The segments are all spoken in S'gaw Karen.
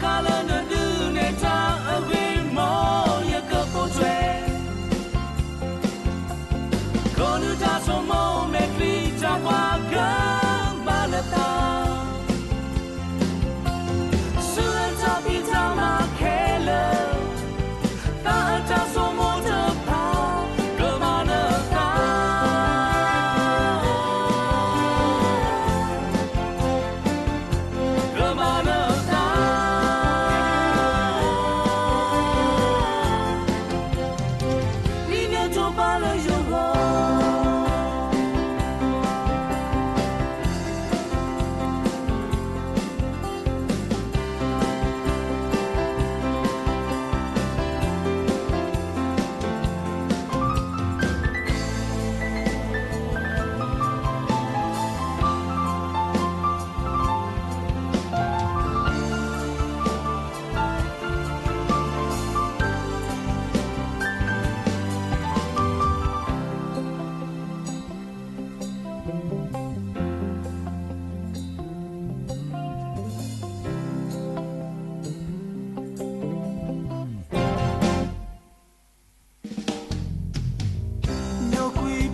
ခါလၢနဒုးနဲၣ်တၢ်အဂ့ၢ် မ်ယကပိာ်ထွဲ ခိၣ်နူာ်တၢ်ဆိမိၣ် မဲာ်ချံတၢ်ကွၢ်ကမၤနသး ဆူအတၢ်ဖံးတၢ်မၤခဲလၢာ် သးအတၢ်ဆိမိၣ်တဖၣ် ကမၤနသး ကမၤနသး ဒ်နထိးပၢ်လၢယဂီၢ်ညိကွံာ်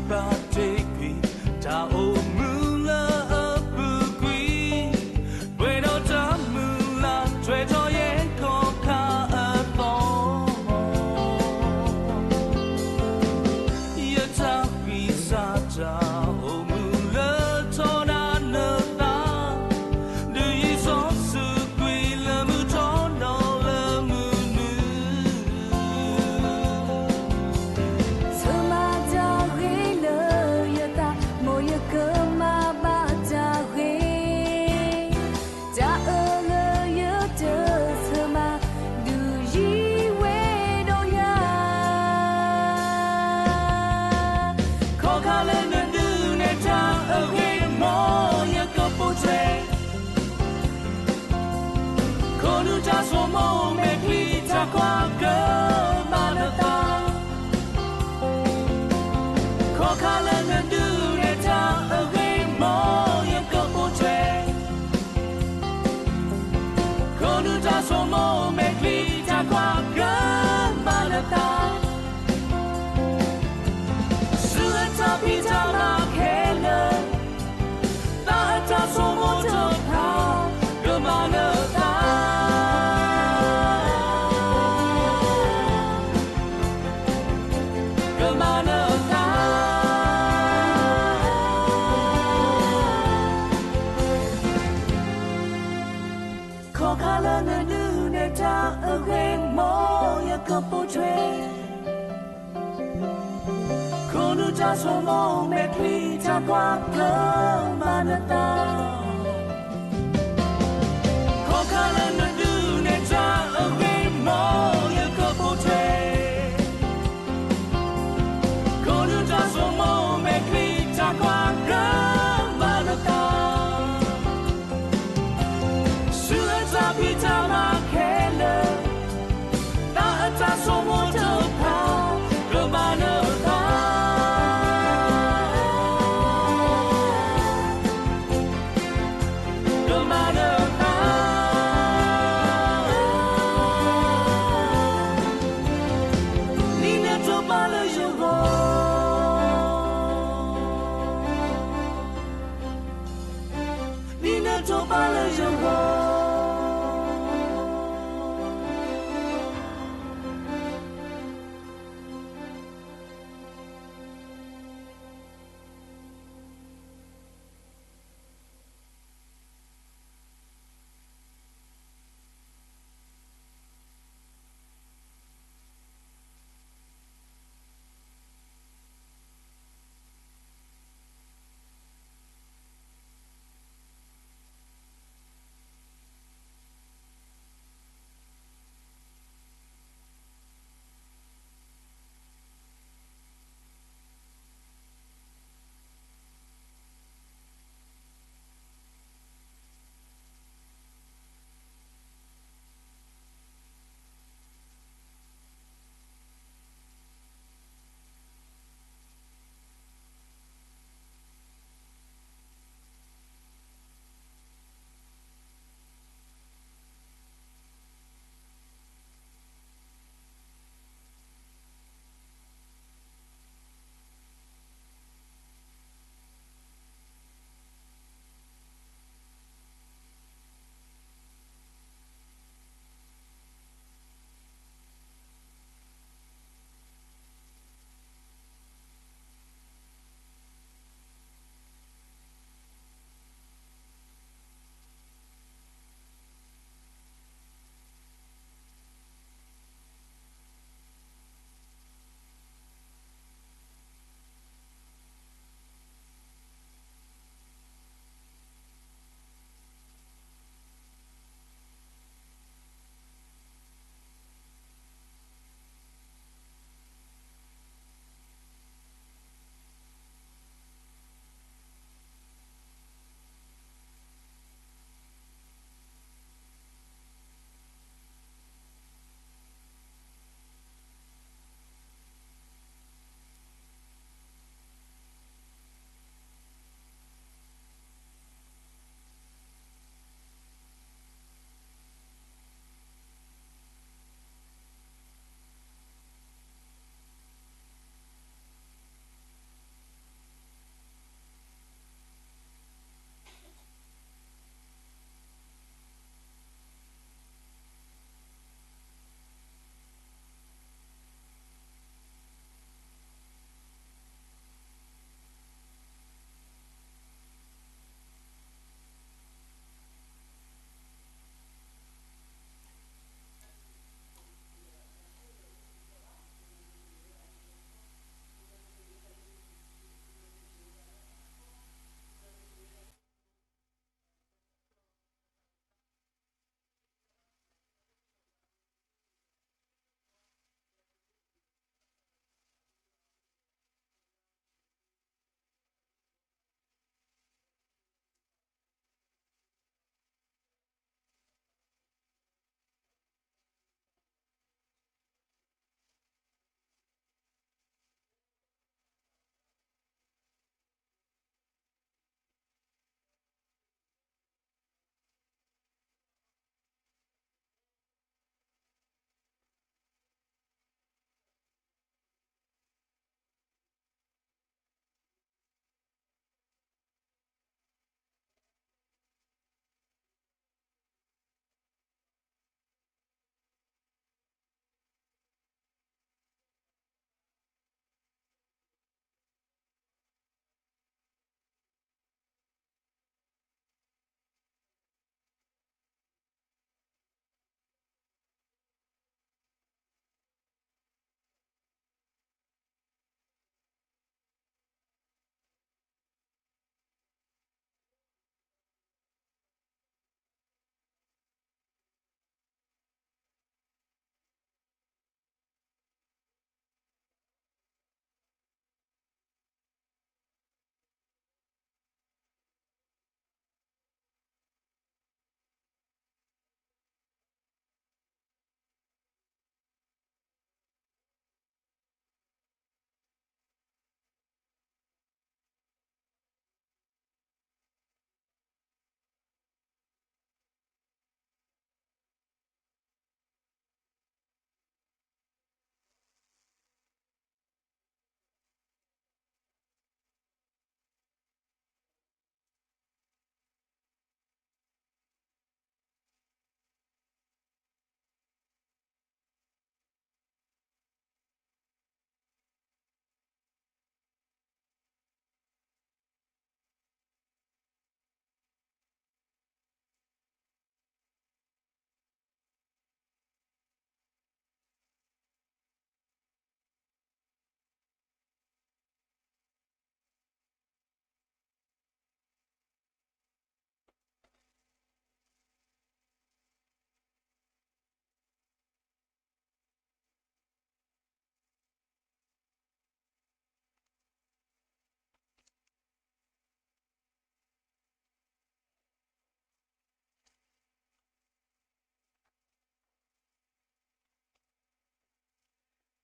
ဘၣ်တ့ၢ်ကွံာ် တၢ်အိၣ်မူလၢအပူၤကွံာ်, ပှဲၤဒီးတၢ်မုၢ်လၢ်ထွဲထီၣ်ယဲၢ်ခီၣ်ခါအသီ, ယတၢ်ကွံာ်စၢ်တၢ်အိၣ်မူလၢထီဒါနသး ဒ်ယ့ၣ်ၡူးစူးကွံာ်လၢမုၢ်ထီၣ်နီၢ်လၢမုၢ်နုာ်, ဆၢမၤတၢ်ဂ့ၤလၢယသး မ်ယကမၤဘၣ်တၢ်ဂ့ၤ, တၢ်အၢလၢယတဆၢမၤ ဒုးယံၤဝဲဒီးယၤ ခီၣ်ခါလၢနဒုးနဲၣ်တၢ်အဂ့ၢ် မ်ယကပိာ်ထွဲ ခိၣ်နူာ်တၢ်ဆိမိၣ် မဲာ်ချံတၢ်ကွၢ်ကမၤနသး, ခီၣ်ခါလၢနဒုးနဲၣ်တၢ်အဂ့ၢ် မ်ယကပိာ်ထွဲ ခိၣ်နူာ်တၢ်ဆိမိၣ် မဲာ်ချံတၢ်ကွၢ်ကမၤနသး, ဆူအတၢ်ဖံးတၢ်မၤခဲလၢာ် သးအတၢ်ဆိမိၣ်တဖၣ် ကမၤနသး ကမၤနသး, ခီၣ်ခါလၢနဒုးနဲၣ်တၢ်အဂ့ၢ် မ်ယကပိာ်ထွဲ ခိၣ်နူာ်တၢ်ဆိမိၣ် မဲာ်ချံတၢ်ကွၢ်ကမၤနသး, ခီၣ်ခါလၢနဒုးနဲၣ်တၢ်အဂ့ၢ် မ်ယကပိာ်ထွဲ ခိၣ်နူာ်တၢ်ဆိမိၣ် မဲာ်ချံတၢ်ကွၢ်ကမၤနသး, ဆူအတၢ်ဖံးတၢ်မၤခဲလၢာ် သးအတၢ်ဆိမိၣ်တဖၣ် ကမၤနသး က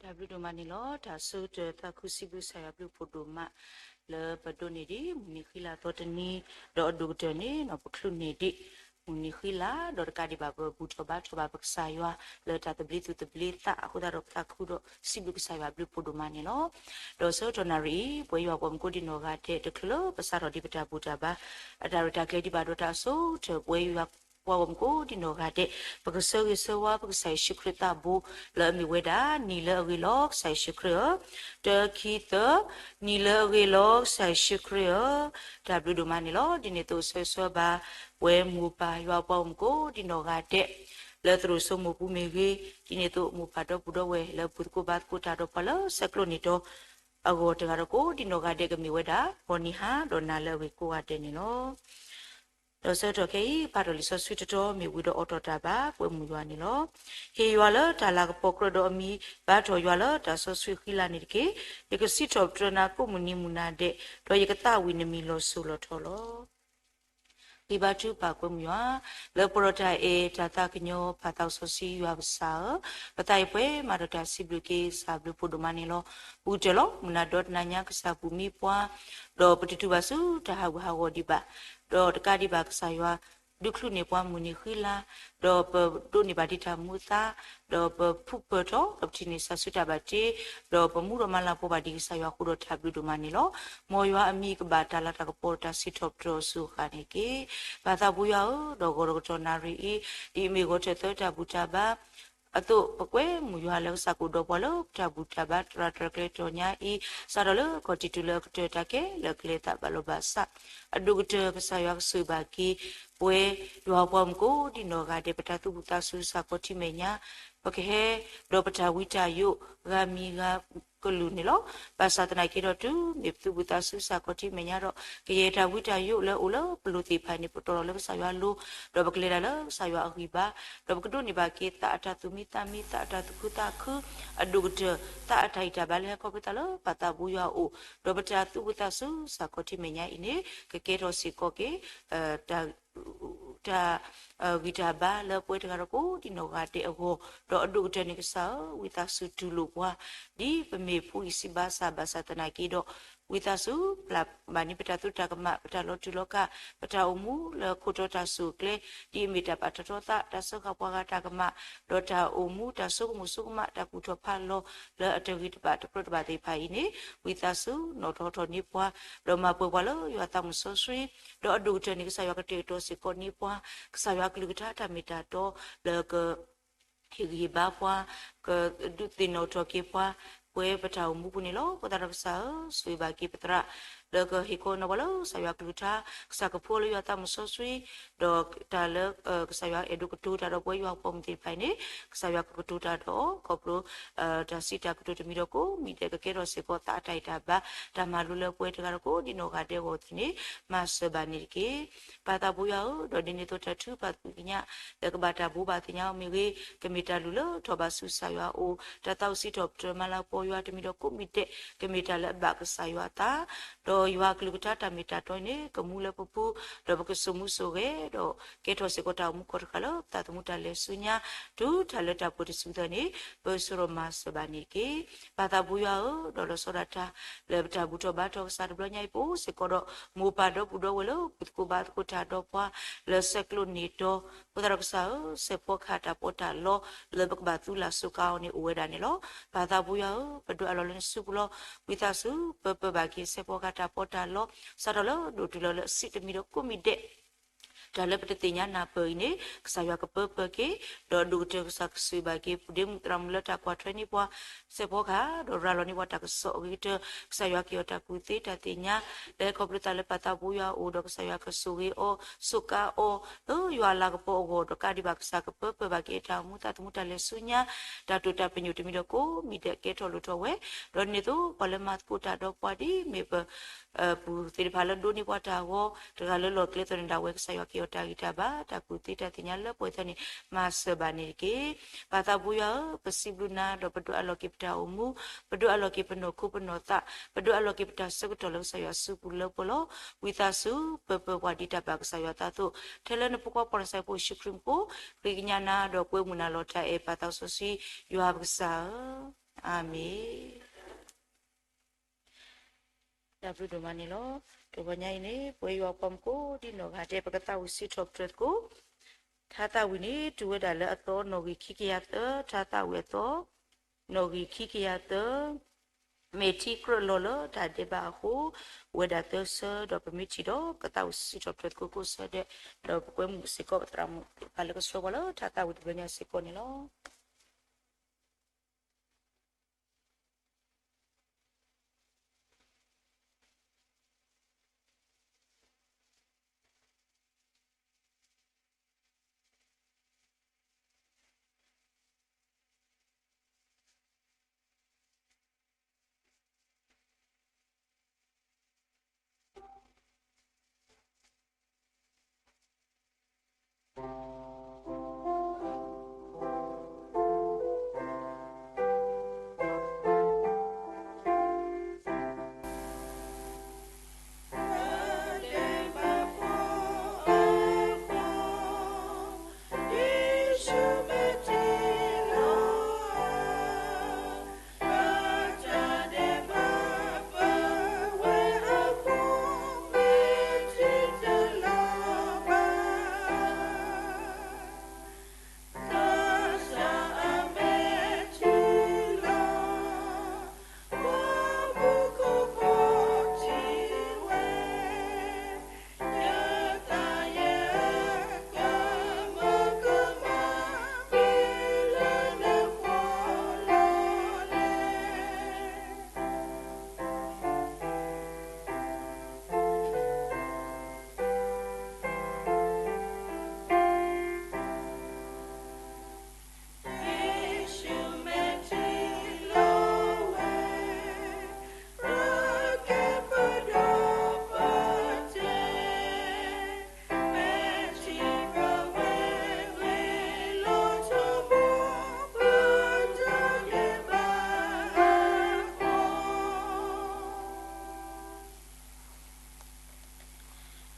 တၢ်ဘျုးဒိၣ်မးန့ၣ်လီၤ. တၢ်ဆၢကတီၢ်သးခုစံးဘျုးကစၢ်ယွၤဘျုးဖှိၣ်ဒိၣ်မး လၢပဒိးန့ၢ်ဒံးမုၢ်နံၤဃံလၤသီတနံၤ, ဒီးအဒိၣ်ကတၢၢ်န့ၣ် ပချုးန့ၢ်ဒံး မုၢ်နံၤဃံလၤ ဒီးတကးဒံးဘၣ် ပဘူၣ်ထီၣ်ဘါထီၣ်ဘၣ်ပကစၢ်ယွၤ လၢတၢ်သဘျ့သူၣ်သဘျ့သးအဃိသတးဒီး ပသးခုဒီးစံးဘျုးကစၢ်ယွၤဘျုးဖှိၣ်ဒိၣ်မးန့ၣ်လီၤ. ဒီးဆၢကတီၢ်နၣ်ရံၣ်အံၤ ပဝဲယွၤပှၤမူကိးဒံနီၢ်ဂၤဒဲး တချုးလၢပစးထီၣ်ဒံးပတၢ်ဘူၣ်တၢ်ဘါ အတၢ်ရဲၣ်တၢ်ကျဲၤဒံးဘၣ်ဒီးတၢ်အစိၤကတၢၢ် ပဝဲယွၤပှၤဂီၢ်မူကိးဒံနီၢ်ဂၤဒဲး ပကဆၢဂ့ၤဆၢဝါပကစၢ်ယ့ၣ်ၡူးခရံာ်သးဘိ လၢအမ့ၢ်ဝဲဒၣ် နံၤလၢအဂ့ၤလီၤကစၢ်ယ့ၣ်ၡူးခရံာ်ဧၢ, တၢ ခံ သၢ, နံၤလၢအဂ့ၤလီၤကစၢ်ယ့ၣ်ၡူးခရံာ်ဧၢ. တၢ်ဘျုးဒိၣ်မးန့ၣ်လီၤ. ဒ်န့ၣ်အသိးဆၢဂ့ၤဆၢဝါဘၣ် ပဝဲမိၢ်ပၢ်ယွၤပှၤဂီၢ်မူကိးဒံနီၢ်ဂၤဒဲး လၢသရိာ်စိမိၢ်ပူၤမ့ၢ်ဂ့ၤ, ဒ်န့ၣ်အသိးမိၢ်ပၢ်ဒီပုၢ်ဒီဝဲၢ်လၢဘူၣ်သကိးဘါသကိးတၢ်ဒီးပှၤလၢဆဲးကျိးန့ၢ်တီၤ အဂီၢ်တဂၤဒီးကိးဒံနီၢ်ဂၤဒဲးကမ့ၢ်ဝဲဒၣ် ဂီၤနံၤဟါဒီးနၤလၢအဂ့ၤကိးဂၤဒဲးန့ၣ်လီၤ. ဒီးဆၢကတီၢ်ခဲအံၤ ပာ်ထီၣ်လံာ်စီဆှံတတီၤ မ့ၢ်ဝံၤဒီးအိးထီၣ်တၢ်ဘါ ပဝဲမုၢ်ယွၤန့ၣ်လီၤ. ဟ့ၣ်ယွၤလၢတၢ်လၤကပီၤကြၢးဒီးအမံၤ, ဘါထီၣ်ယွၤလၢတၢ်စီဆှံဃံလၤန့ၣ်တက့ၢ်. ယကစံးထီၣ်ပတြၢၤနၤကိးမုၢ်နံၤမုၢ်နၤဒဲး, ဒီးယကသးဝံၣ်နမံၤလီၤစိၤလီၤထီလီၤ. ဃ့ဘါထုကဖၣ်ပဝဲမုၢ်ယွၤ, လၢပှဲၤဒီးတၢ်အဲၣ်တၢ်သးကညီၤ ပၢ်သးစီဆှံယွၤကစၢ်ဧၢ, ပသးအံၤပှဲၤမးဒီးတၢ်စံးဘျုးက့ၤကစၢ်ဘျုးဖှိၣ်ဒိၣ်မးန့ၣ်လီၤ. ပူၤတၢၢ်လီၤ မုၢ်နၤဒီတနၤညါကစၢ်ပူၤမံပှၤ, ဒီးပတတုၤဘၣ်ဆူတၢ်ဟးဂူာ်ဟးဂီၤဒံးဘၣ်, ဒီးတကးဒံးဘၣ်ကစၢ်ယွၤ ဒုးချုးန့ၢ်ပှၤမုၢ်နံၤဃံလၤ, ဒီးပဒိးန့ၢ်ဘၣ်ဒံးတၢ်မူအသါ, ဒီးပဖုပၢၢ်ထီၣ် ဒီးပထံၣ်န့ၢ်ဆၢဆူတၢ်ဘၣ်တ့, ဒီးပမူဒီးမၤလၤကပီၤဘၣ်ဒံးကစၢ်ယွၤအဃိဒီးတၢ်ဘျုးဒိၣ်မးန့ၣ်လီၤ. မ်ယွၤအမံၤကဘၣ်တၢ်လၤတၢ်ကပီၤဒီးတၢ်စံးထီၣ်ပတြၢၤအီၤဆူအဃၣ်န့ၣ်တက့ၢ်. ပၢ်သးဘိယွၤဧၢ, ဒီးဂီၤဒီးကတီၢ်နၣ်ရံၣ်အံၤ, ဒ်အမ့ၢ်ဂီၤထၢၣ်သၢတၢ်ဘူၣ်တၢ်ဘါ အသိး ပကွဲမုၢ်ယွၤလၢကစၢ်ကအိၣ်ဒီးပှၤလၢပတၢ်ဘူၣ်တၢ်ဘါတရၢ်တၢ်ကျဲၤတီၤညါအံၤ, စးထီၣ်လၢခီၣ်ထံးတုၤလၢအကတၢၢ်တၢ်ခဲလၢာ်ကလဲၤသးဘၣ်လိာ်ဘၣ်စး, အဒိၣ်ကတၢၢ်ကစၢ်ယွၤကဆိၣ်ဂ့ၤဘၣ်က့ၤ ပဝဲယွၤပှၤမူကိးဒံနီၢ်ဂၤဒဲး ပတၢ်သူၣ်ဝံၣ်သးစူၤစ့ၢ်ကီးထံၣ်မဲာ်ညါ, ပကဟဲ ဒီးပတၢ်ဝံတၢ်ယိးဂၤမံၤဂၤကလုာ်န့ၣ်လီၤ. ဘၣ်ဆၣ်သနာ်က့ဒီးတုၤမ့ၢ်ပသူၣ်ဝံၣ်သးစူၤစ့ၢ်ကီးထံၣ်မဲာ်ညါဒီး ကယဲၢ်တၢ်ဝံတၢ်ယိးလၢအအိၣ်လၢပလိၤသ့ၣ်တဖၣ်န့ၣ် ပတီၢ်ထီၣ်လၢကစၢ်ယွၤအလိၤ, ဒီးပကလဲၤတၢ်လၢကစၢ်ယွၤအဂံၢ်ဘါ, ဒီးပကဒိးန့ၢ်ဘၣ်က့ၤသးအတၢ်သူၣ်မံသးမံ သးအတၢ်သူၣ်ခုသးခု, အဒိၣ်ကတၢၢ် သးအတၢ်ဟ့ၣ်တၢ်ဘါလၢဟဲခီဖျိသးလၢပၢ်သးဘိယွၤအအိၣ်, ဒီးပတၢ်သူၣ်ဝံၣ်သးစူၤစ့ၢ်ကီးထံၣ်မဲာ်ညါအံၤန့ၣ် ကကဲထီၣ်စ့ၢ်ကီးက့ၤ တၢ် တၢ်ဂံၢ်တၢ်ဘါလၢပဝဲတဂၤဒီးကိးဒံနီၢ်ဂၤဒဲးအဂီၢ်, ဒီးအဒိၣ်ကတၢၢ်န့ၣ်ကစၢ်ဧၢ, ဝံသးစူၤတူၢ်လိာ်ပှၤ, ဒ်ပမ့ၢ်ဖိအံၤစံးဘၣ်ဆၣ်ဘၣ်ဆၣ်သနာ်က့ဒီး, ဝံသးစူၤပျၢ်ဘၣ်န့ၢ်ပတၢ်သူတၢ်ကမၣ်, ပတၢ်လီၤတူာ်လီၤကာ်, ပတၢ်အိၣ်မူလၢခိၣ်တီတၢ်စိၤအကျဲ, ဒ်အမ့ၢ်တၢ်ပာ်ထီၣ်ထီသး, တၢ်စၢဃာ်ပှၤဂၤတၢ်ကမၣ်, ဒီးတၢ်အိၣ်မူတၢ်ဆိကမိၣ်ဆိကမး, တၢ်ကူၣ်ထီၣ်ဖးလီၤလၢအတဂ့ၤတဘၣ်တဖျိတဘၣ်သ့ၣ်တဖၣ်အံၤန့ၣ်, ဝံသးစူၤနီၣ်ထီၣ်ထီၣ်န့ၢ်ပှၤ, ဒီးမၤပှဲၤပှၤလၢယွၤသးမုၢ်စီဆှံ, ဒီးအဒိၣ်ကတၢၢ်န့ၣ် ကစၢ်ယွၤကတဲာ်ကတီၤစ့ၢ်ကီးန့ၢ်ပှၤ, ကစၢ်ယွၤကလုၢ်ကထါတၢ်မ့ၢ်တၢ်တီလၢက ဟ့ၣ်ဂံၢ်ဟ့ၣ်ဘါပှၤ, ကဒုးသ့ၣ်နီၣ်ထီၣ်က့ၤပှၤ, ပဝဲပတၢ်အိၣ်မူပူၤန့ၣ်လီၤ. အဃိသတးဒီးကစၢ်ဧၢ, ဆိၣ်ဂ့ၤဘၣ်က့ၤပသရၣ်, လၢကဟ့ၣ်ခီနီၤပှၤလၢကစၢ်ယွၤကလုၢ်ကထါ, ကစၢ်ကဖှူလၢယွၤသးမုၢ်စီဆှံ, ဒီးတၢ်လၢ ကစၢ်ယွၤအဲၣ်ဒိးကတိၤတၢ်ဒီးပဝဲယွၤပှၤမုၢ်သ့ၣ်တဖၣ်အံၤန့ၣ်, ကစၢ်ယွၤကကတိၤတၢ်ဒီး ခီဖျိ တၢ်စံးတၢ်ကတိၤတမံၤဒီးကိးမံၤဒဲး ကကဲထီၣ်စ့ၢ်ကီးသးအတၢ်ဟ့ၣ်တၢ်ဘါ, တၢ်မၤလိလၢပဝဲတဂၤဒီးကိးဒံနီၢ်ဂၤဒဲးအဂီၢ်အသိးန့ၣ်, မၤစၢၤဘၣ်န့ၣ်တက့ၢ်. ပၢ်သးဘိယွၤဧၢ, ဒီးဒ်န့ၣ်အသိးတၢ်ထုကဖၣ်သ့ၣ်ညါ လၢကဘၣ်တၢ်ဘိးဘၣ်သ့ၣ်ညါအီၤမ့ၢ်ဂ့ၤ, ကမ့ၢ်တၢ်လုၢ်လၢထီၣ်ဘးဆူကစၢ်ယွၤအအိၣ်, တၢ်သးအိၣ်စံးထီၣ်ပတြၢၤမၤလၤကပီၤယွၤတမံၤဒီးကိးမံၤဒဲး, ကမ့ၢ်တၢ်လၢအဘၣ်ကစၢ်ယွၤအသး, ဒီးယွၤအကလုၢ်ကထါတၢ်မ့ၢ်တၢ်တီအံၤန့ၣ် ကမူလၢပပူၤ, ဒီးပကစိာ်မူစိာ်ဂဲၤ, ဒီးကဲထီၣ်စ့ၢ်ကီးတၢ်အိၣ်မူကိးတဃၣ်လၢပသးသမူတၢ်လဲၤဆူညါ, တုၤတၢ်လၢတၢ်ပှဲၤတစုသၢန့ၣ်, ပၢဆှၢဒီးမၤစၢၤဘၣ်န့ၣ်တက့ၢ်. ပၢ်သးဘိယွၤဧၢ, ဒီးလီၤဆီဒၣ်တၢ် လၢပတၢ်ဘူၣ်ထီၣ်ဘါထီၣ်ကစၢ်တဘျီညါအံၤ ပအိၣ်စ့ၢ်ကီးဒီး မိၢ်ပၢ်ဒီပုၢ်ဒီဝဲၢ်လၢ ဘူၣ်သကိးဘါသကိးတၢ်ဒီးပှၤ လၢဆဲးကျိးန့ၢ်တီၤ, အဃိသတးဒီးကစၢ်ဧၢ, စဲးဖီကဟၣ်တၢ်ပီးတၢ်လီ လၢပကဘၣ်သူလၢ်စိၤကါအီၤန့ၣ်အိၣ်ဝဲဒၣ်န့ၣ်လီၤ. ပၢ်သးဘိယွၤဧၢ, ပဒွဲၣ်အလီၢ်လၢနစုပူၤလီၤ. ဝံသးစူၤ ပၢပၢဘၣ်က့ၤ စဲးဖီကဟၣ်တၢ်ပီးတၢ်လီ, စးထီၣ်လၢဒိၣ်တုၤလီၤလၢအဆံးတမံၤဒီးကိးမံၤဒဲး တၢ်လၢပတသ့ၣ်ညါနၢ်ပၢၢ်အံၤန့ၣ်, ကစၢ်ယွၤကပၢပၢက့ၤ, ဒီးဒိၣ်ကတၢၢ်ကစၢ်ကဆိၣ်ဂ့ၤဘၣ်က့ၤ ပဒ့မုၣ်သရၣ်မုၣ်လၢတၢ်ကွၢ်ထွဲန့ၢ်ပှၤ စဲးဖီကဟၣ်, ဒီးရၤလီၤန့ၢ်ပှၤတၢ်ကစီၣ်အဂ့ၤကတၢၢ်, ကစၢ်ယွၤက့ၤအီၤတၢ်ကူၣ်သ့တၢ်သ့ၣ်ညါ, လၢဟဲခီဖျိသးလၢပၢ်သးဘိယွၤအအိၣ်ဒီးကစၢ်ယွၤကဆိၣ်ဂ့ၤအီၤ, စိာ်ကါအီၤ, လၢယွၤအလၤကပီၤအဂီၢ်ဒီးကးဒံးဘၣ်ကစၢ်ကပၢပၢဘၣ်က့ၤအတၢ်အိၣ်မူသးသမူတၢ်လဲၤဆူညါ, တၢ်တိာ်တၢ်ပညိၣ်တမံၤဒီးကိးမံၤဒဲးကဲထီၣ်လိၣ်ထီၣ်ဝဲ, ဒီးဒ်န့ၣ်အသိး ပှၤလၢမၤသကိးတၢ်ဒီးပှၤဒ်မ့ၢ်ပ ပူၤသ့ၣ်တဖၣ်လၢဒိးန့ၢ်ပှၤတၢ်ဂီၤ, တဂၤလၢလီၢ်ကျဲသီၣ်န့ၣ်ဒၣ်ဝဲ ကစၢ်ယွၤက့ၤအီၤတၢ်ဂံၢ်တၢ်ဘါ, တၢ်ကူၣ်သ့တၢ်သ့ၣ်ညါလၢပှဲၤသးန့ၣ် မၤစၢၤဘၣ်န့ၣ်တက့ၢ်. ပၢ်သးဘိယွၤဧၢ, ပစံးဘျုးနၤဒီးပဒွဲၣ်အလီၢ်က့ၤပတၢ်အိၣ်မူ, ပဒွဲၣ်အလီၢ်က့ၤပနီၢ်ခိပနီၢ်သး, ပဒွဲၣ်အလီၢ်က့ၤပတၢ်ဆၢကတီၢ်လၢကစၢ်ယွၤစုပူၤလၢပှဲၤလီၤ. ဝံသးစူၤ ပၢပၢပှၤဒ်တၢ်ဘၣ်ကစၢ်ယွၤအသးအသိး, ထဲလၢနဖိခွါပှၤနဆၢဖိယ့ၣ်ၡူးခရံာ်မူခိၣ်, ဃ့ကညးနၤဒီးကွဲမုာ်နၤလီၤတၢ်အဲၣ်ပၢ်သးစီဆှံယွၤပကစၢ်ဧၢ. အၤမ့ၣ်. တၢ်ဘျုးဒိၣ်မးန့ၣ်လီၤ. တဂီၤညါအံၤန့ၣ် ပဝဲယွၤပှၤမူကိးဒံနီၢ်ဂၤဒဲး ပကသးဝံၣ်စံးထီၣ်ပတြၢၤသကိး ထါသးဝံၣ်န့ၣ် တုၤဝဲဒၣ်လၢအသီနီၣ်ဂံၢ်ခံကယၤသၢ, ထါသးဝံၣ်အသီ နီၣ်ဂံၢ်ခံကယၤသၢ, မဲာ်ထံကြၢးလီၤလၢတၢ်ဒဲးဘးအဃိ ဝဲဒၣ်သၢဆၢ, ဒီးပမ့ၢ်ထံၣ်ဒီး ပကသးဝံၣ်စံးထီၣ်ပတြၢၤသကိးကိးဆၢဒဲး, ဒီးပကွဲမုာ်စ့ၢ်ကီးပသရၣ်မုၣ်သ့ၣ်တဖၣ်လၢကဆှၢပှၤလၢထါသးဝံၣ်တဘျီညါစ့ၢ်ကီးန့ၣ်လီၤ.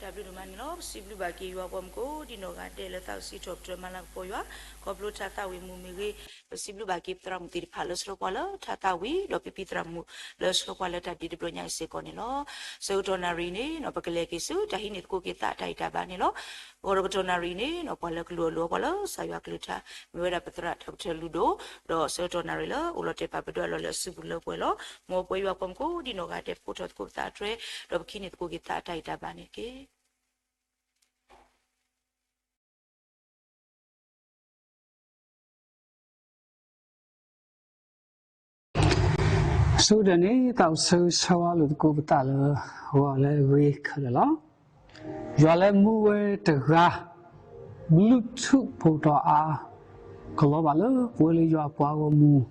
တၢ်ဘျုးဒိၣ်မးန့ၣ်လီၤ. ပစံးဘျုးဘၣ်က့ၤယွၤပှၤမူကိးဒံနီၢ်ဂၤဒဲးလၢသးဝံၣ်စံးထီၣ်ပတြၢၤမၤလၤကပီၤယွၤ ခီဖျိထါသးဝံၣ်မူမ့ၢ်ဂ့ၤ, ပစံးဘျုးဘၣ်က့ၤပသရၣ်မုၣ်သ့ၣ်တဖၣ်လၢဆှၢပှၤလၢထါသးဝံၣ် ဒီးပဖံသရၣ်မုၣ်လၢဆှၢပှၤလၢတၢ်ဒ့တဘျီညါအံၤစ့ၢ်ကီးန့ၣ်လီၤ. ဆၢကတီၢ်နၣ်ရံၣ်န့ၣ် ပကလဲၤက့ၤဆူတၢ်ဟံးန့ၢ်သကိးက့ၤသးတၢ်ဂံၢ်တၢ်ဘါန့ၣ်လီၤ. ဂီၤတကတီၢ်နၣ်ရံၣ်န့ၣ် ပှၤလၢကလူၤအီၣ်လူၤအီပှၤလၢကစၢ်ယွၤကလုၢ်ကထါ မ့ၢ်ဝဲဒၣ်ပသရၣ်ဒီကထၢၣ်လုၢ်ဒိၣ်, ဒီးဆၢကတီၢ်နၣ်ရံၣ်လၢအိၣ်လီၤတဲာ်ပာ်ပဒွဲအလီၢ်လၢအစုပူၤလၢပှဲၤလီၤ. မ်ပဝဲယွၤပှၤမူကိးဒံနီၢ်ဂၤဒဲး ပကိးထီၣ်သကိးပသးအတြဲၤ ဒီးပကဟံးန့ၢ်သကိးက့ၤသးတၢ်ဂံၢ်တၢ်ဘါန့ၣ်တက့ၢ်. အဆိကတၢၢ်န့ၣ် သးအိၣ်ဆၢဂ့ၤဆၢဝါလိာ်သကိးပသးလၢ ဂီၤလၢအဂ့ၤခဲလၢာ်လီၤ. ယွၤလၢမူဝဲတဂၤ ဘျုးထူးဖှိၣ်တီၤအါ ကလီၤဘၣ်လၢပဝဲလၢယွၤအပှၤဂီၢ်မုၢ်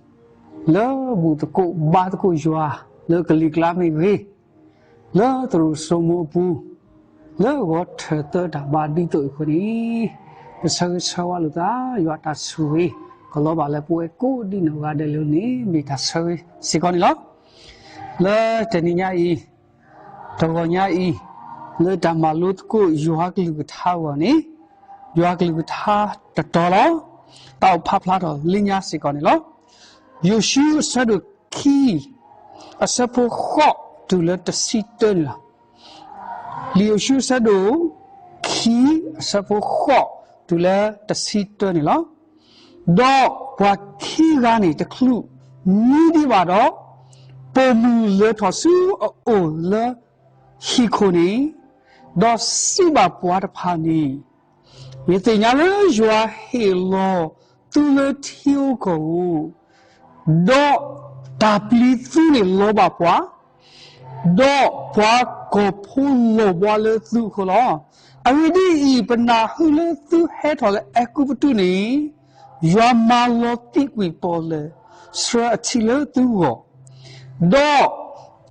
လၢဘူၣ်သကိးဘါသကိးယွၤ လၢကလံၤကျါမ့ၢ်ဂ့ၤ လၢသရိာ်စိမိအပူၤ လၢဂီၤထၢၣ်သၢတၢ်ဘါဒ်သိးအံၤအဃိန့ၣ် ပဆၢဂ့ၤဆၢဝါလိာ်သး ယွၤတၢ်ဆိၣ်ဂ့ၤ ကလီၤဘၣ်လၢပဝဲကိးဒံနီၢ်ဂၤဒဲးလၢန့ၣ် မ့ၢ်တၢ်ဆၢဂ့ၤစ့ၢ်ကီးန့ၣ်လီၤ. လၢတနံၤညါအံၤ တဂီၤညါအံၤ လၢတၢ်မၤလိသကိးယွၤကလုၢ်ကထါအဂီၢ်န့ၣ် ယွၤကလုၢ်ကထါတတီၤလီၤ. တၢ်အိၣ်ဖးဖျါထီၣ်လၢညါစ့ၢ်ကီးန့ၣ်လီၤ. ယိၤၡူအဆၢဒိၣ်ခံ အဆၢဖိဃိးတုၤလၢတဆံတၢန့ၣ်လီၤ. လံာ်ယိၤၡူအဆၢဒိၣ်ခံ အဆၢဖိဃိးတုၤလၢတဆံတၢန့ၣ်လီၤ. ဒီးပှၤခံဂၤန့ၣ်တချုးမံဒံးဘၣ်ဒီး ပိာ်မုၣ်လဲၤထီၣ်ဆူအအိၣ်လၢဟံၣ်ခိၣ်န့ၣ်, ဒီးစံးဘၣ်ပှၤတဖၣ်န့ၣ်, မ့ၢ်သ့ၣ်ညါလၢယွၤဟ့ၣ်လီၤသုလၢထံဧိၤကီၢ်ဧိၤ, ဒီးတၢ်ပျံၤသုန့ၣ်လီၤဘၣ်ပှၤ, ဒီးပှၤကီၢ်ဖိလီၤဘှါလၢသုအဃိလီၤ. အဂ့ၢ်ဒ်အံၤ, ပနၢ်ဟူလၢသုဟဲထီၣ်လၢအဲၤကူပတူးန့ၣ်, ယွၤမၤလီၤသံာ်ကွံာ်ပီၣ်လဲၣ် ဆှၢအထံလၢသုဂီၢ်, ဒီး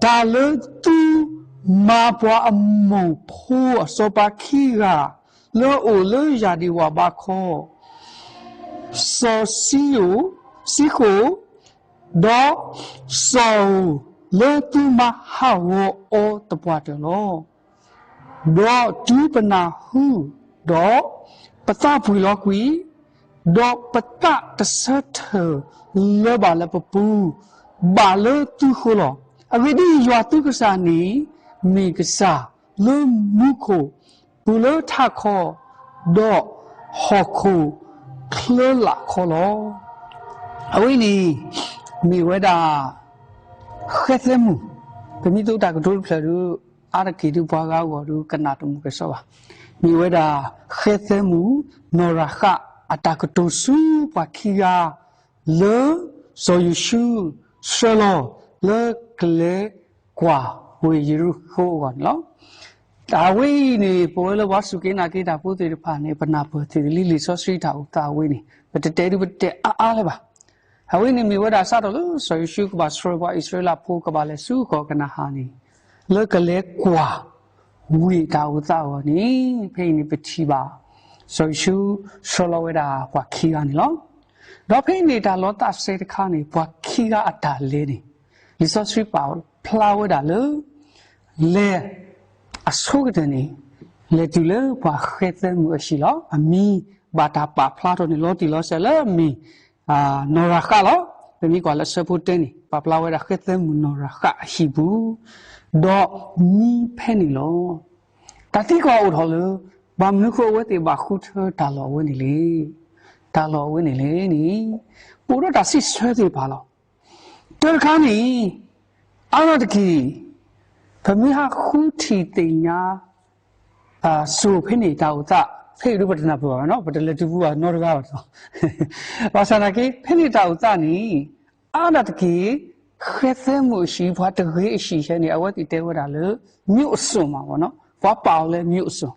တၢ်လၢသုမၤပှၤအမိၢ်ဖိအစီၤပၤခံဂၤ လၢအအိၣ်လၢယၤဒံးဝၣ်ဘါခီ စီၤစံယိၣ်, စံဃိၣ်, ဒီးစီၤဧိၣ် လၢသုမၤဟးဂီၤအီၤသပှၢ်တၢၢ်လီၤ. ဒီးတုၤပနၢ်ဟူဒီး, ပသးပှ့ၤလီၤကွံာ်, ဒီးပသးတဆၢထၢၣ်လၢၤဘၣ်လၢပပူၤ ဘၣ်လၢသုဃိလီၤ. အဂ့ၢ်ဒ်အံၤ, ယွၤသုကစၢ်န့ၣ် မ့ၢ်ကစၢ်လၢမူခိၣ်, ပူၤလၢထးခီ, ဒီးဟီၣ်ခိၣ်ချၢလးခီလီၤ. အဝဲအံၤန့ၣ် မ့ၢ်ဝဲဒၣ် ဃဲသဲမုၣ်, ပမ့ၢ်သိတၢ်ကတိၤတဖျၢၣ်ဒီး အါတက့ၢ်ဒုးပှၤဂၤအဂီၢ်ဒီး ကနၣ်တမုာ်ကဲၣ်ဆိးဘၣ်. မ့ၢ်ဝဲဒၣ် ဃဲသဲမုၣ် နီၢ်ရၤဃး အတၢ်ကတိၤဆူပှၤခံဂၤ လၢစီၤယိၤၡူ ဆှၢလီၤလၢကလဲၤကွၢ်ဝ့ၢ်ယရံၣ်ဃိၤအဂီၢ်န့ၣ်လီၤ. အဝဲအံၤန့ၣ် ပဝဲလၢပှၤစူၢ်က့ၤနာ်က့ၤတၢ်ဖိသ့ၣ်တဖၣ်န့ၣ် ပနၢ်ပၢၢ်သ့ၣ်လံ လံာ်စီဆှံတၢ်အိၣ်သးဝဲန့ၣ် ပတတဲဒုးပတဲအါအါလၢၤဘၣ်. အဝဲန့ၣ်မ့ၢ်ဝဲဒၣ်စးထီၣ်လၢစီၤယိၤၡူကဘၣ်ဆှၢပှၤအံၣ်စရ့လးဖိကဘၣ်လဲၤဆူကီၢ်ကနၤအၣ်န့ၣ် လၢကလဲၤကွၢ်ဝ့ၢ်တၢ်အိၣ်သးအဂီၢ်န့ၣ် ဖဲအံၤန့ၣ်ပထံၣ်ဘၣ် စီၤယိၤၡူဆှၢလီၤဝဲဒၣ်ပှၤခံဂၤန့ၣ်လီၤ. ဒီးဖဲအံၤန့ၣ်တၢ်လီၤသးစဲတခါန့ၣ် ပှၤခံဂၤအတၢ်လဲၤန့ၣ် လံာ်စီဆှံပာ်ဖျါဝဲဒၣ်လၢ လဲၤအဆိကတၢၢ်န့ၣ် လဲၤတုၤလၢပှၤဃဲသဲမုၣ်အဟံၣ်လီၤ. အမံၤဘၣ်တၢ်ပာ်ဖျါထီၣ်န့ၣ်လီၤတံၢ်လီၤဆဲးလၢအမ့ၢ် နီၢ်ရၤဃးလီၤ. ပမ့ၢ်ကွၢ်လၢအဆၢဖိတၢန့ၣ် ပာ်ဖျါဝဲဒၣ်ဃဲသဲမုၣ်နီၢ်ရၤဃးအဟံၣ်ပူၤ ဒီးမံဖဲန့ၣ်လီၤ. တၢ်သံကွၢ်အိၣ်ထီၣ်လၢ ဘၣ်မနုၤဃိအဝဲသ့ၣ်ဘၣ်ဃုထၢတၢ်လီၢ်အဝဲန့ၣ်လဲၣ်. တၢ်လီၢ်အဝဲန့ၣ်လဲၣ်န့ၣ် ပအိၣ်ဒီးတၢ်စံးဆၢသ့ၣ်တဖၣ်လီၤ. တၢတခါန့ၣ် အါထီၣ်တက့ၢ် ပမ့ၢ်ဟးဃုထံၣ်သ့ၣ်ညါ စိၤဖဲန့ၣ်တၢ်အိၣ်သး ဖဲအံၤဒုးပတနၢ်ပၢၢ်ဘၣ်နီၤ ပတလဲၤတုၤပူၤဘၣ်နီတဂၤဘၣ်နီၤ ဘၣ်ဆၣ်သနာ်က့ ဖဲန့ၣ်တၢ်အိၣ်သးန့ၣ် အါဒၣ်တက့ၢ် ဃဲသဲမုၣ်အဟံၣ် ပှၤတဂ့ၤအဟံၣ်ဟဲန့ၣ် အဝဲသ့ၣ်တဲဝဲဒၣ်လၢ မျိုးစုံမးနီၤ ပှၤပာ်အီၤလၢ မျိုးစုံ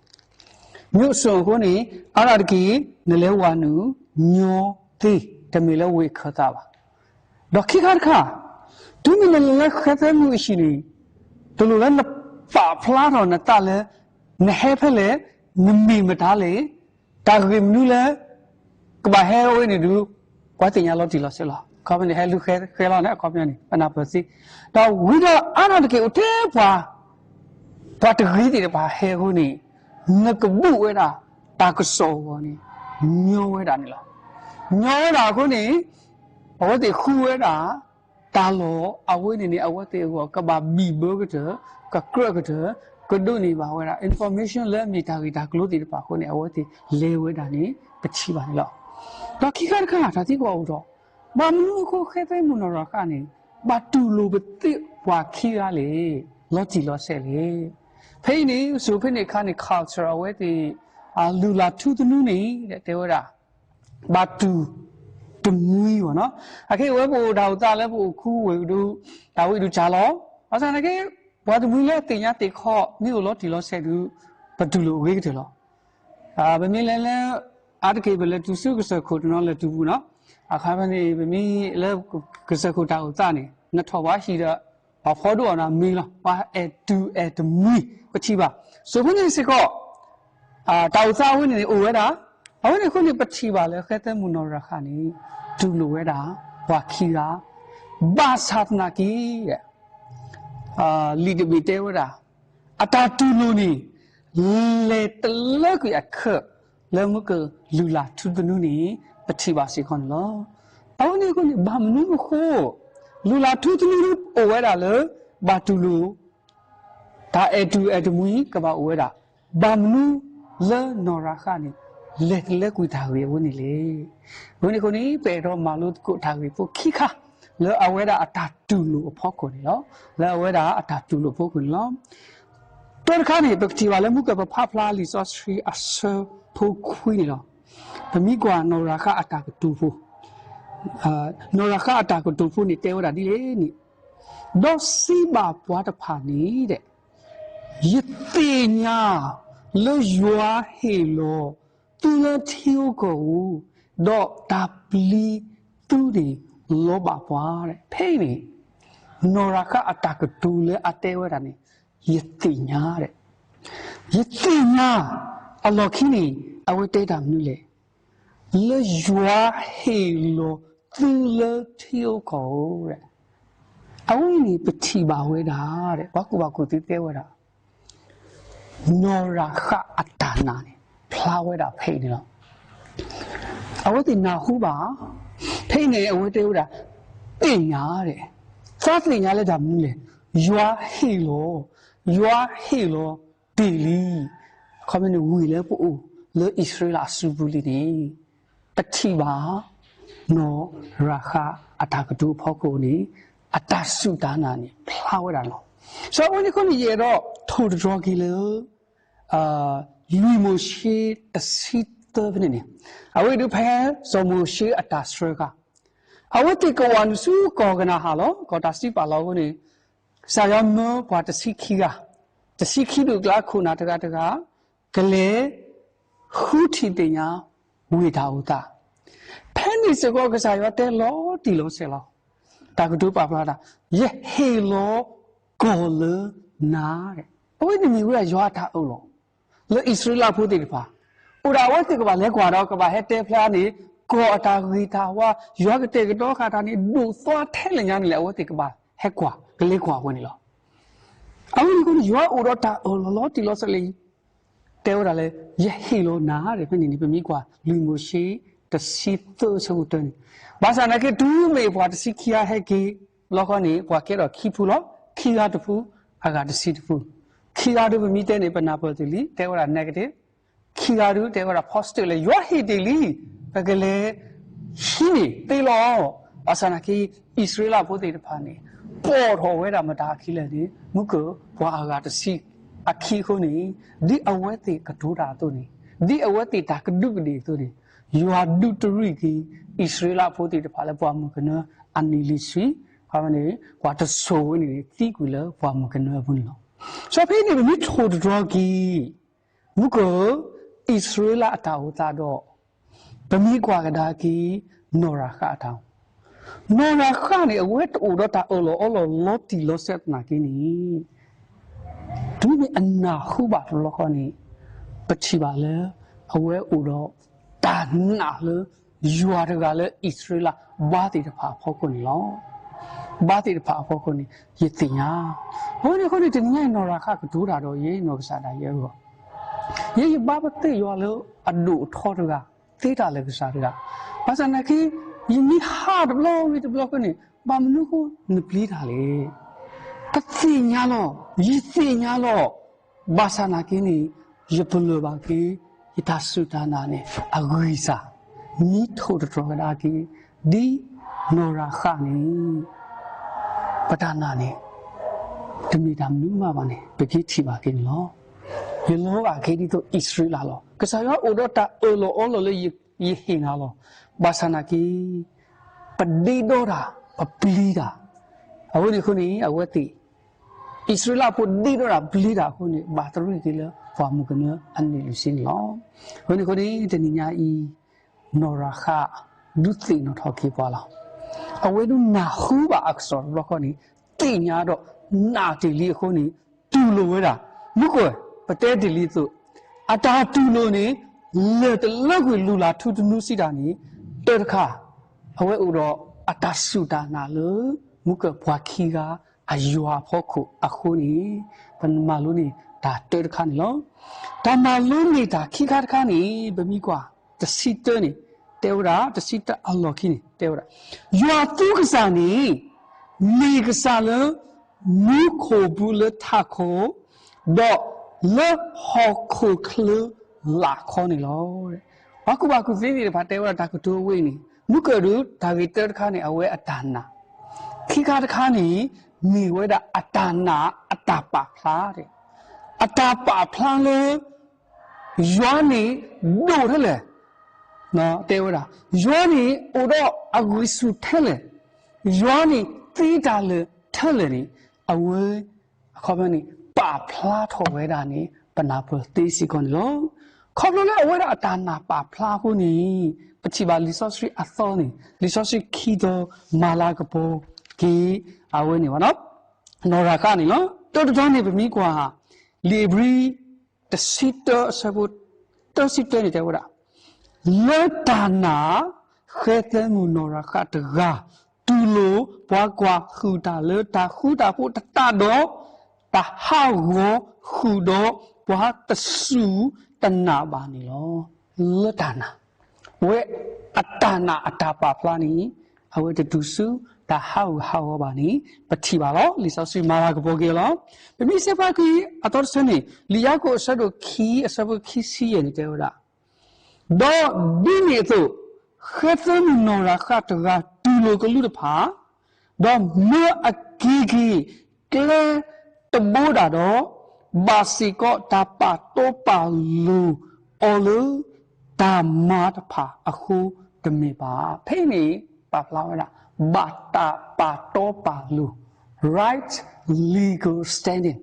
မျိုးစုံအဃိန့ၣ် အါဒၣ်တက့ၢ် နလဲၤဝၤနုာ် ညီသ့ တမ့ၢ်လၢဝ့ၢ်အခၢၣ်သးဘၣ် ဒီးခံခါတခါ တုၤမ့ၢ်နလဲၤလၢဃဲသဲမုၣ်အဟံၣ်န့ၣ် တလိၣ်လၢနပာ်ဖျါထီၣ်နသးလၢ နဟဲဖဲလဲၣ်, နမ့ၢ်မတၤလဲၣ်, တၢ်ဂ့ၢ်မနုၤလၢ ကဘၣ်ဟဲဝဲန့ၣ်ဒုး ပှၤသ့ၣ်ညါလီၤတံၢ်လီၤဆဲးလီၤ. အခီပညီန့ၣ် ဟဲလူၤဃဲလီၤန့ၣ် အခီပညီန့ၣ် ပနၢ်ပၢၢ်သ့, ဒီးဝံၤဒီးအါထီၣ်တက့ၢ်အိၣ်ထဲပှၤ ပှၤတဂ့ၤသ့ၣ်တဖၣ်ဟဲအဃိန့ၣ် နကဘူးဝဲဒၣ် တၢ်ကစီၣ်အဂီၢ်န့ၣ် ညီဝဲဒၣ်န့ၣ်လီၤ. ညီဝဲဒၣ်အဃိန့ၣ် အဝဲသ့ၣ်ဃုဝဲဒၣ် တၢ်လီၢ်အဝဲန့ၣ်န့ၣ် အဝဲသ့ၣ်အဂီၢ် ကဘၣ်ဘံၣ်ဘၢကတၢၢ် ကကြၢးကတၢၢ် ကဒိးန့ၢ်ဘၣ်ဝဲဒၣ် information လၢအမ့ၢ်တၢ်ဂ့ၢ်တၢ်ကျိၤသ့ၣ်တဖၣ်အဃိန့ၣ် အဝဲသ့ၣ်လဲၤဝဲဒၣ်န့ၣ် ပထံၣ်ဘၣ်န့ၣ်လီၤ. ဒီးခံခါတခါ တၢ်သံကွၢ်အိၣ်ထီၣ် ဘၣ်မနုၤအဃိဃဲသဲမုၣ်နီၢ်ရၤဃးန့ၣ် ဘၣ်တူၢ်လိာ်ပသ့ပှၤခံဂၤလဲၣ်, လီၤတံၢ်လီၤဆဲးလဲၣ်. ဖဲအံၤန့ၣ် စိၤဖဲန့ၣ်အခါန့ၣ် culture အဝဲသ့ၣ် လုၢ်လၢ်ထူသနူန့ၣ် တဲဝဲဒၣ် ဘၣ်တူၢ်တမှံဘၣ်နီၤ. အခဲအံၤဝဲပအိၣ်တၢ်အိၣ်သးလၢပအိၣ်ခူဝ့ၢ်ဒုး တၢ်ဝံဒုးစၢ်လီၤ. ဘၣ်ဆၣ်သနာ်က့ ပှၤတမှံလၢသ့ၣ်ညါသ့ၣ်ခီ မ့ၢ်အိၣ်လီၤတံၢ်လီၤဆဲးဒုး ပတူၢ်လိာ်အဂ့ၤကတၢၢ်လီၤ. ပမ့ၢ်လဲၤလၢ အါတက့ၢ်ပလဲၤတုၤဆူကစၢၢ်ခိၣ်တနီၤလဲၤတုၤပူၤနီၤ. အခါဖဲန့ၣ် ပမ့ၢ်လၢကစၢၢ်ခိၣ်တၢ်အိၣ်သးန့ၣ် နထီၣ်ပှၤဟံၣ်ဒီး ပှၤဖီဒိၣ်အီၤန့ၣ်မ့ၢ်လီၤ. ပှၤအဲၣ်တူၢ်အဲၣ်တမှံ ပထံၣ်ဘၣ်. စိၤဖဲန့ၣ်စ့ၢ်ကီး တၢ်အိၣ်သးအဝဲန့ၣ်န့ၣ်အိၣ်ဝဲဒၣ်. အဝဲန့ၣ်အဃိန့ၣ် ပထံၣ်ဘၣ်လၢဃဲသဲမုၣ်နီၢ်ရၤဃးန့ၣ် တူၢ်လိာ်ဝဲဒၣ် ပှၤခံဂၤ ဘၣ်ဆၣ်သနာ်က့ လံာ်တဘ့ၣ်တဲဝဲဒၣ် အတၢ်တူၢ်လိာ်န့ၣ် လဲၤတလၢကွံာ်အခၢး လၢမ့ၢ်ကလုၢ်လၢ်ထူသနူန့ၣ် ပထံၣ်ဘၣ်စ့ၢ်ကီးန့ၣ်လီၤ. အဝဲန့ၣ်အဃိန့ၣ် ဘၣ်မနုၤအဃိ လုၢ်လၢ်ထူသနူအိၣ်ဝဲဒၣ်လၢ ဘၣ်တူၢ်လိာ် တၢ်အဲၣ်တူၢ်အဲၣ်တမှံကဘၣ်အိၣ်ဝဲဒၣ်, ဘၣ်မနုၤလၢနီၢ်ရၤဃးန့ၣ် လဲၤတလၢကွံာ်တၢ်ဂ့ၢ်အဝဲန့ၣ်လဲၣ်. အဝဲန့ၣ်အဃိန့ၣ် ပအဲၣ်ဒိးမၤလိသကိးတၢ်ဂ့ၢ်ဖိခံခါ လၢအဝဲဒၣ်အတၢ်တူၢ်လိာ်အဖီခိၣ်န့ၣ်လီၤ. လၢအဝဲဒၣ်အတၢ်တူၢ်လိာ်အဖီခိၣ်န့ၣ်လီၤ. တၢတခါန့ၣ် ပကထံၣ်ဘၣ်လၢမုၢ်ကၢၢ်ပဖးဖျါလံာ်စီဆှံအဆၢဖိခွံန့ၣ်လီၤ. ပမ့ၢ်ကွၢ်နီၢ်ရၤဃးအတၢ်ကတိၤဖိ နီၢ်ရၤဃးအတၢ်ကတိၤဖိန့ၣ်တဲဝဲဒၣ်ဒ်လဲၣ်န့ၣ်, ဒီးစံးဘၣ်ပှၤတဖၣ်န့ၣ် ယသ့ၣ်ညါလၢယွၤဟ့ၣ်လီၤသုလၢထံဧိၤကီၢ်ဧိၤ, ဒီးတၢ်ပျံၤသုန့ၣ်လီၤဘၣ်ပှၤ. ဖဲအံၤန့ၣ် နီၢ်ရၤဃးအတၢ်ကတိၤလၢအတဲဝဲဒၣ်န့ၣ် ယသ့ၣ်ညါ ယသ့ၣ်ညါအလီၢ်ခံန့ၣ် အဝဲတဲတၢ်မနုၤလဲၣ်. လၢယွၤဟ့ၣ်လီၤသုလၢထံဧိၤကီၢ်ဧိၤ, အဝဲန့ၣ်ပထံၣ်ဘၣ်ဝဲဒၣ် ပှၤကူၣ်ဘၣ်ကူၣ်သ့တဲဝဲဒၣ် နီၢ်ရၤဃးအတၢ်နာ်န့ၣ် ဖျါဝဲဒၣ်ဖဲအံၤန့ၣ်လီၤ. အဝဲသ့ၣ်နၢ်ဟူဘၣ်. ဖဲအံၤန့ၣ် အဝဲတဲဝဲဒၣ် သ့ၣ်ညါဒဲး, သးသ့ၣ်ညါလၢတၢ်မနုၤလဲၣ်. ယွၤဟ့ၣ်လီၤ, ယွၤဟ့ၣ်လီၤတ့ၢ်လံ. အခီပညီန့ၣ် ဝ့ၢ်လၢပအိၣ်လၢအံၣ်စရ့လးအစုပူၤလံန့ၣ် ပထံၣ်ဘၣ် နီၢ်ရၤဃးအတၢ်ကတိၤအဖီခိၣ်န့ၣ် အတၢ်စူၢ်တၢ်နာ်န့ၣ် ဖျါဝဲဒၣ်လီၤ. စီၤအဝဲန့ၣ်အဃိန့ၣ် ယအဲၣ်ဒိးထိၣ်သတြီၤက့ၤလၢ လွံၢ်မိၤၡ့တဆံသၢဖဲန့ၣ်န့ၣ်, အဝဲဒၣ်ဖဲစီၤမိၤၡ့အတၢ်စၢဃာ်, အဝဲသ့ၣ်ကဝီၤနုာ်ဆူကီၢ်ကနၤအၣ်လီၤ. ကီၢ်တၢ်စံးပာ်လီၤအဃိန့ၣ် ကစၢ်ယွၤမၢပှၤတဆံခံဂၤ, တဆံခံဒူၣ်အကျါခိၣ်နၢ်တဂၤတဂၤ ကလဲၤ ဃုထံၣ်သ့ၣ်ညါ ဝ့ၢ်တၢ်အိၣ်သး, ဖဲန့ၣ်စ့ၢ်ကီး ကစၢ်ယွၤတဲလီၤတံၢ်လီၤဆဲးလီၤ. တၢ်ကတိၤပာ်ဖျါတၢ်, ယဟ့ၣ်လီၤကီၢ်လၢနၤ. အဝဲန့ၣ်မ့ၢ်ဝဲဒၣ်ယွၤအတၢ်အၢၣ်လီၤ လၢအံၣ်စရ့လးဖိသ့ၣ်တဖၣ်, အိၣ်ဒၣ်အဝဲသ့ၣ်ကဘၣ်လဲၤကွၢ်ဒီး ကဘၣ်ဟဲတဲဖျါန့ၣ် ကီၢ်အတၢ်ဂ့ၤတၢ်ဝါ, ယွၤကတဲာ်ကတီၤဃာ်တၢ်န့ၣ် ဒိၣ်သွါထဲလဲၣ်ညါန့ၣ်လဲၣ်, အဝဲသ့ၣ်ကဘၣ်ဟဲကွၢ် ကလဲၤကွၢ်ဝဲန့ၣ်လီၤ. အဝဲန့ၣ်အဃိန့ၣ် ယွၤအိၣ်ဒီးတၢ်အၢၣ်လီၤလီၤတံၢ်လီၤဆဲးလၢ တဲဝဲဒၣ်လၢ ယဟ့ၣ်လီၤနၤဒဲး ဖဲန့ၣ်န့ၣ် ပမ့ၢ်ကွၢ် လွံၢ်မိၤၡ့ တဆံသၢဆၢဖိတၢန့ၣ်, ဘၣ်ဆၣ်နာ်က့ တုၤမ့ၢ်ပှၤတဆံခံဂၤဟဲက့ၤလီၤခီန့ၣ် ပှၤကဲထီၣ်ခံဖုလီၤ. ခံဂၤတဖု, အဂၤတဆံတဖု, ခံဂၤဒုးပမ့ၢ်တဲန့ၣ် ပနၢ်ပၢၢ်တ့ၢ်လံ တဲဝဲဒၣ် negative, ခံဂၤဒုးတဲဝဲဒၣ် positive လၢ ယွၤဟ့ၣ်တ့ၢ်လံ, ပကလဲၤ ဟံးန့ၢ်သ့လီၤ. ဘၣ်ဆၣ်နာ်က့ အံၣ်စရ့လးဖိသ့ၣ်တဖၣ်န့ၣ် ပိာ်ထီၣ်ဝဲဒၣ်မတၤအခံလဲၣ်န့ၣ် မူကၢၢ်ပှၤအဂၤတဆံအခံအဃိန့ၣ်, ဒ်အဝဲသ့ၣ်ကတိၤတၢ်အသိးန့ၣ်, ဒ်အဝဲသ့ၣ်တၢ်ကဒူးကဒ့ၣ်အသိးန့ၣ်, ယွၤဒုးတရံးက့ၤ အံၣ်စရ့လးဖိသ့ၣ်တဖၣ်လၢပှၢ်မုၢ်ကနၢအနံၣ်လွံၢ်ဆံ, ခီန့ၣ် ပှၤတစိၤဝဲန့ၣ်န့ၣ် သံကွံာ်လၢပှၢ်မုၢ်ကနၢအပူၤန့ၣ်လီၤ. စီၤဖဲအံၤန့ၣ် ပမ့ၢ်ထိၣ်သတြီၤက့ၤ မူကၢၢ် အံၣ်စရ့လးအတၢ်အိၣ်သးဒီး ပမ့ၢ်ကွၢ်ကဒါက့ၤ နီၢ်ရၤဃးအတၢ်အိၣ်, နီၢ်ရၤဃးန့ၣ် အဝဲတအိၣ်ဒီးတၢ်အၢၣ်လီၤအီလီၤလီၤတံၢ်လီၤဆဲးသနာ်က့န့ၣ်, တုၤမ့ၢ်အနၢ်ဟူဘၣ်တဘျီဃီန့ၣ်, ပထံၣ်ဘၣ်လၢ အဝဲအိၣ်ဒီးတၢ်နာ်လၢ ယွၤတဂၤလၢအံၣ်စရ့လးဘါသ့ၣ်တဖၣ်အဖီခိၣ်န့ၣ်လီၤ. ဘါသ့ၣ်တဖၣ်အဖီခိၣ်န့ၣ် ယသ့ၣ်ညါ. အဝဲန့ၣ်အဃိန့ၣ် တနံၤညါအံၤ နီၢ်ရၤဃးကတိၤတၢ်ဒီး ယဲယနီၢ်ကစၢ်ဒၣ်ယဲအဂီၢ်, ယဲယဘါပသ့ၣ်ယွၤလၢအဒိၣ်အထီတဂၤ, သ့တၢ်လၢကစၢ်တဂၤ, ဘၣ်ဆၣ်နာ်က့ ယမ့ၢ်ဟးတဘျီဝံၤတဘျီဃီန့ၣ် ဘၣ်မနုၤအဃိနပျံၤတၢ်လဲၣ်. ပသ့ၣ်ညါလီၤ, ယသ့ၣ်ညါလီၤ, ဘၣ်ဆၣ်နာ်က့န့ၣ် ယပလၢၢ်ဘၣ်က့ၤ ယတၢ်စူၢ်တၢ်နာ်န့ၣ် အဂံၢ်စၢ်, မ့ၢ်ထိၣ်သတြီၤကဒါက့ၤ ဒ်နီၢ်ရၤဃးန့ၣ် ပတၢ်နာ်န့ၣ် တမ့ၢ်တၢ်မနုၤမးဘၣ်န့ၣ် ပကထံၣ်ဘၣ်က့ၤန့ၣ်လီၤ. ယလီၤဂာ်က့ၤဒ်သိးအံၣ်စရ့လးလီၤ. ကစၢ်ယွၤအိၣ်ဒီးတၢ်အၢၣ်လီၤအီလီၤလၢယဟ့ၣ်နၤလီၤ. ဘၣ်ဆၣ်နာ်က့ ပဒ့ဒီတၢ်, ပပျံၤတၢ်, အဝဲန့ၣ်အဃိန့ၣ် အဝဲသ့ၣ် အံၣ်စရ့လးဖိဒ့ဒီတၢ်ပျံၤတၢ်အဃိန့ၣ် ဘၣ်တရံးက့ၤလၢပှၢ်မုၢ်ကနၢအနံၣ်လွံၢ်ဆံန့ၣ်လီၤ. အဃိန့ၣ်အဃိန့ၣ် တနံၤညါအံၤ နီၢ်ရၤဃး ဒုးသ့ၣ်နီၣ်ထီၣ်က့ၤပှၤလီၤ. အဝဲဒုးနၢ်ဟူဘၣ်အကစီၣ်တဘျီဃီန့ၣ် သ့ၣ်ညါဒီးနာ်တ့ၢ်လံအဃိန့ၣ် တူၢ်လိာ်ဝဲဒၣ်, မူကၢၢ် ပတဲတ့ၢ်လံအသိး, အတၢ်တူၢ်လိာ်န့ၣ် လၢာ်တလၢကွံာ်လုၢ်လၢ်ထူသနူစံးတၢ်န့ၣ် တၢတခါ, အဝဲအိၣ်ဒီးအတၢ်စူၢ်တၢ်နာ်လၢ မူကၢၢ်ပှၤခံဂၤအယွၤအဖီခိၣ်အဃိန့ၣ် ပမၤလိန့ၢ်တၢ်တၢတခါန့ၣ်လီၤ. တၢ်မၤလိန့ၢ်တၢ်ခံခါတခါန့ၣ် ပမ့ၢ်ကွၢ် တဆံတၢန့ၣ် တဲဝဲဒၣ်, တဆံတၢအလီၢ်ခံန့ၣ် တဲဝဲဒၣ်, ယွၤသူကစၢ်န့ၣ် မ့ၢ်ကစၢ်လၢ မူခိၣ်ဘုလၢထးခိၣ်, ဒီးလၢဟီၣ်ခိၣ်ချၢလၢ်ခီန့ၣ်လီၤ. ပှၤကူၣ်ဘၣ်ကူၣ်သ့သ့ၣ်တဖၣ်တဲဝဲဒၣ်တၢ်ကတိၤဝဲအံၤန့ၣ် မူကၢၢ်ဒုး တၢ်ဂ့ၢ်တၢတခါန့ၣ် အဝဲအတၢ်နာ်, ခံခါတခါန့ၣ် မ့ၢ်ဝဲဒၣ်အတၢ်နာ်အတၢ်ပာ်ဖျါ, အတၢ်ပာ်ဖျါလၢ ယွၤန့ၣ်ဒိၣ်ထဲလဲၣ်, တဲဝဲဒၣ်, ယွၤန့ၣ်အိၣ်ဒီးအဂံၢ်ဆူၣ်ထဲလဲၣ်, ယွၤန့ၣ်သ့တၢ်လၢာ်ထဲလဲၣ်န့ၣ် အဝဲ အခီပညီန့ၣ် ပာ်ဖျါထီၣ်ဝဲဒၣ်န့ၣ် ပနၢ်ပၢၢ်သ့စ့ၢ်ကီးန့ၣ်လီၤ. ခီဖျိလၢအဝဲဒၣ်အတၢ်နာ်ပာ်ဖျါအဃိန့ၣ် ပထံၣ်ဘၣ်လံာ်စီဆှံအသီန့ၣ် လံာ်စီဆှံခံသီမၤလၤကပီၤက့ၤ အဝဲန့ၣ်ဘၣ် နီၢ်ရၤဃးန့ၣ်လီၤ. တၢတတီၤန့ၣ် ပမ့ၢ်ကွၢ် လံာ်ဧ့ၤဘြံၤ တဆံတၢအဆၢဖိ တဆံတၢန့ၣ်တဲဝဲဒၣ်, လၢတၢ်နာ် ဃဲသဲမုၣ်နီၢ်ရၤဃးတဂၤ တူၢ်လိာ်ပှၤကွၢ်ဟုၣ်တၢ်လၢတၢ်ဃူတၢ်ဖိးတတးဒီး တၢ်ဟးဂီၤဃုာ်ဒီးပှၤတစူၢ်တနာ်ဘၣ်န့ၣ်လီၤ. လၢတၢ်နာ်, ဝဲအတၢ်နာ်အတၢ်ပာ်ဖျါန့ၣ် အဝဲတတုၤဆူတၢ်ဟးဂူာ်ဟးဂီၤဘၣ်န့ၣ် ပထံၣ်ဘၣ်လီၤ. လံာ်စီဆှံမၤလၤကပီၤက့ၤလီၤ. ပမ့ၢ်စံးဖးကွံာ်အသီတဆၢန့ၣ် လံာ်ယၤကိာ်အဆၢဒိၣ်ခံ အဆၢဖိခံဆံယဲၢ်န့ၣ် တဲဝဲဒၣ် ဒီးဒ်န့ၣ်အသိး ဃဲသၢမုၢ်နီၢ်ရၤဃးတဂၤတူၢ်လိာ်ကလူးတဖၣ်, ဒီးမၢအက့ၤက့ၤကျဲတဘိဒၣ်ဒီး, ဘၣ်စ့ၢ်ကီးတၢ်ပာ်တီပာ်လိၤအီၤလၢတၢ်မၤတဖၣ်အဃိတမ့ၢ်ဘၣ်. ဖဲအံၤန့ၣ် ပာ်ဖျါဝဲဒၣ် ဘၣ်တၢ်ပာ်တီပာ်လိၤ right legal standing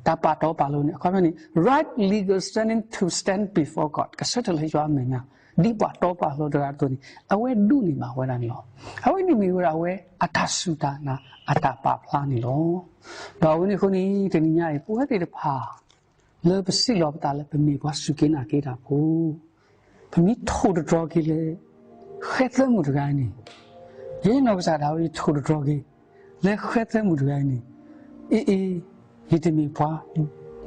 တၢ်ပာ်တီပာ်လိၤန့ၣ် အခီပညီန့ၣ် right legal standing to stand before God ကဆၢထၢၣ်လၢယွၤအမဲာ်ညါ ဒ်ပှၤတီပှၤလိၤတဂၤအသိးန့ၣ် အဝဲဒိးန့ၢ်ဘၣ်ဝဲဒၣ်န့ၣ်လီၤ. အဝဲန့ၣ်မ့ၢ်ဝဲဒၣ်ဝဲအတၢ်စူၢ်တၢ်နာ်အတၢ်ပာ်ဖျါန့ၣ်လီၤ. ဒီးအဝဲန့ၣ်အဃိန့ၣ် တနံၤညါအံၤ ပဝဲသ့ၣ်တဖၣ် လၢပစံးလီၤပသးလၢပမ့ၢ်ပှၤစူၢ်က့ၤနာ်က့ၤတၢ်ဖိ ပမ့ၢ်ထိၣ်တတြီၤက့ၤလၢ ဃဲသၢမုၢ်တဂၤအံၤန့ၣ်, ယဲနီၢ်ကစၢ်ဒၣ်ဝဲ ယထိၣ်တတြီၤက့ၤ လၢဃဲသၢမုၢ်တဂၤအံၤန့ၣ်, အ့အ့, ယတမ့ၢ်ပှၤ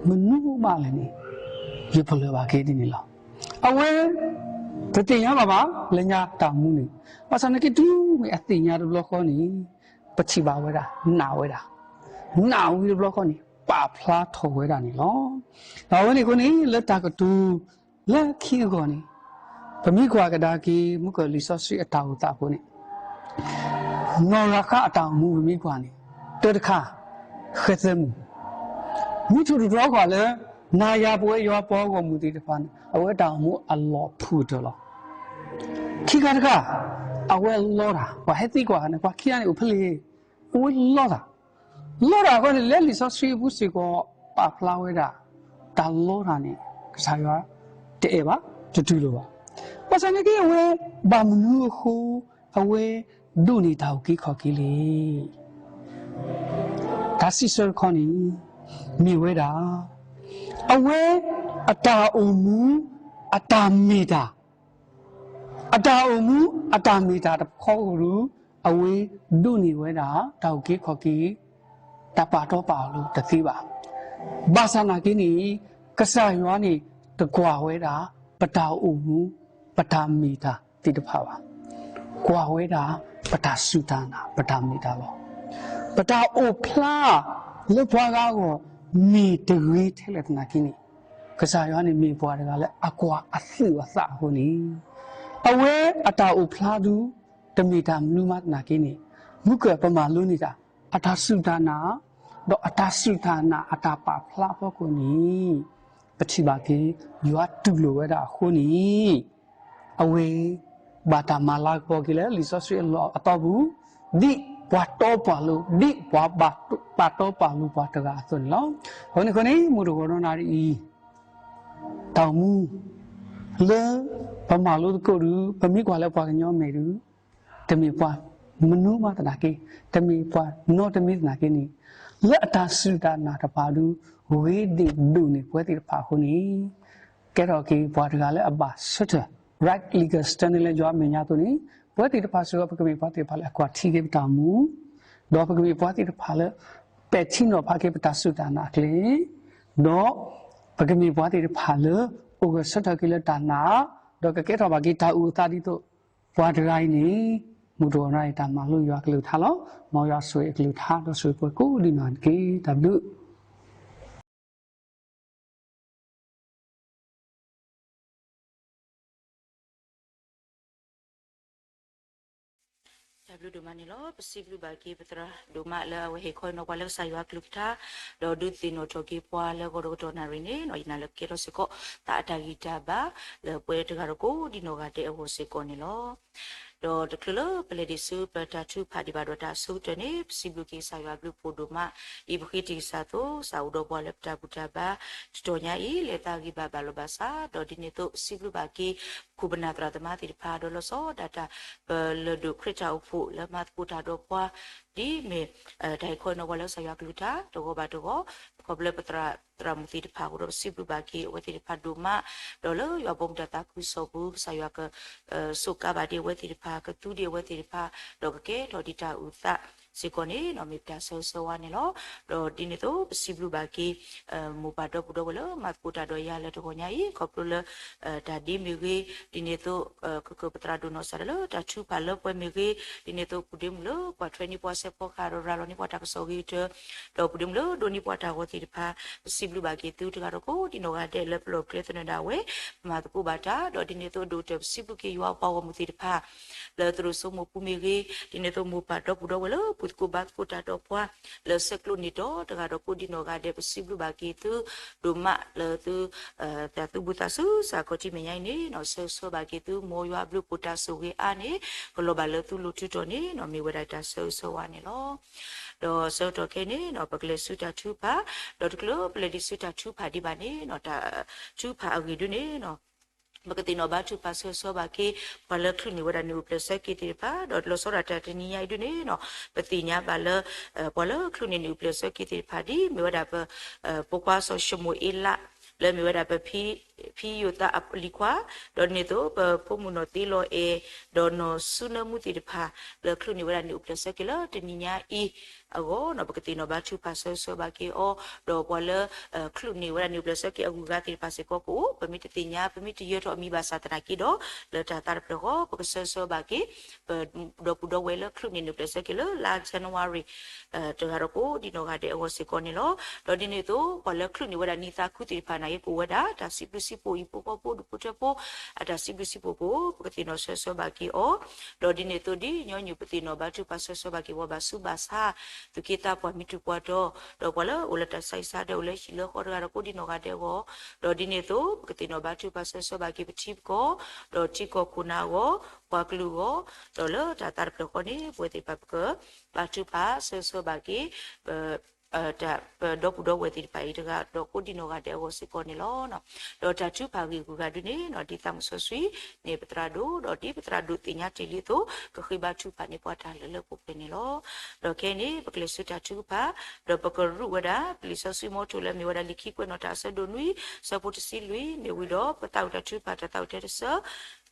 မနုၤမးလဲၣ်န့ၣ်, ယပလၢၢ်ဘၣ်က့ၤဒ်န့ၣ်လီၤ. အဝဲ တသ့ၣ်ညါဘၣ်ဘၣ် လၢညါတၢ်မူန့ၣ်, ဘၣ်ဆၣ်နာ်က့တုၤမ့ၢ်အသ့ၣ်ညါတဘျီဃီန့ၣ်, ပထံၣ်ဘၣ်ဝဲဒၣ် နာ်ဝဲဒၣ်, နာ်ဝံၤတဘျီဃီန့ၣ် ပာ်ဖျါထီၣ်ဝဲဒၣ်န့ၣ်လီၤ. ဒီးအဝဲန့ၣ်အဃိန့ၣ် လၢတၢ်ကတိၤ လၢခံအဂီၢ်န့ၣ်, ပမ့ၢ်ကွၢ်ကဒါက့ၤ မုၢ်ကၢၢ်လံာ်စီဆှံအတၢ်အိၣ်သးအဃိန့ၣ်, နီၢ်ရၤဃးအတၢ်အိၣ်မူပမ့ၢ်ကွၢ်န့ၣ်, တၢတခါ, ဃဲသၢမုၢ်, မ့ၢ်ထိၣ်တတြီၤဃာ်လၢ နၤယၤပဝဲယွၤပှၤဂီၢ်မုၢ်သ့ၣ်တဖၣ်န့ၣ် အဝဲတၢ်အိၣ်မူအလီၢ်ဖုၣ်ကတၢၢ်လီၤ. ခံခါတခါ, အဝဲလီတၢ်, ပှၤဟဲသံကွၢ်န့ၣ် ပှၤခံဂၤန့ၣ်အိၣ်ဖဲလဲၣ်, အဝဲလီတၢ် လီတၢ်အဃိန့ၣ် လၢလံာ်စီဆှံအပူၤစ့ၢ်ကီး ပာ်ဖျါဝဲဒၣ် တၢ်လီတၢ်န့ၣ် ကစၢ်ယွၤတအဲၣ်ဘၣ်, တတူၢ်လိာ်ဘၣ်. ဘၣ်ဆၣ်နာ်က့အဝဲ ဘၣ်မနုၤအဃိ အဝဲဒိးန့ၢ်တၢ်အုၣ်က့ၤခီၣ်က့ၤလဲၣ်. တၢ်စံးဆၢတခီန့ၣ် မ့ၢ်ဝဲဒၣ် အဝဲအတၢ်အိၣ်မူ အတၢ်မ့ၢ်တၢ် အတၢ်အိၣ်မူအတၢ်မ့ၢ်တၢ်တခီဧိၤဒီး အဝဲဒိးန့ၢ်ဝဲဒၣ် တၢ်အုၣ်က့ၤခီၣ်က့ၤ တၢ်ပာ်တီပာ်လိၤတသ့ဘၣ်. ဘၣ်ဆၣ်နာ်က့န့ၣ် ကစၢ်ယွၤန့ၣ် တကွၢ်ဝဲဒၣ် ပတၢ်အိၣ်မူ ပတၢ်မ့ၢ်တၢ်သ့ၣ်တဖၣ်ဘၣ်. ကွၢ်ဝဲဒၣ် ပတၢ်စူၢ်တၢ်နာ် ပတၢ်မ့ၢ်တၢ်လီၤ. ပတၢ်အိၣ်ဖျါ လၢပှၤဂၤအဂီၢ် မ့ၢ်တဂ့ၤထဲလဲၣ်သနာ်က့န့ၣ်, ကစၢ်ယွၤန့ၣ်မ့ၢ်ပှၤတဂၤလၢအကွၢ်အသူၣ်အသးအဃိန့ၣ်, အဝဲအတၢ်အိၣ်ဖျါဒု တမ့ၢ်တၢ်မနုၤမးသနာ်က့န့ၣ်, မုၢ်ကၢၢ်ပမၤလိန့ၢ်တၢ် အတၢ်စူၢ်တၢ်နာ်, ဒီးအတၢ်စူၢ်တၢ်နာ်အတၢ်ပာ်ဖျါအဖီခိၣ်န့ၣ်, ပထံၣ်ဘၣ်က့ၤ ယွၤတူၢ်လိာ်ဝဲဒၣ်အဃိန့ၣ် အဝဲ ဘၣ်တၢ်မၤလၤကပီၤက့ၤလၢလံာ်စီဆှံအလီၢ်အသီပူၤ, ဒ်ပှၤတီပှၤလိၤ, ဒ်ပှၤပာ်တီပာ်လိၤပှၤတဂၤအသိးန့ၣ်လီၤ. အဃိန့ၣ်အဃိန့ၣ် မုၢ်တဂီၤနီၢ်နၣ်ရံၣ်အံၤ တၢ်အိၣ်မူ လၢပမၤလိသကိးဒုး ပမ့ၢ်ကွၢ်လၢပှၤကညီမဲာ်ဒုး တမ့ၢ်ပှၤမနုၤမးသနာ်က့, တမ့ၢ်ပှၤနီတမံၤသနာ်က့န့ၣ်, လၢအတၢ်စူၢ်တၢ်နာ်တဖၣ်ဒုး ဂ့ၤဒိၣ်ဒိၣ်န့ၢ်ပဝဲသ့ၣ်တဖၣ်အဃိန့ၣ်, ကဲထီၣ်က့ၤပှၤတဂၤလၢအဘၣ်ဆၢထၢၣ် right legal standing လၢယွၤအမဲာ်ညါအသိးန့ၣ်, ပဝဲသ့ၣ်တဖၣ်စ့ၢ်ကီး ပကမ့ၢ်ပှၤသ့ၣ်တဖၣ်လၢအကွၢ်ထံက့ၤပတၢ်အိၣ်မူ, ဒီးပကမ့ၢ်ပှၤသ့ၣ်တဖၣ်လၢ ပဲာ်ထံနီၤဖးက့ၤပတၢ်စူၢ်တၢ်နာ်အကျဲ, ဒီးပကမ့ၢ်ပှၤသ့ၣ်တဖၣ်လၢ အိၣ်ဂၢၢ်ဆၢထၢၣ်က့ၤလၢတၢ်နာ်, ဒီးကကဲထီၣ်ဘၣ်က့ၤတၢ်အုၣ်အသးဒ်သိး ပှၤတဂၤအံၤန့ၣ်, မုၢ်တဂီၤနၣ်ရံၣ်တၢ်မၤလိယွၤကလုၢ်ကထါလီၤ. မ်ယွၤဆိၣ်ဂ့ၤအကလုၢ်ကထါ ဒီးဆိၣ်ဂ့ၤပှၤကိးဒံးနီၢ်ဂၤဒဲးတက့ၢ်. တၢ်ဘျုး တၢ်ဘျုးဒိၣ်မးန့ၣ်လီၤ. ပစံးဘျုးဘၣ်က့ၤပသရၣ်ဒိၣ်မးလၢအဝဲဟ့ၣ်ခီနီၤပှၤလၢကစၢ်ယွၤကလုၢ်ကထါ, ဒီးဒုးသ့ၣ်နီၣ်ထီၣ်က့ၤပှၤလၢဂီၤဒီးကတီၢ်နၣ်ရံၣ်န့ၣ်, ယနာ်လၢကကဲထီၣ်စ့ၢ်ကီး သးအတၢ်ဂံၢ်တၢ်ဘါ လၢပဝဲတဂၤဒီးကိးဒံးနီၢ်ဂၤဒဲးအဂီၢ်စ့ၢ်ကီးန့ၣ်လီၤ. ဒီးတချုးလၢပလဲၤဒံးဆူပတၢ်ထုကဖၣ်ဒံးဘၣ်ဒီးတၢ်အဆိကတၢၢ်န့ၣ်, ပစံးဘျုးက့ၤကစၢ်ယွၤအဘျုးအဖှိၣ်ဒိၣ်မး, ဒ်ပဃ့တံၢ်ကစၢ်အသိး, ကစၢ်အိၣ်ဒီးပှၤလၢပတၢ်ဘူၣ်တၢ်ဘါ တတီၤညါအံၤ လၢသးဂံၢ်ဘါဘၣ်လိာ်ဘၣ်စး, ဒီးဒ်န့ၣ်အသိး ပစံးဘျုးဘၣ်က့ၤ ပခိၣ်ပနၢ်သရၣ်သမါသ့ၣ်တဖၣ် ဒီးလီၤဆီဒၣ်တၢ် ပလၢၢ်ဒိၣ်ခရံာ်တၢ်အိၣ်ဖှိၣ်လၢမၤသကိးတၢ်ဒီးပှၤ, ဒ်မ့ၢ် တၢ်ဟ့ၣ်ခီနီၤပှၤလၢကစၢ်ယွၤကလုၢ်ကထါ တဂီၤဘၣ်တဂီၤ, ခီဖျိလၢပသရၣ်သရၣ်မုၣ်သ့ၣ်တဖၣ်အဃိဒီး ပစံးဘျုးဘၣ်က့ၤအဝဲသ့ၣ်တဖၣ်ဒိၣ်မး, ဒီးလၢယွၤဘီမုၢ်တၢ်သးခုကစီၣ်ပူၤ ကစၢ်ယွၤက စူးကါဘၣ်ဒံးအဝဲသ့ၣ်တဖၣ်, ကသူဒံးအဝဲသ့ၣ်တဖၣ်, ဒီးကကဲထီၣ်ဒံးတၢ်အုၣ်သး စ့ၢ်ကီးန့ၣ်နီၤ မ့ၢ်ပတၢ်ဆၢဂ့ၤဆၢဝါန့ၣ်လီၤ. ဒီးဒ်န့ၣ်အသိး ပစံးဘျုးဘၣ်က့ၤ မိၢ်ပၢ်ဒီပုၢ်ဒီဝဲၢ်လၢမၤသကိးတၢ်ဒီးယၤလၢတဂီၤညါအံၤ ခီဖျိလၢ တၢ်ဒ့မ့ၢ်ဂ့ၤ, ဒ်န့ၣ်အသိး ကကပသရၣ်ဒိၣ်နီၢ်ကစၢ်ဒၣ်လၢတၢ်ထုကဖၣ်လၢပှဲၤမ့ၢ်ဂ့ၤ, ဒ်န့ၣ်အသိး ပူၤဒ့မုၣ်လၢပှၤထွဲန့ၢ်ပှၤစဲးဖီကဟၣ်ဒီးရၤလီၤန့ၢ်ပှၤတၢ်ကစီၣ်ဂ့ၤကတၢၢ်, ဒီးပူၤဒ့မုၣ်လၢဒိးန့ၢ်ပှၤတၢ်ဂီၤသ့ၣ်တဖၣ်, ပစံးဘျုးဘၣ်က့ၤသုတဂၤဒီးကိးဒံနီၢ်ဂၤဒဲးလၢပလီၢ်ပကျဲသနၢၣ်ဒၣ်ဝဲ ပမၤသကိးဘၣ်တၢ်, ဒီးဒ်န့ၣ်အသိးဒိၣ်ကတၢၢ်ပစံးဘျုးက့ၤယွၤပှၤဂီၢ်မုၢ်သ့ၣ်တဖၣ် လၢသရိာ်စိမိၢ်ပူၤမ့ၢ်ဂ့ၤ, ဒ်န့ၣ်အသိးမိၢ်ပၢ်ဒီပုၢ်ဒီဝဲၢ်လၢပှၤသကိးဘါသကိးတၢ်ဒီးပှၤ လၢဆဲးကျိးန့ၢ်တီတဂၤဒီးကိးဒံနီၢ်ဂၤဒဲး ပစံးဘျုးဘၣ်က့ၤသုဒိၣ်မးလၢသု တၢ်သူၣ်ဘှံးသးစူၤစ့ၢ်ကီး တမံၤညါအံၤန့ၣ်နီၤ ဆၢဂ့ၤဆၢဝါဘၣ်က့ၤသု မ်ယွၤအဘျုးအဖှိၣ်တၢ်ဆိၣ်ဂ့ၤအါန့ၣ် ကလီၤဘၣ်လၢသုလိၤထုးထီၣ်န့ၣ်နီၤ မ့ၢ်ဝဲဒၣ်တၢ်ဆၢဂ့ၤဆၢဝါန့ၣ်လီၤ. ဒီးဆၢကတီၢ်ခဲအံၤန့ၣ်နီၤ ပကလဲၤဆူတၢ်ထုကဖၣ်, ဒီးတချုးပလဲၤဒံးဆူတၢ်ထုကဖၣ်ဒံးဘၣ်န့ၣ်နီၤ တၢ်ထုကဖၣ်အဂ့ၢ်ဒ်န့ၣ်နီၤ ပကသ့ၣ်နီၣ်ဘါထုကဖၣ်ဆၢဂ့ၤဆၢဝါဘၣ်က့ၤ ပှၤလၢချုးန့ၢ်ဝဲဒၣ်န့ၣ်အိၣ်ဖျဲၣ်ဆၢက့ၤသ့ၣ်တဖၣ်, ဒီးလီၤဆီဒၣ်တၢ်တနံၤညါအံၤဒ်န့ၣ်နီၤ ပသ့ၣ်ညါဘၣ်လၢ ပှၤလၢချုးန့ၢ်န့ၣ်အိၣ်ဖျဲၣ်ဆၢက့ၤသ့ၣ်တဖၣ်ဒ် မ့ၢ်ဝဲဒၣ်ပ ဖိခွါစီၤၡမူၤအ့လး လၢမ့ၢ်ဝဲဒၣ်ပ ဖံယိၤသးအလံၤခွါ, ဒီးဒ်န့ၣ်အသိး ပဖိမုၣ်နီၢ်သ့လီၤအဲၣ်, ဒီးနီၢ်စုနၢမူသ့ၣ်တဖၣ် လၢချုးန့ၢ်ဝဲဒၣ်န့ၣ်အိၣ်ဖျဲၣ်ဆၢက့ၤလၢတနံၤညါအံၤအဂီၢ်နီၤ ပကသ့ၣ်နီၣ်ဘါထုကဖၣ်ဆၢဂ့ၤဆၢဝါဘၣ်က့ၤအီၤ, ဒီးပှၤလၢ ချုးန့ၢ်ဝဲဒၣ်န့ၣ်အိၣ်ဖျဲၣ်ဆၢက့ၤအဂုၤအဂၤသ့ၣ်တဖၣ်စ့ၢ်ကီးကအိၣ်, ပမ့ၢ်တသ့ၣ်ညါ ပမ့ၢ်တယၢၤထီၣ်အမံၤဘၣ်ဆၣ်သနာ်က့ဒီး လၢတၢ်သးတဖျၢၣ်ဃီ ပကဆၢဂ့ၤဆၢဝါဘၣ်က့ၤ ပဒီပုၢ်ဒီဝဲၢ်လၢချုးန့ၢ်န့ၣ်အိၣ်ဖျဲၣ်ဆၢက့ၤလၢလါ January တဂၤဒီးကိးဒံနီၢ်ဂၤဒဲးအဂီၢ်စ့ၢ်ကီးန့ၣ်လီၤ. ဒီးဒ်န့ၣ်အသိး ပှၤလၢချုးန့ၢ်ဝဲဒၣ်နံၣ်သးခုသ့ၣ်တဖၣ်န့ၣ် ကအိၣ်ဝဲဒၣ် တၢ်စံးဘျုးစံးဖှိၣ် ဟံၣ်ဖိဃီဖိဒူၣ်ဖိထၢဖိ အတၢ်စံးဘျုးစံးဖှိၣ်ကအိၣ် ပကသ့ၣ်နီၣ်ဆၢဂ့ၤဆၢဝါဘၣ်က့ၤအီၤ, ဒီးဒ်န့ၣ်အသိးဒ်ညီနုၢ်ပသ့ၣ်နီၣ်ဘါထုကဖၣ်ဆၢဂ့ၤဆၢဝါဘၣ်က့ၤပှၤဘၣ်ဆူးဘၣ်ဆါ သူၣ်က့သးပှၢ်မံၤတူာ်ပှၤတီၤ, ဒီးပှၤလၢအိၣ်လၢတၢ်ဆါဟံၣ်ဆါဒၢးအိၣ်လၢဟံၣ်လၢဃီတဂၤဒီးကိးဒံနီၢ်ဂၤဒဲးအဂီၢ်, ဒီးဒ်န့ၣ်အသိး ပကသ့ၣ်နီၣ်ဘါထုကဖၣ်ဆၢဂ့ၤဆၢဝါဘၣ်က့ၤပထံပကီၢ်, ဒီးထံကီၢ်ခိၣ်နၢ်အဂီၢ်, ပှၤကလုာ်အဂီၢ်, ဒီးလၢတၢ်သးတဖျၢၣ်ဃီန့ၣ် ပဝဲသ့ၣ်တဖၣ်ပကဘါထုကဖၣ်ဆၢဂ့ၤဆၢဝါဘၣ်က့ၤ ပ တၢ် ပဒီပုၢ်ဒီဝဲၢ်သ့ၣ်တဖၣ်အံၤတဂၤဒီးကိးဒံနီၢ်ဂၤဒဲးအဂီၢ်စ့ၢ်ကီးန့ၣ်လီၤ. ဒီးတၢ်ထုကဖၣ်ဂ့ၢ်အဂုၤအဂၤဒ်န့ၣ်နီၤ ဒ်သးမုၢ်စီဆှံန့ၣ်ပသရၣ်ဒိၣ်, ဒီးဒ်ပသရၣ်ဒိၣ်သ့ၣ်ညါတ့ၢ်လံအသိး ကဃ့ဘါထုကဖၣ်န့ၢ်ပှၤတၢ်လၢလၢပှဲၤပှဲၤန့ၣ်လီၤ. ဒီးခဲအံၤန့ၣ် ပကလဲၤဆူတၢ်ထုကဖၣ်, ဒီးပကရူးဝဲဒၣ် ပလံာ်စီဆှံမီၤထိၣ်လၢမ့ၢ်ဝဲဒၣ်လံာ်ခံကွဲးနီၣ်တၢ်အဆၢဒိၣ်နွံ ဆၢဖိတဆံလွံၢ် မ့ၢ်ဝံၤဒီး ပသးအိၣ်တၢ်ထုကဖၣ်တၢ်သးအိၣ်ထဲတဆၢ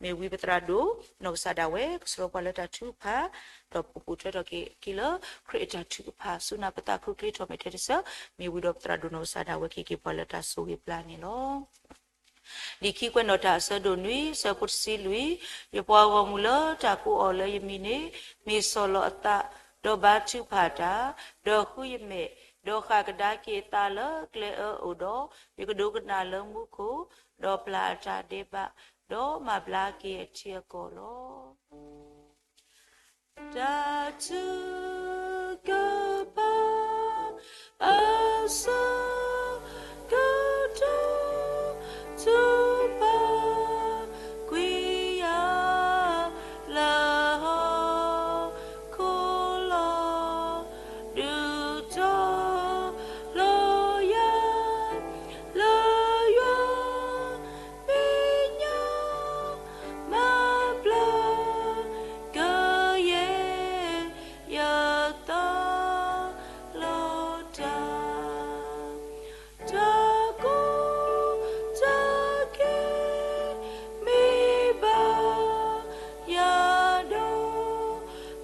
မ့ၢ်ဝံၤပသရၣ်ဒိၣ် နီၢ်ကစၢ်ဒၣ်ဝဲ ကဆှၢပှၤလၢတၢ်ထုကဖၣ်, ဒီးပကပိာ်ထွဲထီၣ်က့ၤလၢ ခရံာ်အတၢ်ထုကဖၣ် စူၢ်နာ်ပသးခုချ့ထီၣ်မဲာ်ထဲတဆၢ, မ့ၢ်ဝံၤဒီးပသရၣ်ဒိၣ်နီၢ်ကစၢ်ဒၣ်ဝဲက့ၤက့ၤပှၤလၢတၢ်ဆိၣ်ဂ့ၤပျၢ်န့ၣ်လီၤ. လံာ်ခံကွဲးနီၣ်တၢ်အဆၢဒိၣ်နွံ ဆၢဖိတဆံလွံၢ်, ယပှၤဂီၢ်မုၢ်လၢတၢ်ကိးအီၤလၢယမံၤန့ၣ် မ့ၢ်ဆီၣ်လီၤအသး, ဒီးဘါထုကဖၣ်တၢ်, ဒီးဃုယမဲာ်, ဒီးဃၣ်ကဒါက့ၤအသးလၢကျဲအၢအအိၣ်ဒီး, ယကဒိကနၣ်လၢမူခိၣ်, ဒီးပျၢ်အတၢ်ဒဲးဘး, ဒီးမၤဘျါက့ၤအထံအကီၢ်လီၤ. တၢ်ထုကဖၣ် အဆၢကတီၢ် ထုကဖၣ်ကွံာ်ယၤလၢဟီၣ်ခိၣ်လီၤ, ဒုးတီၤလီၤယၤ လၢယွၤမဲာ်ညါ မၤဘျါကယဲၢ် ယသးလီၤတၢ်, တၢ်ကီတၢ်ခဲ မ့ၢ်ဘၣ်ယၤ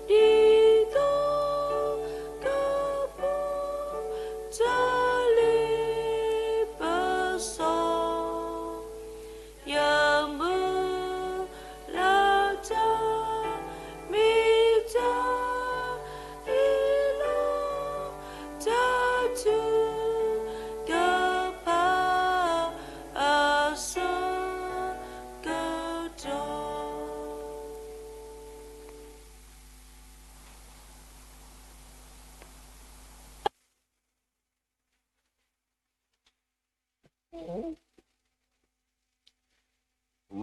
ဒီး, ဒ်သိးကပိာ်တၢ်လ့ပစီ ယမုၢ်လၢ်တၢ် မ့ၢ်တၢ်အ့ၣ်လိာ် တၢ်ထုကဖၣ်အဆၢကတီၢ်.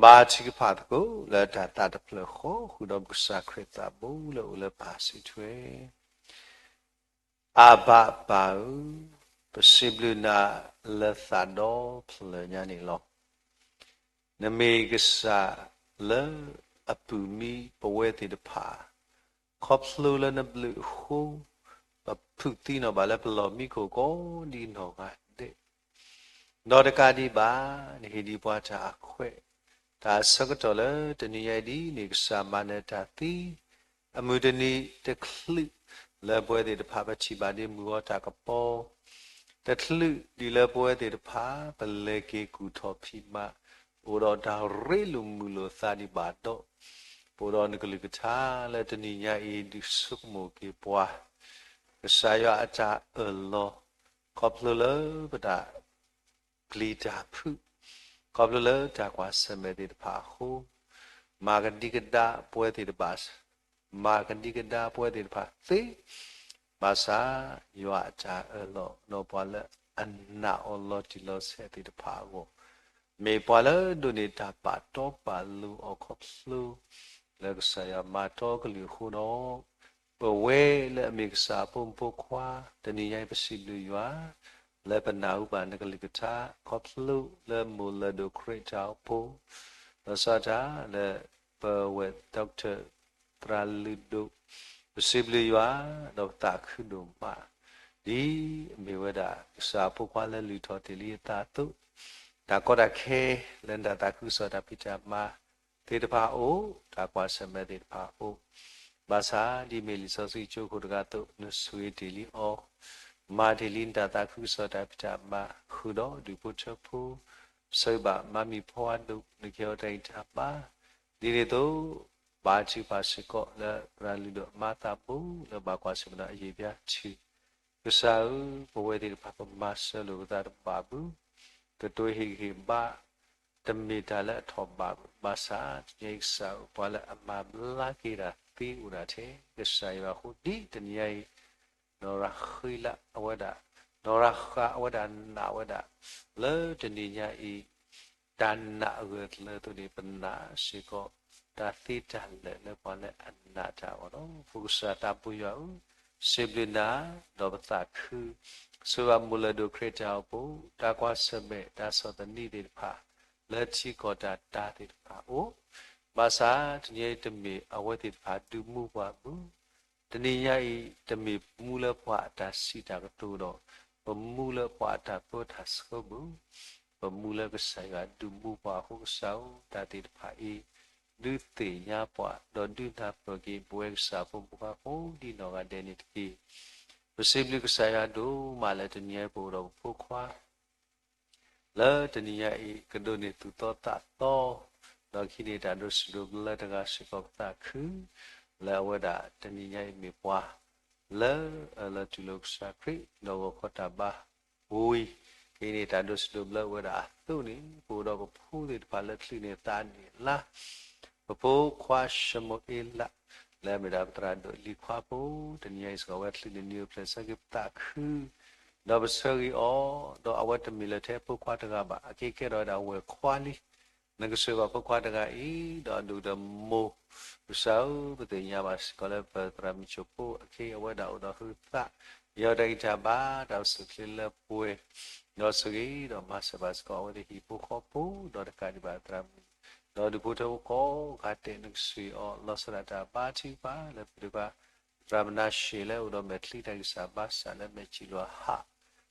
ဘါထုကဖၣ်သကိးလၢတၢ်သးတဖျၢၣ်ဃီ ဃုာ်ဒီးပကစၢ်ခရံာ်သးဘိလၢအိၣ်လၢပၢ်စုထွဲ. အဘၤပၢ်ဧၢ, ပစံးဘျုးနၤလၢသးဒီဖျၢၣ်ညါန့ၣ်လီၤ. နမ့ၢ်ကစၢ်လၢအပုၢ်မံပဝဲသ့ၣ်တဖၣ်, ခီဖျိလၢနဘျုးအဃိ, ပဖုးသံနီၣ်ဘၣ်လၢပလီၢ်မံခိၣ်ကိးဒံနီၢ်ဂၤဒဲး ဒီးတကးဒံးဘၣ်, နဟ့ၣ်ဒံးပှၤတၢ်အခွဲး, တၢ်အဆၢကတီၢ်လၢတနံၤညါအံၤဒ်န့ၣ် ကစၢ်မၤနၢၤတၢ်သံ, အမုၢ်တနံၤတချုး လၢပဝဲသ့ၣ်တဖၣ်ပထံၣ်ဘၣ်ဒ်မုၢ်ဂီၤတၢ်ကပီၤ တချုးဒ်လၢပဝဲသ့ၣ်တဖၣ် ပလဲၤက့ၤကူၣ်ထီၣ်ဖံးမၤ အိၣ်ဒီးတၢ်ရ့လိာ်မုာ်လိာ်သးဒံးဘၣ်ဒီး ပအိၣ်ဒီးနကလုၢ်ကထါလၢတနံၤညါအံၤ ဒုးဆိကမိၣ်က့ၤပှၤ ကစၢ်ယွၤအတၢ်အၢၣ်လီၤ ခီဖျိလၢပတၢ် ပျံၤတၢ်ဖုး ခီဖျိလၢတၢ်ကွၢ်ဆၢၣ်မဲာ်သ့ၣ်တဖၣ်အဃိ, မၤကဒံကဒါပဝဲသ့ၣ်တဖၣ်, မၤကဒံကဒါပဝဲသ့ၣ်တဖၣ်သ့, ဘၣ်ဆၣ်ယွၤအတၢ်အၢၣ်လီၤ ဒီးပှၤလၢအနာ်အီၤလီၤတံၢ်လီၤဆဲးသ့ၣ်တဖၣ်အဂီၢ်, မ့ၢ်ပှၤလၢဒိးန့ၢ်တၢ်ပာ်တီပာ်လိၤအီၤခီဖျိ လၢကစၢ်ယွၤမၤတီကလုၢ်အဃိဒီး ပဝဲလၢအမ့ၢ်ကစၢ်အဖိမုၣ်ဖိခွါ တနံၤညါအံၤပစံးဘျုးယွၤ လၢပနၢ်ဟူဘၣ်နကလုၢ်ကထါ ခီဖျိလၢမိၢ်လၢၢ်ဒိၣ်ခရံာ်တၢ်အိၣ်ဖှိၣ် လီၤဆီဒၣ်တၢ်လၢပဝဲၢ် Doctor သရၣ်လုၢ်ဒိၣ် ပစံးဘျုးယွၤ ဒီးပသးခုဒိၣ်မး ဒ်အမ့ၢ်ဝဲဒၣ်ကစၢ်အဖိခွါလၢလုၢ်ထီၣ်တ့ၢ်လံအသးအသိး, တၢ်ကီတၢ်ခဲ လၢနတၢ်သးခုကစီၣ်တၢ်ဖံးတၢ်မၤသ့ၣ်တဖၣ်အအိၣ်, တၢ်ကွၢ်ဆၢၣ်မဲာ်သ့ၣ်တဖၣ်အအိၣ်, ဘၣ်ဆၣ်ဒ်မ့ၢ်လံာ်စီဆှံကၠိခိၣ်တဂၤအသိး နဆိၣ်ဂ့ၤတ့ၢ်လံအီၤ, မၤတ့ၢ်လံနတၢ်သးခုကစီၣ်တၢ်ဖံးတၢ်မၤ ဃုာ်ဒီးဒူၣ်ဖိထၢဖိ, ဆၢဂ့ၤဘၣ်မါမံၤဖီဝါဒိၣ် နကဟ့ၣ်အီၤတၢ်ဂံၢ်တၢ်ဘါ, ဒ်န့ၣ်အသိး ဘါထုကဖၣ်စ့ၢ်ကီးလၢသရၣ်လုၢ်ဒိၣ်အမါသးဘိ လၢဘၣ်ကွၢ်ဆၢၣ်မဲာ်ဒီးအယံာ်ဘျါထံ ကစၢ်ဧၢ, ပဝဲသ့ၣ်တဖၣ်ပမၤစၢၤလိာ်ပသးတဘၣ်ဘၣ်, ကတိၤဟ့ၣ်ဂံၢ်ဟ့ၣ်ဘါ တမ့ၢ်တၢ်လၢအထီၣ်ဘၣ်ဘၣ်, ဘၣ်ဆၣ်တနံၤညါအံၤကစၢ်ဧၢ, ပှၤလၢအမၤဘျါက့ၤတၢ်သ့အိၣ်ဒၣ်ထဲ ကစၢ်ယွၤအဃိ ဒ်တနံၤညါအံၤ နီၢ်ရၤဃံလးအဝဲဒၣ်, နီၢ်ရၤဃးအဝဲဒၣ်နာ်ဝဲဒၣ်, လၢတနံၤညါအံၤ တၢ်နာ်အဂၢၢ်အကျၢၤအသိးန့ၣ် ပနာ်စ့ၢ်ကီး တၢ်သ့တၢ်လၢာ်လၢပှၤလၢအနာ်တၢ်အဂီၢ်လီၤ. ပကစၢ်သးဘိယွၤဧၢ, စံးဘျုးနၤ ဒီးပသးခု, ဆိၣ်ဂ့ၤဘၣ်မိၢ်လၢၢ်ဒိၣ်ခရံာ်တၢ်အိၣ်ဖှိၣ် တၢ်ကွၢ်ဆၢၣ်မဲာ် တၢ်ဆီၣ်သနံးသ့ၣ်တဖၣ် လၢထံကီၢ်တၢ်တၤသ့ၣ်တဖၣ်အအိၣ်, ဘၣ်ဆၣ်တနံၤအံၤတမ့ၢ်အဝဲသ့ၣ်တဖၣ်ဒုးမူပှၤဘၣ် တနံၤညါအံၤ တမ့ၢ်ပမူလၢပှၤအတၢ်စံးတၢ်ကတိၤဒီး ပမူလၢပှၤအတၢ်ပၢတၢ်ဆှၢဘၣ်, ပမူလၢကစၢ်ယွၤဒုးမူပှၤအဃိ ကစၢ်ဧၢ, တၢ်သ့ၣ်တဖၣ်အံၤ ဒုးသ့ၣ်ညါပှၤ ဒီးဒုးနၢ်ပၢၢ်က့ၤ ပဝဲကစၢ်ဖိမုၣ်ဖိခွါ ကိးဒံနီၢ်ဂၤဒဲးန့ၣ်တက့ၢ်. ပစံးဘျုးကစၢ်ယွၤဒိၣ်မးလၢတနံၤညါအံၤ ပအိၣ်ဒီးပဖိခွါ လၢတနံၤညါအံၤ ကဒိးန့ၢ်သူၣ်သီသးသီ, ဒီးကဟံးန့ၢ်တၢ်ဒိးစံးဒိးဘျၢတဂၤစ့ၢ်ကီး ပသးခု လၢအဝဲဒၣ်တနံၤညါအံၤမ့ၢ်ပှၤ လၢအလီၤတူၢ်လိာ်ကစၢ်ခရံာ် ဒီးဂီၤခီတၢ်ဘါဝံၤ ကဟံးန့ၢ်တၢ်ဒိးစံးဒိးဘျၢဝဲဒၣ်အသိးန့ၣ် ပအိၣ်ဒီးပဖိသ့ၣ်တဖၣ်လၢချုးန့ၢ်သးန့ၣ်လၢ ပဖိခွါၡမူၤအ့လး လၢအမ့ၢ်ဒၣ်ပသရၣ်ဒိၣ်လံၤခွါဖိ တနံၤညါအံၤစ့ၢ်ကီး အဝဲချုးန့ၢ်နံၤအိၣ်ဖျဲၣ်ဆၢက့ၤပသးခု ဒီးပဆၢဂ့ၤအီၤ, ဒီးအဝဲတမ့ၢ်လၢထဲဖိခွါတဂၤဘၣ်, အက့ၤကဲထီၣ်ဝဲဒၣ်ဝဲၢ်ခွါလံ. နကဆိၣ်ဂ့ၤဘၣ်ဖိခွါတဂၤအံၤ, ဒီးအဒိၣ်ဒီးမိၢ်, ကစၢ်ဧၢ, ပသ့ၣ်ညါဘၣ်စ့ၢ်ကီးလၢပသရၣ်မုၣ်ကၠိဖိ အက့ၤအဝဲဒၣ်အိၣ်ဒီးဟုသး, ယီၤတၢ်ဂံၢ်တၢ်ဘါ တၢ်အိၣ်ဆူၣ်အိၣ်ချ့လၢပှဲၤ, ဒီးဆိၣ်ဂ့ၤဒီးမၤစၢၤဘၣ်စ့ၢ်ကီး အဝဲသ့ၣ်ဟံၣ်ဖိဃီဖိ ဒီးတကးဒံးဘၣ်သရၣ်မုၣ် ဒီးဒူၣ်ဖိထၢဖိကိးဂၤဒဲး နကဆိၣ်ဂ့ၤအီၤ လီၤဆီဒၣ်တၢ်ဘါထုကဖၣ်လၢပဒုးပှၤ သရၣ်မနၤၡ့လၢအိၣ်ဒီးမဲာ်ချံတၢ်ဂံၢ်စၢ်ဘါစၢ်လၢမဲာ်စံၣ်လီၤဟး,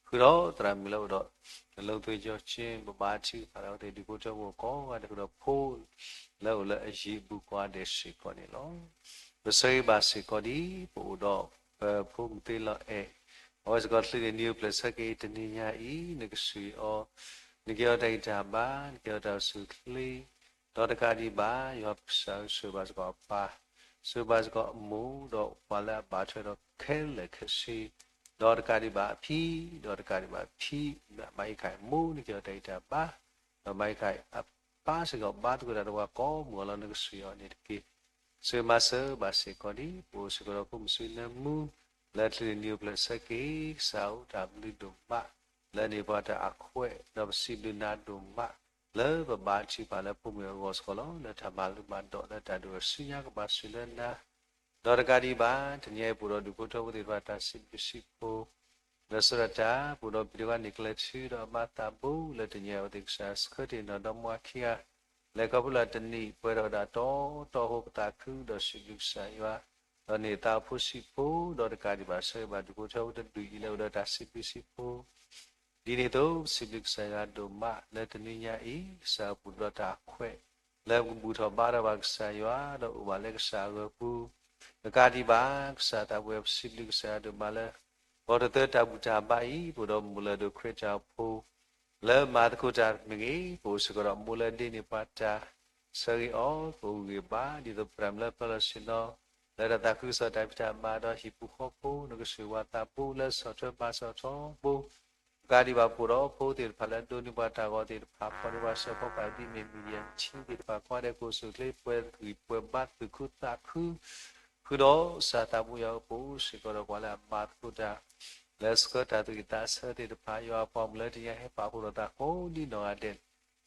ဃုာ်ဒီးသရၣ်မုၣ်လၢအိၣ်ဒီး နလိသ့ကၠီကၠ့ ပဘါထုကဖၣ်လၢအဝဲသ့ၣ်ဒူၣ်ဖိထၢဖိကိးဂၤဒဲး ဃုာ်ဒီးဖိ လၢအိၣ်လၢအယံၤအဘူးကိးဂၤဒဲးစ့ၢ်ကီးန့ၣ်လီၤ. ပဆၢဂ့ၤဘၣ်စ့ၢ်ကီးဒ် ပအိၣ်ဒီးပဖိမုၣ်သ့လီၤအဲၣ်, အဝဲစ့ၢ်ကီးချုးန့ၢ်နံၤအိၣ်ဖျဲၣ်ဆၢက့ၤတနံၤညါအံၤ နကဆိၣ်ဂ့ၤအီၤ, နကဲအီၤတၢ်ဂံၢ်တၢ်ဘါ, နကဲအီၤတၢ်အိၣ်ဆူၣ်အိၣ်ချ့, ဒီးတကးဒံးဘၣ် ယွၤပကစၢ်ဧၢ ဆိၣ်ဂ့ၤဘၣ်စ့ၢ်ကီးအပၢ်, ဆိၣ်ဂ့ၤဘၣ်စ့ၢ်ကီးအမိၢ် ဒီးပှၤလၢအဘၣ်ထွဲဒီးခဲလၢာ်ခဲဆ့, ဒီးတကးဒံးဘၣ်အဖံ, ဒီးတကးဒံးဘၣ်အဖံ, မၤအံၤခါအံၤမိၢ် နကဲအီၤတၢ်ဂံၢ်တၢ်ဘါ, ဒီးမၤအံၤခါအံၤအပၢ်စ့ၢ်ကီး ဘါသကိးတၢ်ဒီးပှၤကိးမုၢ်အလီၢ် နကဆိၣ်ဂ့ၤအီၤန့ၣ်တက့ၢ်. ဆိၣ်ဂ့ၤမၤစၢၤဘၣ်စ့ၢ်ကီးဒ် ပအိၣ်စ့ၢ်ကီးဒီးဖိမုၣ်စုနၢမူ လၢချုးန့ၢ်နံၤအိၣ်ဖျဲၣ်ဆၢက့ၤ ကစၢ်ဧၢ တၢ်ဘျုးဒိၣ်မး လၢန့ၢ်ပှၤတၢ်အခွဲး ဒီးပစံးဘျုးနၤဒိၣ်မး လၢပဘါထုကဖၣ်လၢဖိမုၣ်အဂီၢ်စ့ၢ်ကီးလီၤ. လၢတၢ်မၤလိမၤဒိး လၢတၢ်ဒိၣ်ထီၣ်ဆူညါကဘၣ်ဆိၣ်လၢနၤ ဒီးတကးဒံးဘၣ် တနံၤအံၤပအိၣ်ဒီးဒူၣ်ဖိထၢဖိသ့ၣ်တဖၣ်တၢ်စံးဘျုးစံးဖှိၣ် လၢစီၤဒၣ်တၢ် ပအိၣ်ဒီးပျံၤတၢ်ဘါန့ၢ်ကျဲထု ဒီးအမါသးဘိ လၢတနံၤအံၤအဝဲသ့ၣ်ကစၢ်ဆှၢတ့ၢ်နီၢ်ဒီမါဝၤခံဂၤ လဲၤခီဖျိလၢတနံၤ ပှဲၤထီၣ်ဝဲဒၣ်တီတီအဃိ ပသးခုဒီးစံးဘျုးကစၢ်ယွၤ ဒီးန့ၢ်သးဖိစံးဖိ ဒီးတကးဒံးဘၣ်ဆၢဂ့ၤဘၣ်ဒူၣ်ဖိထၢဖိတဒူၣ်အံၤ လၢအိၣ်ဒီးတၢ်စံးဘျုးစံးဖှိၣ် ဒ်န့ၣ်အသိး ပစံးဘျုးကစၢ်ယွၤဒိၣ်မး လၢတနံၤညါအံၤ ကစၢ်ပူၤဘျီတၢ်အခွဲး လၢပကဘူၣ်ထီၣ်ဘါထီၣ်ဘၣ်ကစၢ်ယွၤ ဒီးအိၣ်ဘၣ်လၢကစၢ်အဂီၢ်ပူၤ တကးဒံးဘၣ် ကစၢ်သးဘိယွၤ ပစံးဘျုးကစၢ်ယွၤဒိၣ်မးလၢ ဂီၤတသၢတၢ်ဘူၣ်တၢ်ဘါအံၤ ပအိၣ်ဒီးမိၢ်လၢဒိၣ်ခရံာ်တၢ်အိၣ်ဖှိၣ် လၢမၤသကိးတၢ်မ့ၢ်ဂ့ၤ, ပအိၣ်စ့ၢ်ကီးဒီးမိၢ်လၢဒ့န့ၢ်ပှၤတၢ်ဆၢဂ့ၤအီၤ ပအိၣ်ဂ့ၤဘၣ် ဒ်သိးပတၢ်မၤလၢပျၢၤလီၤဆ့ၣ်နီၤ လၢတၢ်သးခုကစီၣ်တၢ်ဖံးတၢ်မၤဒီးဟံၣ်ပူၤဃီပူၤ နကစၢ်ယွၤသးဘိလၢဆီၣ်ထွဲမၤစၢၤထီဘိ တကးဒံးဘၣ် ပအိၣ်ဒီးဖိသ့ၣ်တဖၣ်လၢဒိးန့ၢ်ပှၤတၢ်ဂီၤသ့ၣ်တဖၣ် ဖီၣ်န့ၢ်ပှၤစၢၤဖီပာ်ဒ်မ့ၢ် medium team သ့ၣ်တဖၣ် ကိးဂၤဒဲး ကိးဆူၣ်ချ့ ပှဲၤဂံၢ်ပှဲၤဘါ သူၣ်ခုသးခု ဃုာ်ဒီးကစၢ်သးဘိယွၤအပူၤ စ့ၢ်ကီးဒီးပှၤလၢအမၤသကိးတၢ် လၢဆှၢတၢ်သူၣ်ဝံၣ်သးဆၢသ့ၣ်တဖၣ် ယွၤအပှၤမုၣ်လၢတနံၤအံၤ ဟဲပာ်ဖှိၣ်ထီၣ်သးကိးဒ်နီၢ်ဂၤဒဲး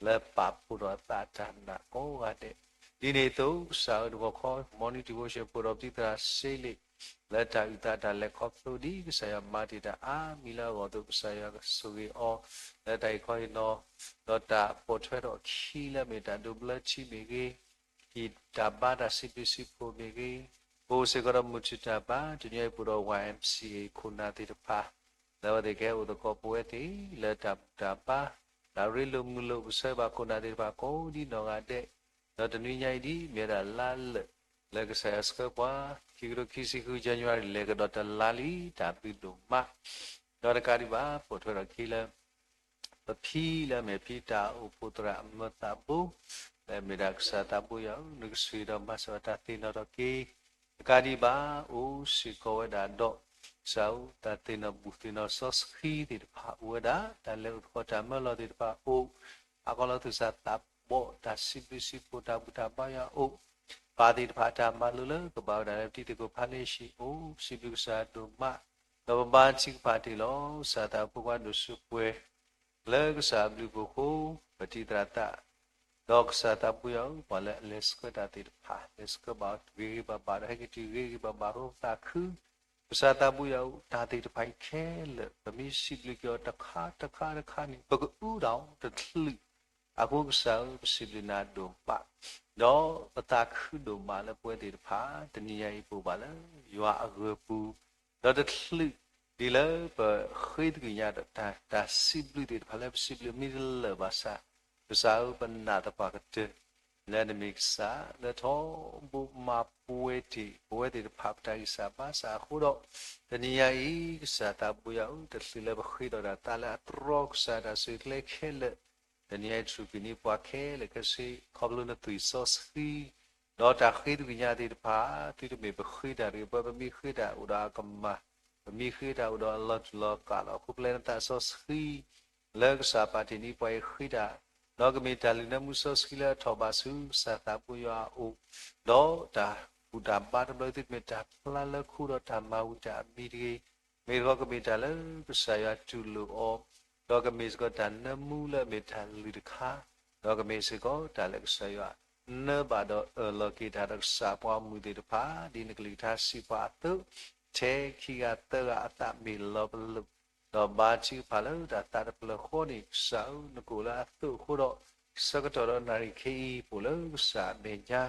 လၢပာ်ဖှိၣ်ထီၣ်သးတၢ်နာ်ကိးဂၤဒဲး ဒ်န့ၣ်အသိး ကစၢ်ဧၢ တဘျီဃီ morning devotion ပအိၣ်ဒီးပတံၤသရၣ်စ့လ့ၣ် လၢတၢ်အုၣ်သးတၢ်လဲၤခီဖျိဒ် ကစၢ်ယွၤမၤတ့ၢ်တၢ်အါမံၤလၢအဂီၢ်အသိး ကစၢ်ယွၤကဆိၣ်ဂ့ၤအီၤ လၢတၢ်အံၤခီအံၤနီၤ ဒီးတၢ်ပိာ်ထွဲထီၣ်အခံလၢအမ့ၢ်တၢ်ဒိးဘျၢထံမ့ၢ်ဂ့ၤ, ဟံၣ်တၢ်ဘါတၢ်စံးဘျုးစံးဖှိၣ်မ့ၢ်ဂ့ၤ, ပအိၣ်စ့ၢ်ကီးဒီးမုၢ်ထူၣ်တၢ်ဘါ တနံၤအံၤပအိၣ်ဒီး Y M C A ခိၣ်နၢ်သ့ၣ်တဖၣ် လၢအဝဲသ့ၣ်ကဟဲအိၣ်သကိးပဝဲသ့ၣ် လၢတၢ်ဘူၣ်တၢ်ဘါ တၢ်ရ့လိာ်မုာ်လိာ် ပဆၢဂ့ၤဘၣ်ခိၣ်နၢ်သ့ၣ်တဖၣ်ကိးဒ်နီၢ်ဂၤဒဲး, ဒီးတနွံညါအံၤဒ် မ့ၢ်ဝဲဒၣ်လါလၢာ် လၢကစၢ်ယွၤဆှၢပှၤ ခံကထိခံဆံဃု January လဲၤကဒီးတလါလံ တၢ်ဘျုးဒိၣ်မး ဒီးတကးဒံးဘၣ် ပိာ်ထွဲထီၣ်အခံလၢ ပဖံလၢအမ့ၢ်ဖံတၢ်အိၣ်ဖှိၣ်သရၣ်အမၢသးဘိ, လၢအမ့ၢ်ဒၣ်ကစၢ်သးဘိယွၤဧၢ နကဆိၣ်ဂ့ၤဒီးမၤစၢၤတၢ်သ့ၣ်နီၣ်ထီၣ်က့ၤ, တကးဒံးဘၣ် အိၣ်စ့ၢ်ကီးဝဲဒၣ်ဒီး ကစၢ်ဧၢ တၢ်သ့ၣ်နီၣ်ဘူၣ်သ့ၣ်နီၣ်စီဆှံသ့ၣ်တဖၣ်အိၣ်ဝဲဒၣ်, တၢ်လဲၤအိၣ်သကိးတၢ်မၢလီၤသ့ၣ်တဖၣ်အိၣ်, ဟးခီလီၤသူၣ်စၢ်သးဘီၣ် တၢ်စံးဘျုးစံးဖှိၣ် တၢ်ဘူၣ်တၢ်ဘါယွၤအိၣ်, ပၢ်သ့ၣ်တဖၣ်တၢ်မၤလိလၢကဘၣ်ဝဲဒၣ်လၢပတံၤသကိးဖးလ့ၡံအိၣ်, ပစံးဘျုးကစၢ်ဒိၣ်မး, ဒီးပဘါထုကဖၣ်တ့ၢ်လီၤ ကစၢ်သးဖိခွါဒိၣ်စိပှဲၤ လၢကစၢ်အဘျုးအဖှိၣ်အဃိ, ပတံၤသရၣ်သး, ဒီးကစၢ်သးဘိယွၤဧၢ ပှၤလၢအလဲၤဆှၢတၢ်သ့ၣ်တဖၣ် လဲၤဆှၢဘၣ်အီၤဂ့ၤဂ့ၤဘၣ်ဘၣ် ဒီးဟဲက့ၤတုၤဂ့ၤဂ့ၤဘၣ်ဘၣ် ဟီၣ်ခိၣ်သးခု, ကစၢ်သးဘိယွၤဧၢ တၢ်သ့ၣ်တဖၣ်အံၤခဲလၢာ် ပမ့ၢ်စံးဘျုးက့ၤအီၤတခါတခါတခါန့ၣ် ပကအုဒၣ်အီၤတချုး, အဃိကစၢ်ဧၢ ပစံးဘျုးနၤဒိၣ်မး, ဒီးပသးခုဒိၣ်မးလၢပဝဲသ့ၣ်တဖၣ် တနံၤညါအံၤပအိၣ်ဘၣ်လၢယွၤအဂၢၤပူၤ, ဒီးတချုးဒ်လၢပဃ့သကွံာ်ညါဒီး တၢ်စံးဘျုးသ့ၣ်တဖၣ်လၢပစံးဘျုးမ့ၢ်တလၢာ်ဘၣ်ဆၣ်, ကစၢ်ဧၢ ပနာ်သပှၢ်ကတၢၢ် လၢနမ့ၢ်ကစၢ်လၢထီဘိမၤပှဲၤတ့ၢ် ပဝဲသ့ၣ်တဖၣ်ပတၢ်ဂံၢ်စၢ်ဘါစၢ်အဃိဒီး, တနံၤညါအံၤ ကစၢ်သးဘိယွၤဧၢ တချုးလၢပဃ့ဒီးတၢ်သးလၢအတြီကစၢ်တၢ်စူၢ်ကျဲခဲလၢာ်, တနံၤအံၤတဆူၣ်ကွံာ်န့ၢ်ပှၤခဲလၢာ်ခဲဆ့ ခီဖျိနသွံၣ်စီဆှံ, ဒီးတၢ်ဃ့သကွံာ်ညါသ့ၣ်တဖၣ် သုတမ့ၢ်ပဃ့တၢ်တဂ့ၤ, ပမ့ၢ်ဃ့တၢ်အိၣ်ဒီးအကမၢ်, ပမ့ၢ်ဃ့တၢ်အိၣ်ဒီးအလီၤတူၢ်လီၤကာ်လီၤ အဃိပျဲနသးစီဆှံ လၢကစၢ်ပာ်တ့ၢ်န့ၢ်ပှၤအံၤဃ့တၢ်, ဒီးကမ့ၢ်တၢ်လုၢ်နၢမူစီဆှံလၢအထီၣ်ဘၣ်ဆူကစၢ်သးဘိယွၤအအိၣ်, ဒီးတၢ်ဘူၣ်တၢ်ဘါတဘျီသုတမ့ၢ်တၢ်ဖျါလၢခိဒီးတၢ်မၤဝံၤတၢ်အမံၤတဂ့ၤ, မ့ၢ်တခီကမ့ၢ်တၢ်လၢကစၢ်ယွၤတူၢ်လိာ်အီၤ, ဒီးကမ့ၢ်စ့ၢ်ကီးတၢ်နၢမူလၢအမ့ၢ်တၢ်လုၢ်တခါ, ဒီးကမ့ၢ်စ့ၢ်ကီးတၢ်လၢကစၢ်ယွၤ နၢဘၣ်ဒီးအၢၣ်လီၤက့ၤတၢ်ဒီးကစၢ်ပှၤမုၣ်သ့ၣ်တဖၣ် ဒ်နကလုၢ်ကထါစံးပှၤအသိး, ထဲခံဂၤသၢဂၤအသးမ့ၢ်လီၤပလိာ်, ဒီးဘါထုကဖၣ်လၢတၢ်သးတဖျၢၣ်ဃီန့ၣ် ကစၢ်ဧၢ နကအိၣ်လၢအသိးအဃိဒီး, ဆၢကတီၢ်ဒီးနၣ်ရံၣ်ခဲအံၤ ပအိၣ်လၢကစၢ်အမဲာ်ညါ,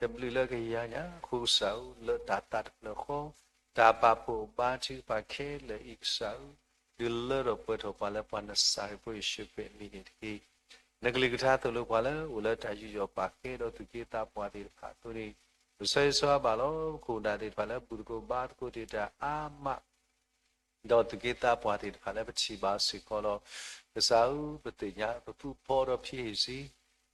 တဘျုးလၢကယၤညါ အဃိကစၢ်ဧၢ လၢတၢ်သးတဖျၢၣ်ဃီ, တၢ်ပာ်ဖှိၣ်ဘါထုကဖၣ်ခဲလၢာ်အံၤ ကစၢ်ဧၢ ဒုးလၢထီၣ်ပှဲၤထီၣ်ပှၤလၢပှၤနစၤရ့းဖိယ့ၣ်ၡူးခရံာ်အမံၤန့ၣ်တက့ၢ်. နကလုၢ်ကထါသိၣ်လိပှၤလၢအိၣ်လၢတၢ်ယူးယီၣ်ပာ်ကဲဒီးသူၣ်က့သးပှၢ်သ့ၣ်တဖၣ်အသိးန့ၣ်, ပဆၢဂ့ၤဆၢဝါဘၣ်လီၤ ပခိၣ်ပနၢ်သ့ၣ်တဖၣ်လၢဘူၣ်သကိးဘါသကိးတ့ၢ်တၢ်အါမး ဒီးသူၣ်က့သးပှၢ်သ့ၣ်တဖၣ်လၢပထံၣ်ဘၣ်စ့ၢ်ကီးလီၤ. ကစၢ်ဧၢ ပသ့ၣ်ညါ ပဖုဖီဒီးဖံဟ့ၣ်စံ,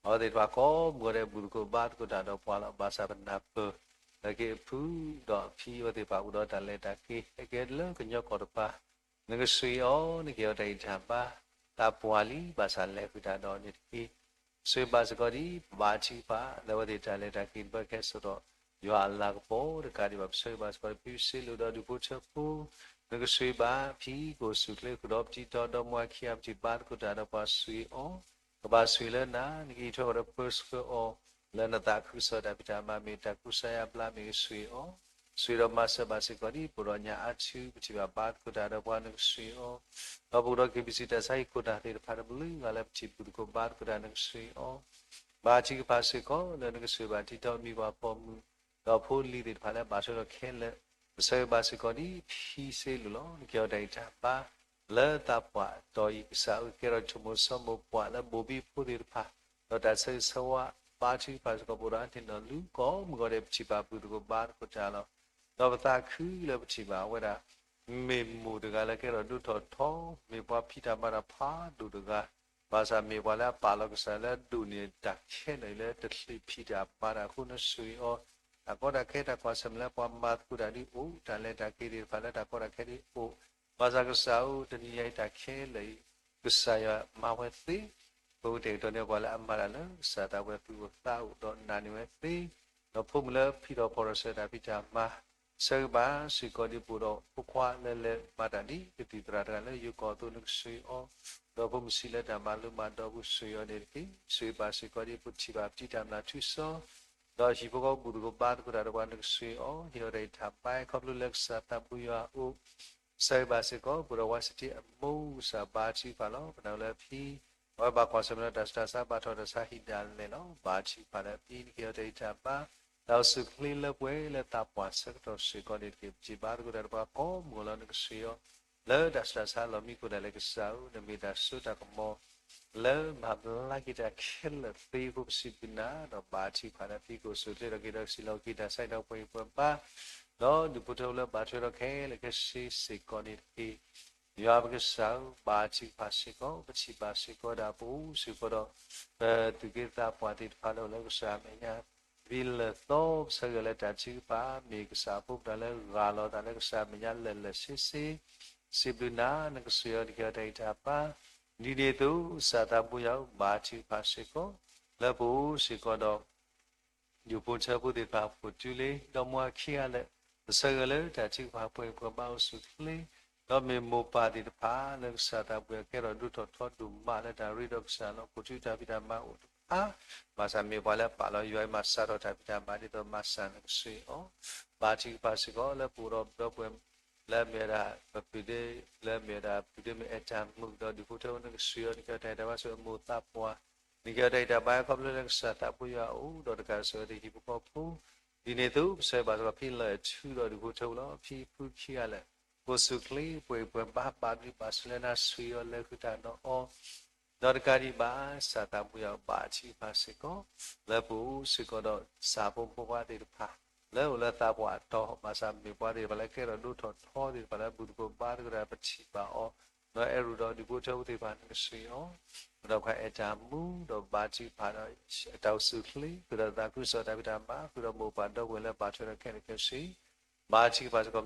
အဝဲသ့ၣ်တဖၣ်ကိးမုၢ်ဂီၤဒဲး ဘူၣ်သကိးဘါသကိးတၢ်ဒီးပှၤလီၤ. ဘၣ်ဆၣ်ပနၢ်ပၢၢ် လၢက့ၤအဖု ဒီးအဖံအဝဲသ့ၣ်တဖၣ်အိၣ်ဒီးတၢ်လဲၤတၢ်က့ၤ ဟဲက့ၤလၢကညီကီၢ်တပၤ, နကဆိၣ်ဂ့ၤအီၤ နကဟ့ၣ်အီၤတၢ်ဂံၢ်တၢ်ဘါ, သးပှၢ်လံ ဘၣ်ဆၣ်လဲၤဃုာ်တၢ်ဒီးန့ၣ်တက့ၢ်. ဆိၣ်ဂ့ၤဘၣ်စ့ၢ်ကီးဒ် ပဘါထုကဖၣ် လၢအဝဲသ့ၣ်တၢ်လဲၤတၢ်က့ၤတဖၣ်ကဟဲစိာ်ဒီး ယွၤအလၤကပီၤတကးဒံးဘၣ် ပဆၢဂ့ၤဘၣ်စ့ၢ်ကီးဒ် ဖံစ့လိာ်ဒီးဒူၣ်ဖိထၢဖိ, နကဆိၣ်ဂ့ၤဘၣ် ဖံကိၢ်ဆူၣ်ချ့ဃုာ်ဒီးပတံၤတီဒီမါဝၤခံဂၤ ပထံၣ်ဘါသကိးတၢ်ဒီးပှၤ ဆိၣ်ဂ့ၤအီၤ, ကဘၣ်ဆိၣ်ဂ့ၤလၢနၤ နကအံးထွဲဃီၤဒီးပၢဆှၢအီၤ လၢနသးခုကစီၣ်တၢ်ဖံးတၢ်မၤ မ့ၢ်တၢ်ကူစါယါဘျါ မ့ၢ်ဂ့ၤဆိၣ်ဂ့ၤအီၤ, ဆိၣ်ဂ့ၤဒီးမၤစၢၤဘၣ်စ့ၢ်ကီးဒ် ပအိၣ်ဒီးညါအါထု ပထံၣ်ဘၣ်ဘါသကိးတၢ်ဒီးပှၤ နကဆိၣ်ဂ့ၤအီၤ, ဒီးပအိၣ်ဒီး KBC တၢ်ဆါဟံၣ်ခိၣ်နၢ်သ့ၣ်တဖၣ်တဘျုးဂၤလၢပထံၣ်ဘူၣ်သကိးဘါသကိးတၢ် နကဆိၣ်ဂ့ၤအီၤ, ဘါထုကဖၣ်စ့ၢ်ကီးလၢနကဆိၣ်ဂ့ၤဘၣ်တံၤတီမံၤပှၤပိာ်မုၣ် ဒီးဖိလံၤသ့ၣ်တဖၣ်လၢဘၣ်ထွဲဒီးခဲလၢာ်, ပဆၢဂ့ၤဘၣ်စ့ၢ်ကီးဒ်ဖံစ့လိာ်လီၤ. နကဟ့ၣ်အီၤတၢ်ဂံၢ်တၢ်ဘါ လၢသးပှၢ်တီၤအံၤ ကစၢ်ဧၢ ကကဲထီၣ်ဆိမိၣ်စီမိၣ်ပှၤလၢဘိၣ်ဘံဖိသ့ၣ်တဖၣ်, ဒီးတၢ်ဆၢဂ့ၤဆၢဝါ ဘါထုကဖၣ်စ့ၢ်ကီး ပအိၣ်ဒီးအန့ၣ်နီၢ်လူၤ ကိးမုၢ်ဂီၤဒဲး ပထံၣ်ဘၣ်ဘူၣ်သကိးဘါသကိးတၢ်လီၤ. ဒီးပသးခုလၢပထံၣ်ဘၣ်ဝဲဒၣ် မ့ၢ်မိၢ်တဂၤလၢကဲထီၣ်ဒိၣ်ထီၣ်ထီ, မ့ၢ်ပှၤဖံးတၢ်မၤတၢ်ဖးဒိၣ်တဂၤ, ဘၣ်ဆၣ်မ့ၢ်ပှၤလၢအပာ်လီၤကစၢ်လၢအဒိၣ်န့ၢ်တၢ်ခဲလၢာ်အံၤလၢတချုးဖံးတၢ်မၤတၢ်အဃိ နဆိၣ်ဂ့ၤအီၤ, တၢ်ကီတၢ်ခဲတၢ်ကွၢ်ဆၢၣ်မဲာ်လၢပှၤမၤသကိးတၢ်ဒ်အိၣ်, တၢ်လဲၤတၢ်က့ၤသ့ၣ်တဖၣ်လၢတၢ်ကီတၢ်ခဲဒ်အိၣ်, ဘၣ်ဆၣ်ကစၢ်ဧၢ တနံၤညါအံၤတၢ်ခဲလၢာ်အံၤ ကစၢ်ယွၤမၤဝဲသ့, ပကတဲာ်ကတီၤန့ၢ်ပှၤလၢအမၤတၢ်လၢကစၢ်သးပှၢ်သူၣ်အိၣ်သးအိၣ်ဒီးနာ်န့ၢ်ဝဲသ့, ဒီးဖိမုၣ်လၢဖံးထီၣ်ဖီၣ်ထီၣ်စၢၤတၢ်ဖံးတၢ်မၤ, ဆၢဂ့ၤဘၣ်စ့ၢ်ကီးဒ်ပအိၣ်ဒီးဖိခွါလၢလဲၤမၤတၢ်ဒ်ကသံၣ်သရၣ်တဂၤလၢယိၤကီၢ်အသိး နကဆိၣ်ဂ့ၤအီၤ, ဒီးဖိမုၣ်ဆံးလၢတၢ်မၤလိမၤဒိးပူၤဆိၣ်ဂ့ၤအီၤန့ၣ်တက့ၢ်. ဆိၣ်ဂ့ၤဘၣ်စ့ၢ်ကီးဒ်ပထံၣ်ဘၣ်ပတံတၢ်မျၢ်ထူစီ ဒီးဟံၣ်ဖိဃီဖိဘူၣ်သကိးဘါသကိးတၢ်ဒီးပှၤ နကဆိၣ်ဂ့ၤအီၤ, ဟ့ၣ်အီၤတၢ်အံးတၢ်ဘါ ခီဖျိလၢကစၢ်သးပူၤယွၤအအိၣ်, ဆၢဂ့ၤဘၣ်စ့ၢ်ကီး ပဒီးဝါစတံအမိၢ်ကစၢ် ဘါထုကဖၣ်လီၤ. ပနာ်လၢအဖံ အဝဲဘၣ်ကွၢ်ဆၢၣ်မဲာ်ဒီးတၢ်ဆူးတၢ်ဆါ ဘၣ်ထီၣ်တၢ်ဆါဟံၣ်ဒၣ်လဲာ်လီၤ. ဘါထုကဖၣ်လၢအဖံ နကဟ့ၣ်အီၤတၢ်အံးတၢ်ဘါ, တၢ်အိၣ်ဆူၣ်အိၣ်ချ့လၢပှဲၤလၢသးပှၢ်ဆၢကတီၢ်စ့ၢ်ကီးန့ၣ်တက့ၢ်. ပထံၣ်ဘါသကိးတၢ်ဒီးပှၤကိးမုၢ်လီၤ နကဆိၣ်ဂ့ၤအီၤ, လၢတၢ်ဆူးတၢ်ဆါလီၢ်မံခိၣ်ဒၣ်လဲာ် ကစၢ်ဧၢ နမ့ၢ်တၢ်စိတၢ်ကမီၤ လၢမၤဘျါက့ၤတၢ်ခဲလၢာ်သ့အဃိ ပစံးဘျုးနၤ, ဒီးဘါထုကဖၣ်လၢအဖံ ကအိၣ်ဆူၣ်အိၣ်ချ့ထီၣ်က့ၤဒီးကစံၣ်လီၤက့ၤတၢ်ဆါဟံၣ်ဒီးပှဲၤပှဲၤဘါ, ဒီးဒူၣ်ဖိထၢဖိလၢဘၣ်ထွဲဒီးခဲလၢာ်ခဲဆ့စ့ၢ်ကီးန့ၣ်တက့ၢ်. ယွၤပကစၢ်ဧၢ, ဘါထုကဖၣ်စ့ၢ်ကီး, ပထံၣ်ဘၣ်စ့ၢ်ကီးဒၣ်ပအိၣ်စ့ၢ်ကီးဒီး ပသူၣ်က့သးပှၢ်သ့ၣ်တဖၣ်လၢအိၣ်လၢကစၢ်အမဲာ်ညါ ဝံၤလၢာ်သီ ပဆၢဂ့ၤလၢတၢ်ထုကဖၣ် မ့ၢ်ကစၢ်အဖိမုၣ်တဂၤလၢဂၢ်လီၤအသးလၢကစၢ်အမဲာ်ညါလၢာ်လၢာ်ဆ့ဆ့, စံးဘျုးနၤ နကဆိၣ်ဂ့ၤအီၤ နကဟ့ၣ်အီၤတၢ်အံးတၢ်ဘါ, ဒ်န့ၣ်အသိး ကစၢ်သးပူၤယွၤဧၢ, ဘါထုကဖၣ်စ့ၢ်ကီး လၢပအိၣ်စ့ၢ်ကီးဒီး ဒူၣ်ဖိထၢဖိသ့ၣ်တဖၣ် ပိာ်တူလ့ ဒီးမိၢ်အခံဂၤလၢာ် ပဆၢဂ့ၤလၢတၢ်ထုကဖၣ်ပှဲၤပှဲၤဘါအိၣ်ဆူၣ်အိၣ်ချ့, ဒီးမ့ၢ်မိၢ်ပၢ်သ့ၣ်တဖၣ်လၢကစၢ်သးပူၤကဲထီၣ်ဒိၣ်ထီၣ်ထီဒိၣ်မးလၢတၢ်ရ့ဒီးကစၢ်လီၤ ပိာ်ထူတၢ်ဖံးတၢ်မၤအိၣ်တဖၣ်, ဘၣ်ဆၣ်မ့ၢ်ပှၤလၢအပာ်လီၤယွၤအံၤမၤစးထီၣ်တၢ်ဖံးတၢ်မၤဒ်သိးမၤစၢ် နကဆိၣ်ဂ့ၤအီၤ, ဘါထုကဖၣ်စ့ၢ်ကီးလၢပအိၣ်ဒီးပဒီပုၢ်ဝဲၢ် လၢအမ့ၢ်ဝဲဒၣ်ပပုၢ်ဒ့ လၢအမ့ၢ်ဝဲဒၣ်ပုၢ်ဒ့မ့ၢ်အဲၣ်တၢ်မုာ် ဒီးဒူၣ်ဖိထၢဖိ နကဆိၣ်ဂ့ၤအီၤ နကဟ့ၣ်အီၤတၢ်အံးတၢ်ဘါဆူအမိၢ်သးပှၢ်, နကဟ့ၣ်အီၤတၢ်အံးတၢ်ဘါခီဖျိလၢကစၢ်သးပူၤယွၤအအိၣ် ဒီးတကးဆၢဝဲသ့ၣ်ဟံၣ်ဖိဃီဖိ, ဒ်န့ၣ်အသိး ပဆၢဂ့ၤဘၣ်စ့ၢ်ကီးဖံလၢၢ်ထူဒီးဒူၣ်ဖိထၢဖိလီၤ ဖံဖုခံဂၤလၢာ် အိၣ်ဆူၣ်အိၣ်ချ့ ပှဲၤပှဲၤဘါ ဘၣ်ဘျုးဘၣ်ဆိၣ်လၢနၤ ဆိၣ်ဂ့ၤအီၤ လဲၤဃုာ်တၢ်ဒီးအီၤ ဒီးတကးဒံးဘၣ် ကစၢ်သးပူၤယွၤ ဘါထုကဖၣ်စ့ၢ်ကီး လၢပအိၣ်စ့ၢ်ကီးဒီး ကစၢ်ဖိမုၣ်ဖိခွါသ့ၣ်တဖၣ် လၢအိၣ်လၢသးပှၢ်အတီၢ် ဘၣ်ဆၣ်မ့ၢ်ပှၤသ့ၣ်တဖၣ်လၢကဲထီၣ်ဒိၣ်ထီၣ်ထီသ့ၣ်တဖၣ်လၢဘူၣ်သကိးဘါသကိးတၢ် ပထံၣ်ဘၣ်အီၤ, ဒီးအဲၣ်ရူးဒီးဒူၣ်ဖိထၢဖိသ့ၣ်တဖၣ် နကဆိၣ်ဂ့ၤအီၤ, ဒီးပှၤအဲၣ်တၢ်မုာ် ဒီးဘါထုကဖၣ်ဒီး တၢ်အိၣ်ဆူၣ်အိၣ်ချ့ ဃုာ်ဒီးသးခုကစီၣ်တၢ်ဖံးတၢ်မၤ ဃုာ်ဒီးမိၢ်ပၢ်ဒီပုၢ်ဝဲၢ်လၢဘၣ်ထွဲဒီးခဲလၢာ်ခဲဆ့ ဘါထုကဖၣ်စ့ၢ်ကီး, ဘါထုကဖၣ်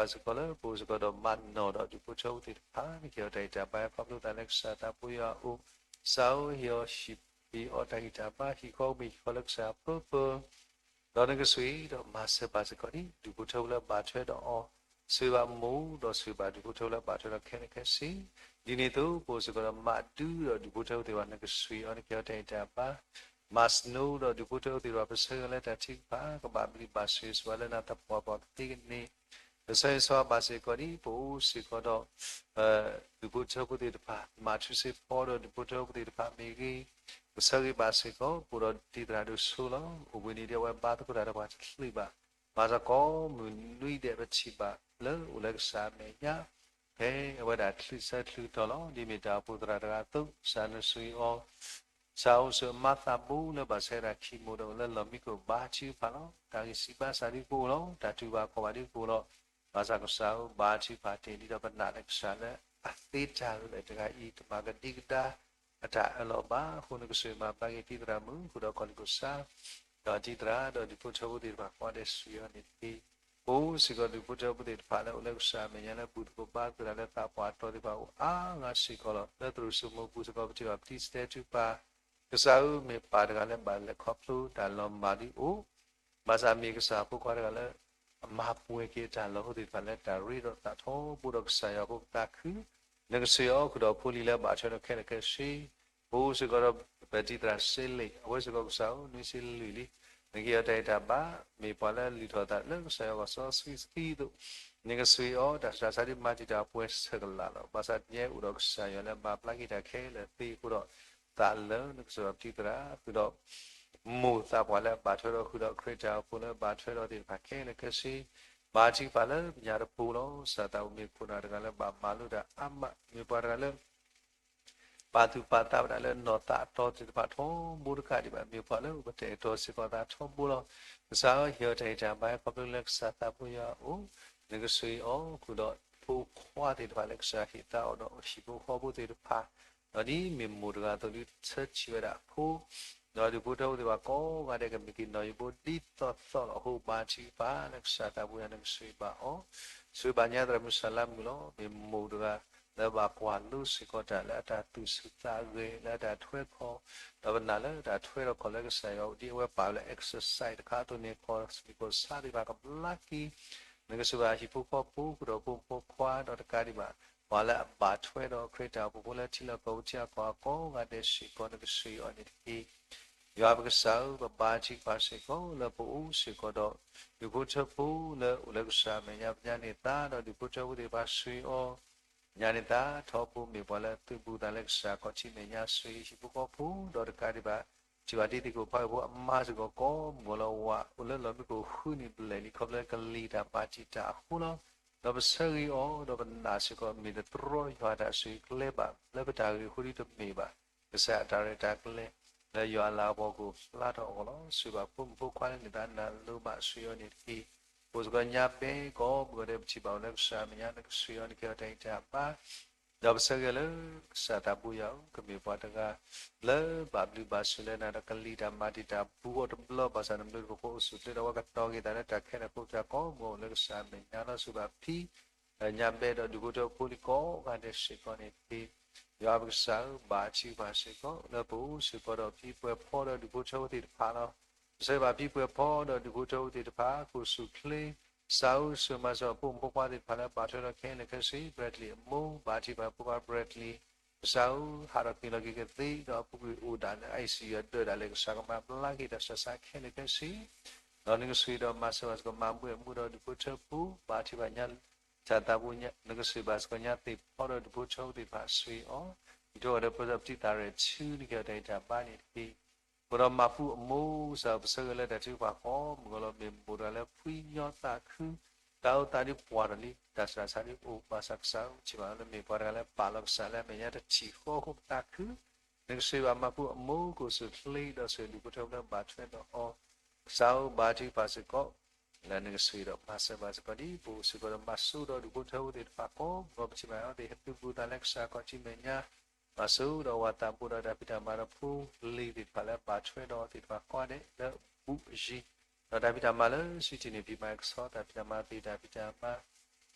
စ့ၢ်ကီးလၢပအိၣ်စ့ၢ်ကီးဒီးမၤနီၣ်ဒီးဒူၣ်ဖိထၢဖိသ့ၣ်တဖၣ် နကဟ့ၣ်အီၤတၢ်အံးတၢ်ဘါခီဖျိသးလၢကစၢ်သးပူၤယွၤအအိၣ်, ကစၢ်ဧၢ ဟ့ၣ်အီၤဟံၣ် ဟ့ၣ်အီၤတၢ်ဂံၢ်တၢ်ဘါ ဟံၣ်ဃီမ့ၢ်ဟံၣ်ဃီလၢကစၢ်အပၢပၢ ဒီးနကဆိၣ်ဂ့ၤဒီးမၤစၢၤပာ်စ့ၢ်ကီးဒံး ဒူၣ်ဖိထၢဖိလၢဘၣ်ထွဲဒီးအီၤ, ဆိၣ်ဂ့ၤဘၣ်မိၢ်ဒီးဆိၣ်ဂ့ၤဘၣ်ဒူၣ်ဖိထၢဖိလၢဘၣ်ထွဲဒီးခဲလၢာ်ခဲဆ့, ဒ်န့ၣ်အသိး ပအိၣ်စ့ၢ်ကီးဒီးမၤဒုဒီးဒူၣ်ဖိထၢဖိသ့ၣ်တဖၣ် နကဆိၣ်ဂ့ၤအီၤ နကဟ့ၣ်အီၤတၢ်အံးတၢ်ဘါ မၤစၢၤဒီးဒူၣ်ဖိထၢဖိသ့ၣ်တဖၣ် ပဆၢဂ့ၤလၢတၢ်ထုကဖၣ် ကဘၣ်ဘျုးဘၣ်ဆိၣ်ဂ့ၤဆိၣ်ဝါလၢနၤသပှၢ်ပှၢ်ကသ့ကန့ၣ်, ပဆၢဂ့ၤဆိၣ်ဝါဘၣ်စ့ၢ်ကီးဒံး ပအိၣ်စ့ၢ်ကီးဒီး ဒူၣ်ဖိထၢဖိသ့ၣ်တဖၣ် မၤထူစ့ဖီဒီးဒူၣ်ဖိထၢဖိသ့ၣ်တဖၣ်မ့ၢ်ဂ့ၤ, ပဆၢဂ့ၤဘၣ်စ့ၢ်ကီး ပအိၣ်ဒီးတံၤသရၣ်ဒိၣ်ဆိလီၤ. အိၣ်ဘှံးနံၤဒ်အဝဲဘါသကိးတၢ်ဒီးပှၤတချုးဘၣ်, ဘၣ်ဆၣ်ကိးမုၢ်နွံဒဲးပထံၣ်ဘၣ်လၢအိၣ်လၢကစၢ်အမဲာ်ညါ ဖဲအဝဲဒၣ်ချုးဆၢချုးကတီၢ်လီၤ. ဒ်မ့ၢ်တၢ်အိၣ်ဖှိၣ်သရၣ်တဂၤအသိး ကစၢ်နဆိၣ်ဂ့ၤအီၤ ကစၢ်အိၣ်ဆိးအမါသးဘိလၢဘၣ်ဆၢဒၣ်ခံမိၢ်ဒီးအိၣ်လၢလီၢ်မံခိၣ် ဘါထုကဖၣ်လီၤ. တၢ်ဂံၢ်စၢ်ဘါစၢ်ဒ်ကအိၣ်လီၤ, တၢ်တူၢ်ဘၣ်ခီၣ်ဘၣ်ဒ်ကအိၣ်လီၤ. ဘၣ်ဆၣ်ကစၢ်ဧၢ ဘါထုကဖၣ်တ့ၢ်ဒ်ဒီးပနာ်လၢကစၢ်လၢအသ့တၢ်လၢာ်တဂၤအံၤ တမၤကဒံကဒါအတၢ်အၢၣ်လီၤဘၣ်. အဃိနကဆိၣ်ဂ့ၤမၤဘျါက့ၤတံၤသရၣ်မုၣ် ဃုာ်ဒီးကီၢ်လံၢ်ခိၣ်စါ ဒီးတံၤသရၣ်ဒီးဒူၣ်ဖိထၢဖိသ့ၣ်တဖၣ် ကိးဂၤဒဲးဆိၣ်ဂ့ၤအီၤန့ၣ်တက့ၢ်. ပအိၣ်စ့ၢ်ကီးဒူၣ်ဖိထၢဖိသ့ၣ်တဖၣ်လၢအိၣ်လၢကစၢ်အမဲာ်ညါလၢဘူၣ်သကိးဘါသကိးတၢ်လၢသးပှၢ်အတီၤသ့ၣ်တဖၣ်အိၣ်အါဂၤစ့ၢ်ကီးလီၤ. လၢသရိာ်စိမိၤပူၤစ့ၢ်ကီး ပထံၣ်ဘၣ်ပတံၤစတဲထူပၢ် ကစၢ်ဧၢ မ့ၢ်ပၢ်တဂၤလၢဘၣ်လဲၤခီဖျိတၢ်လီၤမၢ်ဒ်အိၣ်, ဘၣ်ဆၣ်မ့ၢ်ကစၢ်ဖိခွါတဂၤလၢ အမၤပှဲၤက့ၤတၢ်လီၢ်အိၣ်သ့ၣ်တဖၣ်လၢတၢ်ရ့ဒီးသးထီဘိဒီးကစၢ်ယွၤဖိပသးခု, နကဆိၣ်ဂ့ၤအီၤဃုာ်ဒီးဖိလံၤလၢဘၣ်ထွဲဒီးခဲလၢာ်ခဲဆ့, ပအိၣ်စ့ၢ်ကီးဒီးပတံၤသရၣ်စ့လ့ၣ် အဝဲစ့ၢ်ကီးကစၢ်ဧၢ နွံဆံလွံၢ်လံ, နကဟ့ၣ်အီၤတၢ်ဂံၢ်တၢ်ဘါ, မ့ၢ်ပှၤလၢလုၢ်ထီၣ်သးလၢကစၢ်ယွၤအစီဆှံအသိး, နကဆိၣ်ဂ့ၤအီၤ တၢ်ဆူးတၢ်ဆါဒ်မၤတံာ်တာ်ပှဲၤဆၢကလးလီၤ. ဘၣ်ဆၣ်တနံၤအံၤအိၣ်ဒီးကစၢ်ယွၤလၢမၤဘျါက့ၤတၢ်ခဲလၢာ်သ့အဃိဒီး သးလၢနကစၢ်ယွၤပတံၤသရၣ် ဃုာ်ဒီး မိၢ်သးပှၢ်လၢအဘၣ်ထွဲဒီးဃုာ်ဒီးခရံာ်တၢ်အိၣ်ဖှိၣ်လၢဘၣ်ထွဲဒီးသ့ၣ်တဖၣ်ခဲလၢာ်ခဲဆ့, ဘါထုကဖၣ်လၢပညါတပူၤလီၤ. ကစၢ်သးအိၣ်မ့ၢ်ခိၣ်နၢ်တဂၤလၢဘၣ်မၤလိတၢ်အါမး, မ့ၢ်ပှၤတဂၤလၢ ပာ်သူၣ်ပာ်သးဝဲဒၣ်လၢနီၢ်သးအတီၤသ့ၣ်တဖၣ်ထီဘိတကးဒံးဘၣ်, မ့ၢ်ပှၤလၢအိၣ်ကတဲာ်ကတီၤစ့ၢ်ကီးသးထီဘိလီၤ. ပ ကစၢ်ဧၢ, ဟ့ၣ်အီၤတၢ်ဂံၢ်တၢ်ဘါ ခီဖျိလၢကစၢ်သးပူၤယွၤအအိၣ်, နကဆိၣ်ဂ့ၤအီၤ ဃုာ်ဒီးဖိခွါသ့ၣ်တဖၣ်လၢကစၢ်ဟ့ၣ်သါအီၤဒီးဟံၣ်ဖိဃီဖိသ့ၣ်တဖၣ်, ဒီးဒ်မ့ၢ်မိၢ်တဂၤအသိး ဒုးဆၢထံၣ်ဝဲဒၣ်အဖိ ဒီးဒူၣ်ဖိထၢဖိသ့ၣ်တဖၣ်ကိးဂၤဒဲး ကမ့ၢ်က့ၤနီၣ်ယိးဘိဒ်သိးသိးလီၤ. အဃိဘါထုကဖၣ်လၢကစၢ်သးပူၤယွၤ နကဆိၣ်ဂ့ၤဘၣ်အီၤ, ဆိၣ်ဂ့ၤဘၣ်ညါသရၣ်မုၣ်စၢ်လါမုၣ်လီၤ. မ့ၢ်မိၢ်တဂၤ လၢဘၣ်ကွၢ်လိစ့ၢ်ကီးတၢ်လၢအတၢ်သူၣ်ဆူၣ်သးဂဲၤ လၢအတၢ်ထွဲခီၣ်, ဒီးပနာ်လၢတၢ်ထွဲထီၣ်ခီၣ်လၢကစၢ်ယွၤအအိၣ် ဒ်အဝဲပာ်လၢ exercise တခါအသိးန့ၣ် ခီၣ်စံၣ်ခီၣ်ဆါသ့ၣ်တဖၣ်ကဘျါက့ၤ, နကဆိၣ်ဂ့ၤဘၣ်ဟံၣ်ဖိဃီဖိ ဃုာ်ဒီးဖိမုၣ်ဖိခွါ ဒီးတကးဒံးဘၣ် ပှၤလၢအဘၣ်ထွဲဒီးခရံာ်တၢ်အိၣ်ဖှိၣ်ဖိလၢထံလီၢ်ကီၢ်ပူၤထံအကီၢ်အကိးဂၤဒဲးစ့ၢ်ကီး နကဆိၣ်ဂ့ၤအီၤန့ၣ်တက့ၢ်. ယွၤပကစၢ်ဧၢ, ပဘါထုကဖၣ်စ့ၢ်ကီးလၢပအိၣ်စ့ၢ်ကီးဒီး ဒူၣ်ဖိထၢဖိလၢအိၣ်လၢကစၢ်အမဲာ်ညါ ပညါန့ၢ်သါ ဒီးဒူၣ်ဖိထၢဖိသ့ၣ်တဖၣ်ဆိၣ်ဂ့ၤအီၤ ညါန့ၢ်သါ ထီဘိမ့ၢ်ပှၤလၢသုးဘူးသးလၢကစၢ်ခီၣ်ထံးမဲာ်ညါ ဆိၣ်ဂ့ၤဟံၣ်ဖိဃီဖိ ဒီးတကးဒံးဘၣ် ထံၣ်ဘၣ်ဒ်သ့ၣ်ခိၣ်ဖးဂ့ၢ်ဖိအမါစ့ၢ်ကီး ကိးမုၢ်ဂီၤလၢဝၤအိၣ်လၢလီၢ်မံခိၣ်ဃုနံၣ်ဘျဲၣ်လံ ခီဖျိလၢကလံၤတၢ်မၤတံာ်တာ်အဃိလီၤ. ဒီးပဆၢဂ့ၤအီၤ ဒီးပနာ်စ့ၢ်ကီး မ့ၢ်တတြီယွၤတၢ်ဆိၣ်ဂ့ၤကျဲဘၣ် လၢပတၢ်ဂ့ၢ်အဃိဒ်တမ့ၢ်ဘၣ်. ကစၢ်အတၢ်ရဲၣ်တၢ်ကျဲၤ လၢယွၤအလၤကပီၤကအိၣ်ဖျါထီၣ်အဂီၢ်လီၤ. ဆိၣ်ဂ့ၤဘၣ်ဖိမုၣ်ဖိခွါလၢန့ၢ်သါနၤလိၤဘၣ် ဆိၣ်ဂ့ၤအီၤန့ၣ်တက့ၢ်. အိၣ်စ့ၢ်ကီးညါဘဲ ကိးမုၢ်ဂီၤဒဲးပထံၣ်ဘၣ်အိၣ်လၢကစၢ်အမဲာ်ညါ နကဆိၣ်ဂ့ၤအီၤ နကဟ့ၣ်အီၤတၢ်ဂံၢ်တၢ်ဘါ ဒီးပဆၢဂ့ၤလၢ ကစၢ်သးပူၤယွၤဧၢ, ကမ့ၢ်ပှၤတဂၤ လၢဘၣ်ဘျုးဘၣ်ဆိၣ်လၢနၤဒီးကလံၤတၢ်မၤတံာ်တာ်ဘူးအီၤတဘျီ ဘၣ်ဆၣ်နဘျုးတကဖီအိၣ်ဆူၣ်ချ့ဒီး အဝဲကတီၤက့ၤသးလၢတၢ်ခဲလၢာ်အဃိ ပတၢ်ကိးမုၢ်ဂီၤအိၣ်လၢကစၢ်အမဲာ်ညါလီၤ. ဆိၣ်ဂ့ၤဘၣ်ဖံ ညါဘဲဒီးဒူၣ်ဖိထၢဖိကိးဂၤဒဲးစ့ၢ်ကီးန့ၣ်တက့ၢ်. ယွၤပကစၢ်ဧၢ, ဘါထုကဖၣ်စ့ၢ်ကီး လၢပအိၣ်စ့ၢ်ကီးဒီးဖံပှဲၤဖီဒီးဒူၣ်ဖိထၢဖိသ့ၣ်တဖၣ်လီၤ. ပဆၢဂ့ၤဘၣ်ဖံပှဲၤဖီဒီးဒူၣ်ဖိထၢဖိသ့ၣ်တဖၣ် ကအိၣ်ဆူၣ်ချ့ ကစၢ်ဧၢ ဆိၣ်ဂ့ၤမၤစၢၤအဖိမုၣ်ဖိခွါသ့ၣ်တဖၣ်လၢဘၣ်ထွဲဒီးခဲလၢာ်ခဲဆ့ Bradley အမိၢ် ဘါထုကဖၣ်ဖိခွါ Bradley ကစၢ်ဧၢ ဟးထီၣ်က့ၤလီၤက့ၤကသ့ဒီးအပူၤကွံာ်အိၣ်ဒၣ်လၢ ICU အဒၢးဒၣ်လဲာ် ကစၢ်ကမၤဘျါက့ၤတၢ်ဆူးတၢ်ဆါခဲလၢာ်ခဲဆ့ ဒီးနကဆိၣ်ဂ့ၤဒီးမၤစၢၤဘၣ်စ့ၢ်ကီး မၤမူအမူဒီးဒူၣ်ဖိထၢဖိ ဘါထုကဖၣ်ညါ ကစၢ်သးပူၤ နကဆိၣ်ဂ့ၤဘၣ်စ့ၢ်ကီးညါသ့ၣ်ဖီဒီးဒူၣ်ဖိထၢဖိသ့ၣ်တဖၣ် ဆိၣ်ဂ့ၤအီၤ ဒ်သိးဒီးပပတံၢ်သးရဲၣ်ဆူနကဟ့ၣ်အီၤတၢ်ဂံၢ်တၢ်ဘါန့ၣ်တက့ၢ်. ဃုာ်ဒီးမၤပူအမိၢ် ကစၢ်ဧၢ ပဆၢဂ့ၤလၢတၢ်ထုကဖၣ်ကိးမုၢ်ဂီၤလီၤ မ့ၢ်မိၢ်တဂၤလၢဖှံညီသးခု တၢ်အိၣ်သးဒ်ပှၢ်ထီၣ်လံ တၢ်ဆူးတၢ်ဆါဒ်အိၣ် ဘၣ်ဆၣ်ကစၢ်ဧၢ ပထံၣ်ဘၣ်လၢနမ့ၢ်ပှၤတဂၤလၢပာ်လီၤကစၢ်လၢအမဲာ်ညါတထံၣ်ဃီအဃိပသးခု နကဆိၣ်ဂ့ၤဘၣ်မၤပူအမိၢ် ကအိၣ်ဆူၣ်ချ့ဒီးဆိၣ်ဂ့ၤဒူၣ်ဖိထၢဖိလၢဘၣ်ထွဲဒီးအီၤ ကစၢ်ဧၢ ဘါထုကဖၣ်စ့ၢ်ကီး လၢနကဆိၣ်ဂ့ၤဒီးမၤစၢၤဘၣ်စ့ၢ်ကီး ဒ်ပအိၣ်စ့ၢ်ကီးဒီးမၤစိဒီးဒူၣ်ဖိထၢဖိသ့ၣ်တဖၣ်ကိးမုၢ်ဂီၤ ပထံၣ်ဘၣ်အီၤသ့ၣ် ဟဲသုးဘူးသးလၢကစၢ်ခီၣ်ထံးမဲာ်ညါ မၤစိဒီးအဝၤသးဘိဒီးတၢ်ဖံးတၢ်မၤဒီးဖိလံၤသ့ၣ်တဖၣ်လၢဘၣ်ထွဲဒီးအီၤသ့ၣ်တဖၣ်ကိးဂၤဒဲးလၢအပူၤအယံၤ ဒီးတၢ်ဖံးတၢ်မၤလၢစုတံၢ်န့ၣ် ဖံးမၤကဆှီတၢ်ဖံးတၢ်မၤသ့ၣ်တၢ်ဖံးတၢ်မၤ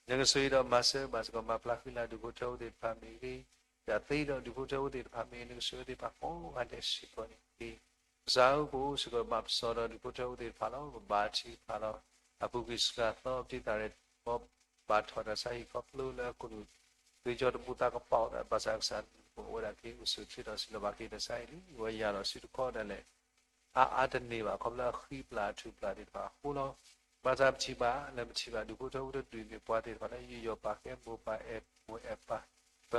နကဆိၣ်ဂ့ၤဒီးမၤစၢၤဘၣ်စ့ၢ်ကီး မၤဖျါဃံလၤဒူၣ်ဖိထၢဖိသ့ၣ်တဖၣ်မ့ၢ်ဂ့ၤ, တၢ်သ့ဒီးဒူၣ်ဖိထၢဖိသ့ၣ်တဖၣ်မ့ၢ်ဂ့ၤ, နကဆိၣ်ဂ့ၤသ့ၣ်တဖၣ်ကိးဂၤဒဲးစ့ၢ်ကီးန့ၣ်တက့ၢ်. ကစၢ်ဧၢပအိၣ်စ့ၢ်ကီးဘၣ်ပစီဒီးဒူၣ်ဖိထၢဖိသ့ၣ်တဖၣ်လီၤ. ပဘါထုကဖၣ်လီၤ. အပူၤကွံာ်စှၤသီပတံၢ်သးရဲၣ် ဘီဘၣ်ထီၣ်တၢ်ဆါဟံၣ်ခီဖျိလၢအခိၣ်နူာ် သွ့ကၠီတဘူသးကပီၤ ဘၣ်ဆၣ်ကစၢ်န့ၣ် ပအိၣ်ဝဲဒၣ်က့ၤအိၣ်ဆူၣ်ချ့ဒီးစံးလီၤဘၣ်က့ၤတၢ်ဆါဟံၣ်လံ အဝဲယၤလီၤစုတခီဒၣ်လဲာ် အါအါတန့ၢ်ဘၣ် ခီဖျိအဃံပျၢ်အထူၣ်ပျၢ်သ့ၣ်တဖၣ်အဃိလီၤ. ဘၣ်ဆၣ်ပထံၣ်ဘၣ်လၢပထံၣ်ဘၣ်ဒူၣ်ဖိထၢဖိတဒူၣ်အံၤမ့ၢ်ပှၤသ့ၣ်တဖၣ်လၢ ယူးယီၣ်ပာ်ကဲ မိၢ်ပၢ်အဲၣ်မိၢ်အဲၣ်ပၢ် ပ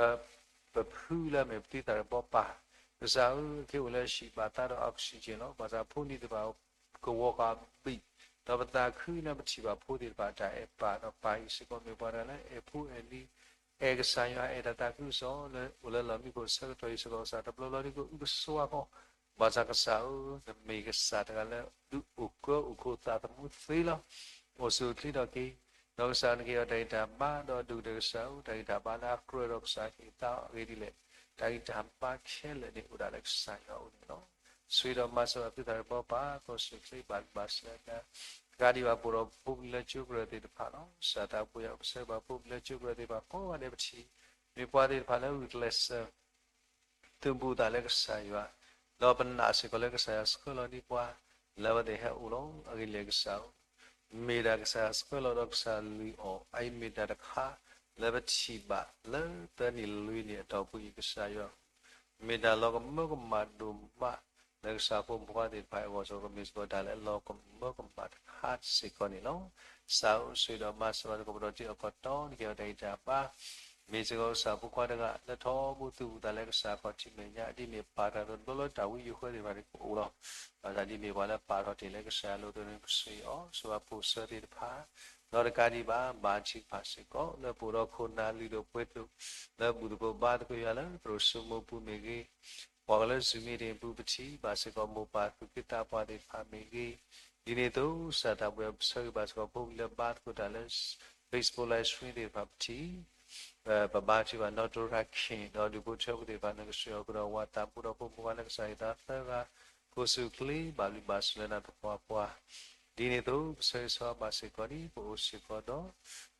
ပဖုလၢအမ့ၢ်ပတံၢ်သးရဲၣ်ဘီပၢ်, ကစၢ်ဧၢ ကဟဲအိၣ်လၢဟံၣ်ဘၣ်သးဒီး oxygen လီၤ. ဘၣ်ဆၣ်ဖိနံၤသ့ၣ်တဖၣ် ကဝီၤဃာ်ဘံၣ်, ဒီးပသးခုလၢပထံၣ်ဘၣ်ဖိသ့ၣ်တဖၣ်တၢ်အဲၣ်ပၢ်ဒီးပၢ်အံၤစ့ၢ်ကီး မ့ၢ်ပှၤတဂၤလၢအဲၣ်ဖိအဲၣ်လံၤ, အဲၣ်ကစၢ်ယွၤ အဲၣ်တၢ်သးခုကစီၣ်လၢအိၣ်လၢလီၢ်မံခိၣ်ဆၢကတီၢ်အံၤစ့ၢ်ကီး ကစၢ်တဘျီဘျီဒ်ကအုကစွါဃီ ဘၣ်ဆၣ်ကစၢ်ဧၢ, နမ့ၢ်ကစၢ်တဂၤလၢဒုးအိၣ်ကၢအိၣ်ခိးသးသမူသ့လီၤ. အိၣ်ဆူၣ်အိၣ်ချ့ထီၣ်က့ၤ, ဒီးကစၢ်နကဟ့ၣ်အီၤတၢ်ဂံၢ်တၢ်ဘါဒီးဒိၣ်ကတၢၢ်ကစၢ်ဧၢ, တၢ်ဂံၢ်တၢ်ဘါလၢအကြၢးဒီးကစၢ်ဟ့ၣ်သါအီၤအဂ့ၢ်ဒ်လဲၣ်, တၢ်ဂံၢ်တၢ်ဘါခဲလၢာ်န့ၣ်အိၣ်ဒၣ်လၢကစၢ်ယွၤအအိၣ်န့ၣ်လီၤ. ဆိၣ်ဂ့ၤဒီးမၤစၢၤဘၣ်ပတံၢ်သးရဲၣ်ဘီပၢ် ကအိၣ်ဆူၣ်အိၣ်ချ့ဘၣ်လုၢ်ဘၣ်စၢၤနၤ, တကးဒံးဘၣ်ပအိၣ်ဒီးဖိပလံၤလၢကၠိကရၢၢ်သ့ၣ်တဖၣ်လီၤ. ကစၢ်သးပှၢ်ယွၤ ပဆၢဂ့ၤဘၣ်ဖိပလံၤလၢကၠိကရၢၢ်သ့ၣ်တဖၣ်ကိးဂၤဒဲးပထံၣ်, မ့ၢ်ပှၤသ့ၣ်တဖၣ်လၢဂုာ်ကျဲးစၢး သုးဘူးသးလၢကစၢ်ယွၤ, ဒီးပနာ်စ့ၢ်ကီးလၢကစၢ်ယွၤဆှၢလီၤဒံးပှၤ လၢအဝဲသ့ၣ်ဟဲအိၣ်လီၤ. အဂ့ၢ်ဒ်လဲၣ်ကစၢ်ဧၢ, မ့ၢ်ဒၣ်ကစၢ်ယွၤဆှၢလီၤဒီးကစၢ်လုၢ်အီၤ အအံၤမ့ၢ်တၢ်တခါ လၢပထံၣ်ဘၣ်လၢသၢနံၣ်လွံၢ်နံၣ်အတီၢ်ပူၤအံၤ ကစၢ်ယွၤ မ့ၢ်တၢ်လီၤကမၢကမၣ်ဒိၣ်မး လၢကစၢ်ဖိမုၣ်ဖိခွါသ့ၣ်တဖၣ်အဂီၢ်စ့ၢ်ကီး မ့ၢ်စ့ၢ်ကီးတၢ်လၢအလီၤကမၢကမၣ်တခါစ့ၢ်ကီးန့ၣ်လီၤ. ကစၢ်ဧၢ ဆိၣ်ဂ့ၤဒီးမၤစၢၤဘၣ်စ့ၢ်ကီး ပဒီတံၤအီၣ်ကတီၢ် နကဟ့ၣ်အီၤတၢ်ဂံၢ်တၢ်ဘါ မ့ၢ်စ့ၢ်ကီးကစၢ်ဖိခွါတဂၤ လၢထီဘိသုးဘူးသးလၢကစၢ်ခီၣ်ထံးမဲာ်ညါ ဒ်မ့ၢ်ပာ်တၢ်ဒီးတဘျီလၢတၢ်ဝံယိၤဃၢသ့ၣ်တဖၣ်န့ၣ်ကအိၣ်လီၤ. ဘၣ်ဆၣ်ဒ်မ့ၢ်ပှၤလၢပာ်ထီၣ်တ့ၢ်လၢကစၢ်ယွၤအလိၤအသိးန့ၣ် ကဆိၣ်ဂ့ၤအီၤ ဆိၣ်ဂ့ၤပၢ်ဖိဆၢသ့ၣ်တဖၣ် ဒီးတကးဒံးဘၣ် ဘါထုကဖၣ်စ့ၢ်ကီး လၢပအိၣ်ဒီးခိၣ်နၢ်လုၢ်ဒိၣ်ပှ့ၤဒိၣ် လၢဘူၣ်သကိးဘါသကိးယွၤလၢသရိာ်စိမိၤပူၤမ့ၢ်ဂ့ၤ, ပှၤကလၢ Zoom meeting ပူၤပထံၣ်ဘၣ်စ့ၢ်ကီး မိၢ်ပၢ်သူၣ်က့သးပှၢ်သ့ၣ်တဖၣ်မ့ၢ်ဂ့ၤ, ဒ်န့ၣ်အသိး ကစၢ်သးပှၢ်ပဆၢဂ့ၤဘၣ်စ့ၢ်ကီးဖိလံၤလၢဘါသကိးတၢ်လၢ Facebook Live Stream သ့ၣ်တဖၣ်ပထံၣ် ပဘါထုကဖၣ်နီၣ်တရၣ်ခ့ၣ် ဒီးဒုးဖိထၢဖိသ့ၣ်တဖၣ်နကစၢ်ယွၤကဒီးဝၤသးပူၤဒီးဖိမုၣ်ဝၤလၢကစၢ်ယွၤသၢဂၤ ကိးဆူၣ်ချ့ ဘၣ်ဘျုးဘၣ်ဆိၣ်လၢနၤသပှၢ်ပှၢ် ဒ်န့ၣ်အသိး ပဆၢဂ့ၤဆၢဝါဘၣ်စ့ၢ်ကီးဒ် ပအိၣ်စ့ၢ်ကီးဒီး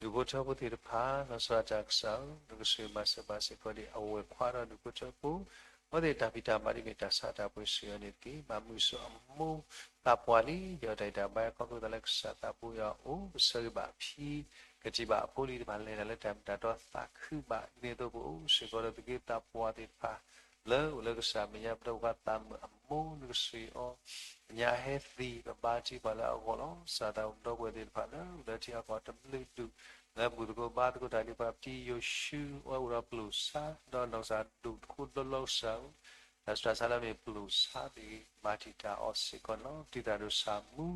ဒုးဖိထၢဖိသ့ၣ်တဖၣ် လီၤဆီဒၣ်တၢ်ကစၢ်ဧၢ, နကဆိၣ်ဂ့ၤမၤစၢၤဘၣ်စ့ၢ်ကီးဒ် အဝဲၢ်ခွါဒီးဒုးဖိထၢဖိ အဝဲသ့ၣ်တၢ်ဖံးတၢ်မၤဒ်မ့ၢ်တၢ်ဆါတၢ်ပှ့ၤစ့ၢ်ကီးန့ၣ်တက့ၢ်. ဘၣ်မုာ်ဆိအမိၢ်သးပှၢ်လံ, ယီၤတၢ်အံၤတၢ်ဘါခီဖျိသးလၢကစၢ်သးပူၤယွၤအိၣ် ပဆၢဂ့ၤဘၣ်အဖံ ကထံၣ်ဘၣ်အဖိလံၤတဖၣ်လဲၤတၢ်လၢတၢ်မ့ၢ်တၢ်တီသးခုဘၣ် ဒ်န့ၣ်အသိးပအိၣ်စ့ၢ်ကီးဒီးသုးက့သးပှၢ်သ့ၣ်တဖၣ် လၢအိၣ်လၢကစၢ်မဲာ်ညါပဒီပုၢ်ဝဲၢ်သးမုာ်အမိၢ်နကစၢ်အံၤအီၤ အညါဟဲသံ ပဘါထုကဖၣ်လၢအဂီၢ်လီၤ. ကစၢ်သးပှၢ်ပဒီပုၢ်ဝဲၢ်သ့ၣ်တဖၣ်လၢ အိၣ်လၢထံအကီၢ်တဘျုးဒူၣ် လၢဘူၣ်သကိးဘါသကိးတၢ်ဒ်ပှၤပတံယိၤၡူ အဝဲအိၣ်ဒီးပျိာ်ဆါ ဒီးနီၢ်ကစၢ်ဒိၣ်တခိၣ်ဒီလီၤကစၢ်ဧၢ တၢ်ဆူးတၢ်ဆါလၢမ့ၢ်ပျိာ်ဆါသ့ၣ်ဂ့ၤ မၤတံာ်တာ်အီၤစ့ၢ်ကီးန့ၣ်လီၤ. ပတံၤသရၣ်ဒိၣ်ဆၣ်မူ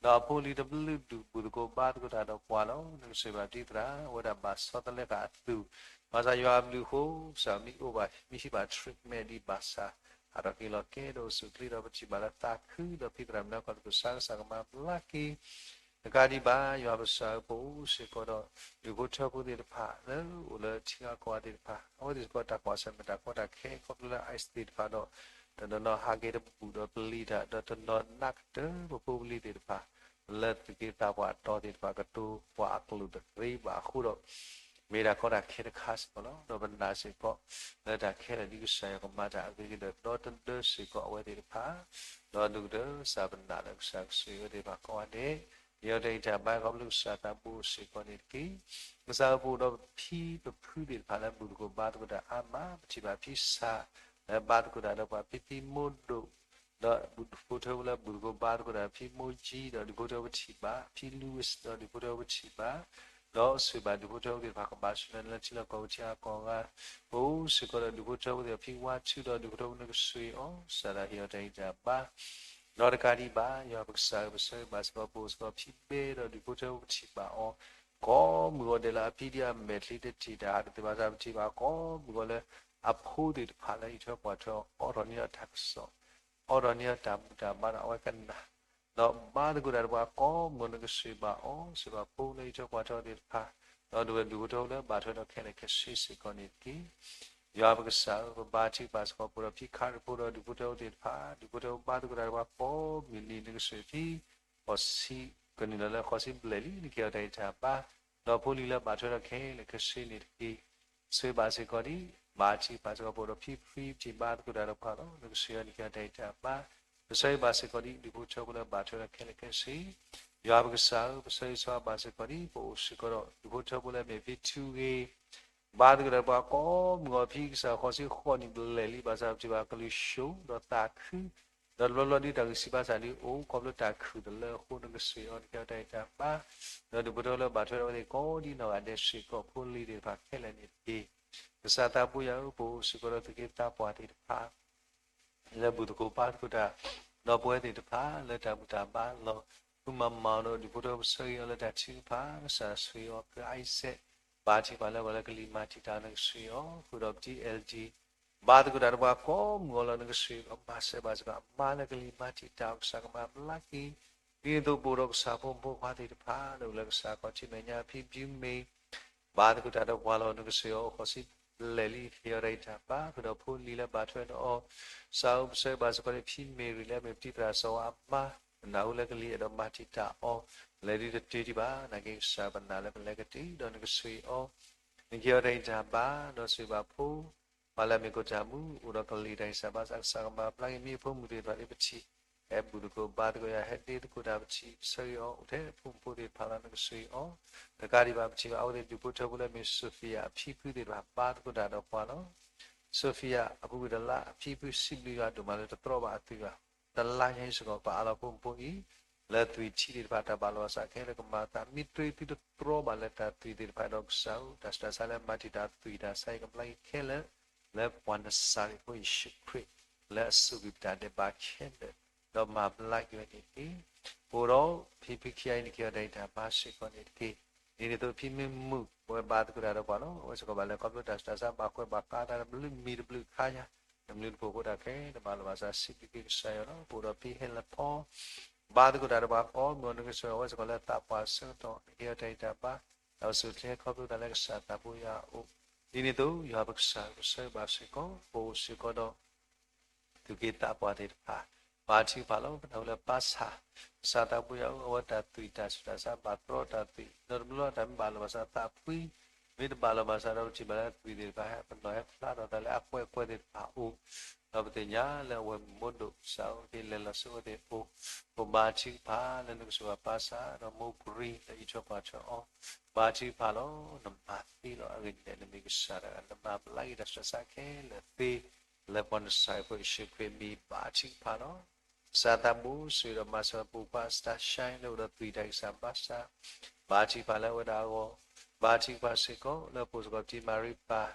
ဒီးအဖိလံၤတဘျုးဒူၣ် ဘူၣ်သကိးဘါသကိးတၢ်ဒီးပှၤလီၤ. နကစၢ်ယွၤပတံၤသရၣ် အဝဲဒၣ်ဘၣ်ဆီတလဲဃာ်အသုး ဘၣ်ဆၣ်ယွၤအဘျုးအဃိ ကစၢ်မ့ၢ်အိၣ်ဘၣ် မ့ၢ်ဟံးဘၣ် treatment ဒ်ဘၣ်ဆၣ် အတၢ်က့ၤလီၤကဲဒီးအိၣ်ဆူၣ်ချ့ဒီးပထံၣ်ဘၣ်လၢသးခုဒီးဖံသရၣ်မုၣ်နီၢ်ကီၢ်တကူၣ်ဆါ ကစၢ်ကမၤဘျါက့ၤ တကးဒံးဘၣ် ယွၤပကစၢ်ဧၢ ပအိၣ်စ့ၢ်ကီးဒီး ဒူၣ်ဖိထၢဖိသ့ၣ်တဖၣ် လၢအိၣ်လၢထံဂၤကီၢ်ဂၤသ့ၣ်တဖၣ် အဝဲသ့ၣ်စ့ၢ်ကီးတၢ်ကွၢ်ဆၢၣ်မဲာ်တၢ်ကီတၢ်ခဲ ခီဖျိလၢ ICE သ့ၣ်တဖၣ်ဒီး တနီၤနီၤဟးက့ၤတဘူၣ်ဒီးပလံၤတၢ် ဒီးတနီၤနးကတၢၢ်ပဖိပလံၤသ့ၣ်တဖၣ် လၢသုးက့သးပှၢ်အတီသ့ၣ်တဖၣ် ကတိၤပှၤအကျိာ်တသ့ဘၣ်အဃိဒီး မ့ၢ်တၢ်ကီတၢ်ခဲတခါစ့ၢ်ကီးလီၤ. ဒီးပနာ်စ့ၢ်ကီး လၢတၢ်ခဲလၢာ်ဒ်ကစၢ်ယွၤကမၤတၢ်အဂ့ၤက့ၤဒီး ဒီသဒၢစ့ၢ်ကီးအဝဲသ့ၣ်တဖၣ် ဒီးဒိၣ်ကတၢၢ်ကစၢ်ပနာ်လၢကစၢ်ကဆိၣ်ဂ့ၤအဝဲသ့ၣ်တဖၣ်ကိးဂၤဒဲး ယီၤတၢ်အံးတၢ်ဘါခီဖျိကစၢ်သးဘိစ့ၢ်ကီးန့ၣ်တက့ၢ်. ကစၢ်ဧၢ ပအိၣ်ဒီးပဖံပဖုသ့ၣ်တဖၣ်လၢဘူၣ်သကိးဘါသကိးတၢ်အါမး ပထံၣ်ဘၣ်ဖံစၢ် လၢဘါသကိးတၢ်ဒီးပှၤ ဖံဖံမိၢ်ဒိၣ် ဒီးဒူၣ်ဖိထၢဖိလၢဘူၣ်သကိးဘါသကိးတၢ် ဖံမိၢ်ကၠံ ဒီးဒူၣ်ဖိထၢဖိပထံၣ်ဘၣ် ဖံလူဝံၣ် ဒီးဒူၣ်ဖိထၢဖိပထံၣ်ဘၣ် ဒီးဆိၣ်ဂ့ၤဘၣ်ဒူၣ်ဖိထၢဖိသ့ၣ်တဖၣ်ကဘၣ်ဆိၣ်လၢနလၢထံလၢကီၢ်ပူၤထံဂၤကီၢ်ဂၤ ပအိၣ်စ့ၢ်ကီးဒီးဒူၣ်ဖိထၢဖိသ့ၣ်တဖၣ်ဖံဝါထုဒီးဒူၣ်ဖိထၢဖိနကဆိၣ်ဂ့ၤအီၤ စၢ်ဒၣ်ဟ့ၣ်အီၤတၢ်ဂံၢ်တၢ်ဘါ ဒီးတကးဒံးဘၣ် ယွၤပကစၢ်ဧၢ ပဆၢဂ့ၤဘၣ်စ့ၢ်ကီး ပအိၣ်စ့ၢ်ကီးဖံဘဲဒီးဒူၣ်ဖိထၢဖိပထံၣ်ဘၣ်အီၤ ကိးမုၢ်ဂီၤဒဲးလၢအဖံဒ်အမဲာ်ချံတထံၣ်တၢ်ဟးတသ့ဘၣ်ဆၣ် ပထံၣ်ဘၣ်ကိးမုၢ်ဂီၤလၢ အဖိသ့ၣ်တဖၣ်လၢအံးထွဲကွၢ်ထွဲအီၤ အိးထီၣ်န့ၢ်အီၤတၢ်ကစီၣ် အိးထီၣ်န့ၢ်အီၤတၢ်ဘူၣ်တၢ်ဘါဒီးအဝဲကနၣ် ဒီးဘါသကိးတၢ်ဒီးပှၤကိးမုၢ်ဂီၤနကဆိၣ်ဂ့ၤဘၣ်အီၤ ဆိၣ်ဂ့ၤဘၣ်ဖိလၢအံးထွဲကွၢ်ထွဲအီၤသ့ၣ်တဖၣ် ဒီးဒူၣ်ဝဲၢ်ဒူၣ်ဖိထၢဖိလၢဘၣ်ထွဲဒီးခဲလၢာ်ခဲဆ့စ့ၢ်ကီးန့ၣ်တက့ၢ်. ယွၤပကစၢ်ဧၢ ပဘါထုကဖၣ်စ့ၢ်ကီး ပအိၣ်ဒီးဖံခါရံၣ်ဖိဒီးဒူၣ်ဖိထၢဖိသ့ၣ်တဖၣ် ဒူၣ်ဖိထၢဖိဘါသကိးတၢ်ဒီးပှၤကိးမုၢ်နံၤနကဆိၣ်ဂ့ၤဖံ ဃိးဆံ ကနုာ်လီၤလၢဃိးဆံဘျဲၣ်လံ နကဟ့ၣ်အီၤတၢ်ဂံၢ်တၢ်ဘါ ဒီးဖိလံၤလၢဘၣ်ထွဲဒီးခဲလၢာ်ခဲဆ့န့ၣ်တက့ၢ်. ဆိၣ်ဂ့ၤဘၣ်စ့ၢ်ကီးဒ် ဘါထုကဖၣ်စ့ၢ်ကီး ပအိၣ်ဒီးဖံဖုပထံၣ်ဘါသကိးတၢ်ဒီးပှၤလီၤ. နကဆိၣ်ဂ့ၤအီၤ နကဟ့ၣ်အီၤတၢ်ဂံၢ်တၢ်ဘါ ပဆၢဂ့ၤဘၣ်စ့ၢ်ကီးဒ်ဒူၣ်ဖိထၢဖိလၢဘၣ်ထွဲဒီးခဲလၢာ်ခဲဆ့ ယွၤပကစၢ်ဧၢ ပဆၢဂ့ၤဆၢဝါဘၣ်စ့ၢ်ကီးဒ် ပအိၣ်စ့ၢ်ကီးဒီးဒူၣ်ဖိထၢဖိလၢအမ့ၢ်ဖံထူဂ့ၤ ဘါသကိးတၢ်ဒီးပှၤကိးမုၢ်ဂီၤဖံကစၢ်ဃိးဆံဃိးနံၣ်ဘျဲၣ်လံ ဘၣ်ဆၣ်ပထံၣ်ဘၣ်ကလုၢ်ၡိၣ် ဒီးသးခု ဒီးတဘျီဘျီဒ်တၢ်ဂံၢ်စၢ်ဘါစၢ်ဒ်အိၣ် ခီဖျိတၢ်ခုၣ်သလၢအဃိ နကဆိၣ်ဂ့ၤအီၤ နကဟ့ၣ်အီၤတၢ်ဂံၢ်တၢ်ဘါ ဒီးဒူၣ်ဖိထၢဖိလၢဘၣ်ထွဲဒီးအဝဲသ့ၣ်ကိးဒ်နီၢ်ဂၤဒဲးစ့ၢ်ကီး ဖိလံၤသ့ၣ်တဖၣ်ခဲလၢာ်န့ၣ်တက့ၢ်. ကစၢ်သးပှၢ်ယွၤဧၢ ပအိၣ်စ့ၢ်ကီးဒီးသုးက့သးပှၢ်သ့ၣ်တဖၣ် လၢဘူၣ်သကိးဘါသကိးတၢ် ဒီပုၢ်ဝဲၢ်သ့ၣ်တဖၣ်လၢတၢ်ဘူၣ်တၢ်ဘါလီၢ် ဖုမၤမၤအီၤဒီးဒူၣ်ဖိထၢဖိပဆၢဂ့ၤအီၤလၢတၢ်ထုကဖၣ် ကစၢ်ဆိၣ်ဂ့ၤအီၤ ဖု Isaac ဘါထုကဖၣ်လၢပှၤလၢကလံၤမၤတံာ်တာ် နကဆိၣ်ဂ့ၤအီၤ ဃုာ်ဒီးပတံၤ L D ဘါသကိးတၢ်ဒီးပှၤကိးမုၢ်ဂီၤလီၤ နကဆိၣ်ဂ့ၤအီၤ မၤစၢၤဘၣ်စ့ၢ်ကီးအမါလၢကလံၤမၤတံာ်တာ် ကစၢ်ကမၤဘျါက့ၤ ဒ်န့ၣ်အသိးပအိၣ်ဒီးကစၢ်ဖိမုၣ်ဖိခွါသ့ၣ်တဖၣ် လၢအိၣ်လၢကစၢ်ကီၢ်ထံမဲာ်ညါ ဖံဘျုးမ့ၢ် ဘါသကိးတၢ်ဒီးပှၤလီၤ နကဆိၣ်ဂ့ၤအီၤ အိၣ်ဃိးဆံဘျဲၣ်လံ ဟ့ၣ်အီၤတၢ်ဂံၢ်တၢ်ဘါ ဃုာ်ဒီးဖိလံၤလၢဘၣ်ထွဲဒီးအီၤ ကစၢ်ဧၢ ပဆၢဂ့ၤဘၣ်စ့ၢ်ကီးန့ၣ် ဖံမ့ၢ်ရံၤလၢအမ့ၢ်ပတံၤသရၣ်စီၤဝါအမါ နၢ်ဟူလၢကလံၤအဲၣ်ဒိးမၤတံာ်တာ်အီၤ လဲၤဒ်တတုၤဒံးဘၣ် နာ်က့ကစၢ်ပနာ်လၢကလဲၤကတုၤ ဒီးနကဆိၣ်ဂ့ၤအီၤ နကဟ့ၣ်အီၤတၢ်ဂံၢ်တၢ်ဘါ ဒီးဆိၣ်ဂ့ၤဘၣ်ဖိ ပှၤလၢအမ့ၢ်ကီၢ်တၢ်မူ အိၣ်ဒီးကလံၤတၢ်ဂံၢ်စၢ်ဘါစၢ် ကစၢ်ကမၤဘျါက့ၤ မ့ၢ်အဖိမုၣ်သ့ၣ်တဖၣ်လၢပထံၣ် ဟဲဘူၣ်သကိးဘါသကိးယွၤ ဟဲဒ့သကိးတၢ်ပထံၣ် ပဆၢဂ့ၤအီၤ အိၣ်ထဲဖိမုၣ်ဖိသ့ၣ်တဖၣ်လီၤ နကဆိၣ်ဂ့ၤအီၤ တကးဒံးဘၣ် ပထံၣ်ဘၣ်အဝဲသ့ၣ်ဒူၣ်ဖိထၢဖိလၢအမ့ၢ် Sophia အဖံဖုသ့ၣ်တဖၣ် ဘါသကိးတၢ်ဒီးပှၤလီၤ. Sophia အပူၤကွံာ်တလါ အဖံဖုစံးဘျုးယွၤဒိၣ်မးလၢတတြီဘၣ်အသွံၣ်ဘၣ်. တလါညါအံၤစ့ၢ်ကီး ပအးလီၤဖိမုၣ်ဖိအံၤ လၢသွံၣ်ထံသ့ၣ်တဖၣ် တၢ်ဘၣ်လီၤဘၣ်စးခဲလၢာ်ကမၤအသး မ့ၢ်တြီသုတတြီဘၣ်လၢတၢ်သွံၣ်သ့ၣ်တဖၣ်ဒီးကစၢ်ဧၢ တၢ်ဆူးတၢ်ဆါလၢမၤတံာ်တာ်သွံၣ်တၢ်ဆါအံၤ ကဘျါက့ၤခဲလၢာ် လၢပှၤနစၤရ့းဖိယ့ၣ်ၡူးခရံာ် လၢအစူၢ်က့ၤပတၢ်ဒဲးဘးခဲလၢာ် ဒီးမၤဘျါက့ၤဝဲန့ၣ်တက့ၢ်. ပအိၣ်ဒီးဖံဖုခံဂၤအံၤ နကဟ့ၣ်အီၤတၢ်ဂံၢ်တၢ်ဘါစ့ၢ်ကီးန့ၣ်တက့ၢ်. ဒ်န့ၣ်အသိး ဖံမ့ၢ်မုၣ် အဝဲဘါသကိးတၢ်ဒီးပှၤလီၤ. အဝဲစ့ၢ်ကီးဘၣ်လဲၤခီဖျိတၢ်ဆူးတၢ်ဆါ ဘၣ်ကွဲးဘၣ်ဃးတၢ်တဘျုးမံၤတဘျုးခါညါ တဘျုးတပိၢ်ဖိတၢ်ခဲ တဘၣ်လီၤဘၣ်စး စံးဘျုးက့ၤကစၢ်ယွၤလီၤ. ပအိၣ်ဒီးဖံဟဲလၢဖီ ဘါသကိးတၢ်ဒီးပှၤကိးမုၢ်နံၤ နကစၢ်ယွၤ အဝဲစ့ၢ်ကီးလၢသးပှၢ်အဆၢကတီၢ် နကဟ့ၣ်အီၤတၢ်ဂံၢ်တၢ်ဘါ, တၢ်အိၣ်ဆူၣ်အိၣ်ချ့ ခီဖျိတၢ်လၢကစၢ်သးဘိယွၤအအိၣ်, ဒ်န့ၣ်အသိး ယွၤပကစၢ်ကဆၢဘၣ်စ့ၢ်ကီး ပအိၣ်စ့ၢ်ကီးဒီး သူၣ်က့သးပှၢ်သ့ၣ်တဖၣ်, ဘါထုကဖၣ်လီၤ. ပနၢ်ဟူလၢပၢ်ဆၣ်, ကစၢ်သးဘိယွၤအအိၣ် အဝဲတၢ်သွံၣ်တၢ်ဆူးတၢ်ဆါ ဘၣ်တြီတၢ်သွံၣ်, ဒီးတမ့ၢ်လၢတၢ်မ့ၢ်ဘၣ်လိာ်ဘၣ်စးသးဖှံ, မ့ၢ်တဘၣ်လိာ်ဘၣ်စးဒီး ပထံၣ်ဘၣ်လၢသွံၣ်သ့ၣ်တဖၣ် ဟဲပနီၣ်ဟဲဖျါထီၣ်သးလၢအကွဲးကွဲးသ့ၣ်တဖၣ်အအိၣ်, ဒီးပသ့ၣ်ညါလၢအဝဲမ့ၢ်မိၢ်ဒိၣ်ကစၢ်အအိၣ် က့ၤလဲၤလီၤဆူအဝဲသ့ၣ်အအိၣ်, ပဘါထုကဖၣ်လၢနကစၢ်ယွၤပၢ်ဆၣ် ဒီးမိၢ်ပရံလၢအအံးထွဲကွၢ်ထွဲအီၤ, ဘါထုကဖၣ်လီၤ. နမၤသ့လီၤ. အဂ့ၢ်ဒ်လဲၣ် နမ့ၢ်ကစၢ်တဂၤ နမၤဘျါက့ၤတၢ်ဆူးတၢ်ဆါခဲလၢာ်သ့, လၢပှၤနစၤရ့းဖိယ့ၣ်ၡူးခရံာ်အမံၤ ဘါထုကဖၣ်လီၤ. ကစၢ်သးဘိစံးဒီး မၤစၢၤပပှၤ စတၢ်ရှါလၢအိၣ်ဒီးသွံၣ်တၢ်ဂံၢ်စၢ်ဘါစၢ်, ဘါထုကဖၣ်လၢအဝဲဒၣ်အဂီၢ်, ဘါထုကဖၣ်စ့ၢ်ကီး လၢပအိၣ်စ့ၢ်ကီးပတံၤမၤရံပၢ်,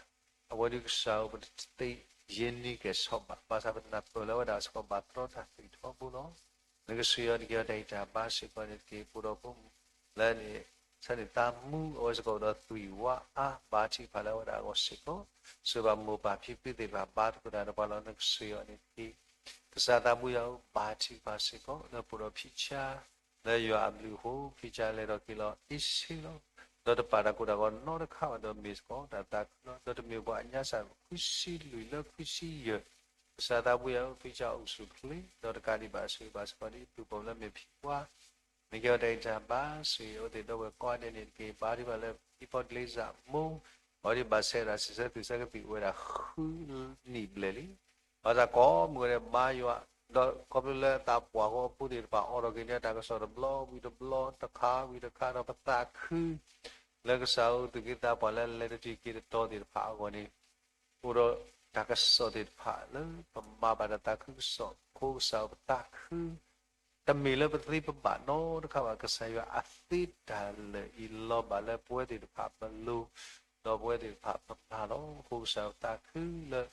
အဝဲဒၣ်ကစၢ်ဧၢ ပတသ့ယဲၢ်နံၤကဲၣ်ဆိးဘၣ်, ဘၣ်ဆၣ်ပနၢ်ပၢၢ်လၢအဝဲဒၣ်စ့ၢ်ကီးဘၣ်တြီတၢ်သွံၣ်ထီဘိလီၤ. နကစၢ်ယွၤ နကဟ့ၣ်အီၤတၢ်ဂံၢ်တၢ်ဘါစ့ၢ်ကီးန့ၣ်တက့ၢ်. ပအိၣ်ဒီးဖိမုၣ်လၢန့ၣ် ဆၢန့ၣ်သးမူ အဝဲစ့ၢ်ကီးအိၣ်ဒီးသွံၣ်ဝါအါ, ဘါထုကဖၣ်လၢအဝဲဒၣ်အဂီၢ်စ့ၢ်ကီး, ဆိၣ်ဂ့ၤဘၣ်မိၢ်ပၢ်ဖံဖုသ့ၣ်တဖၣ် ဘါသကိးတၢ်ဒီးပှၤလီၤ. နကစၢ်ယွၤန့ၣ်တက့ၢ်. ကစၢ်သးဘိယွၤဧၢ ဘါထုကဖၣ်စ့ၢ်ကီး လၢပအိၣ်ဒီးဖံဆါ လၢယွၤအဘျုးအဃိ ဖံဆါလဲၤထီၣ်က့ၤလီၤအ့ၣ်စ့လီၤ. ဒီးတပာ်တၢ်ကိၢ်တၢ်ဂီၤနီတခါဘၣ် ဒီးမ့ၢ်စ့ၢ်ကီးတၢ်သးခုလီၤ. ဒီးတမ့ၢ်ပှၤအညါစၢ်ခွံဆံလွံၢ်လၢခွံဆံယဲၢ်, ကစၢ်သးဘိယွၤဧၢ ဖံဆါအိၣ်ဆူၣ်အိၣ်ချ့, ဒီးတကးဒံးဘၣ် ဆိၣ်ဂ့ၤဘၣ်စ့ၢ်ကီး ဒ်ပူၤဖီလၢမ့ၢ်ဖံဝါ နကဟ့ၣ်အီၤတၢ်ဂံၢ်တၢ်ဘါ ဆိၣ်ဂ့ၤအဝဲသ့ၣ်ဒီပုၢ်ဝဲၢ်ကိးဂၤဒဲးန့ၣ်တက့ၢ်. ဘါထုကဖၣ်လၢဖံဖီဒလ့စၢ်မိၢ်, အဝဲဒၣ်ဘၣ်ဆဲးဒၣ်စံးဆၢသွံၣ်ဆၢကသံၣ်အိၣ်ဝဲဒၣ်ဃုနံၣ်ဘျဲၣ်လံ. ဘၣ်ဆၣ်ကိးမုၢ်နံၤဒဲးဘါယွၤ, ဒီးခီဖျိလၢသးပှၢ်ဃီအဖိသ့ၣ်တဖၣ် အိးထီၣ်က့ၤန့ၢ်တၢ်ကစီၣ်တဘျီဝံၤတဘျီ တခါဝံၤတခါ ဒီးပသးခုလၢကစၢ်ဧၢ သူၣ်က့သးပှၢ်လၢလဲၤတတုၤက့ၤတတီၤသ့ၣ်တဖၣ်အဂီၢ်န့ၣ် အိၣ်ဒီးတၢ်ကစီၣ်သ့ၣ်တဖၣ်လၢပမၤဘၣ်တၢ်သးခုကစီၣ်အဃိ ကစၢ်ဧၢ ပသးခု တမ့ၢ်လၢပသ့ပဘၣ်နီတခါဘၣ်. ကစၢ်ယွၤအသ့တၢ်လၢာ်အံၤ လီၤဘၣ်လၢပဝဲသ့ၣ်တဖၣ်ပလိၤ, ဒီးပဝဲသ့ၣ်တဖၣ်ပမၤလီၤ. အဃိကစၢ်ဧၢ ပသးခုလၢ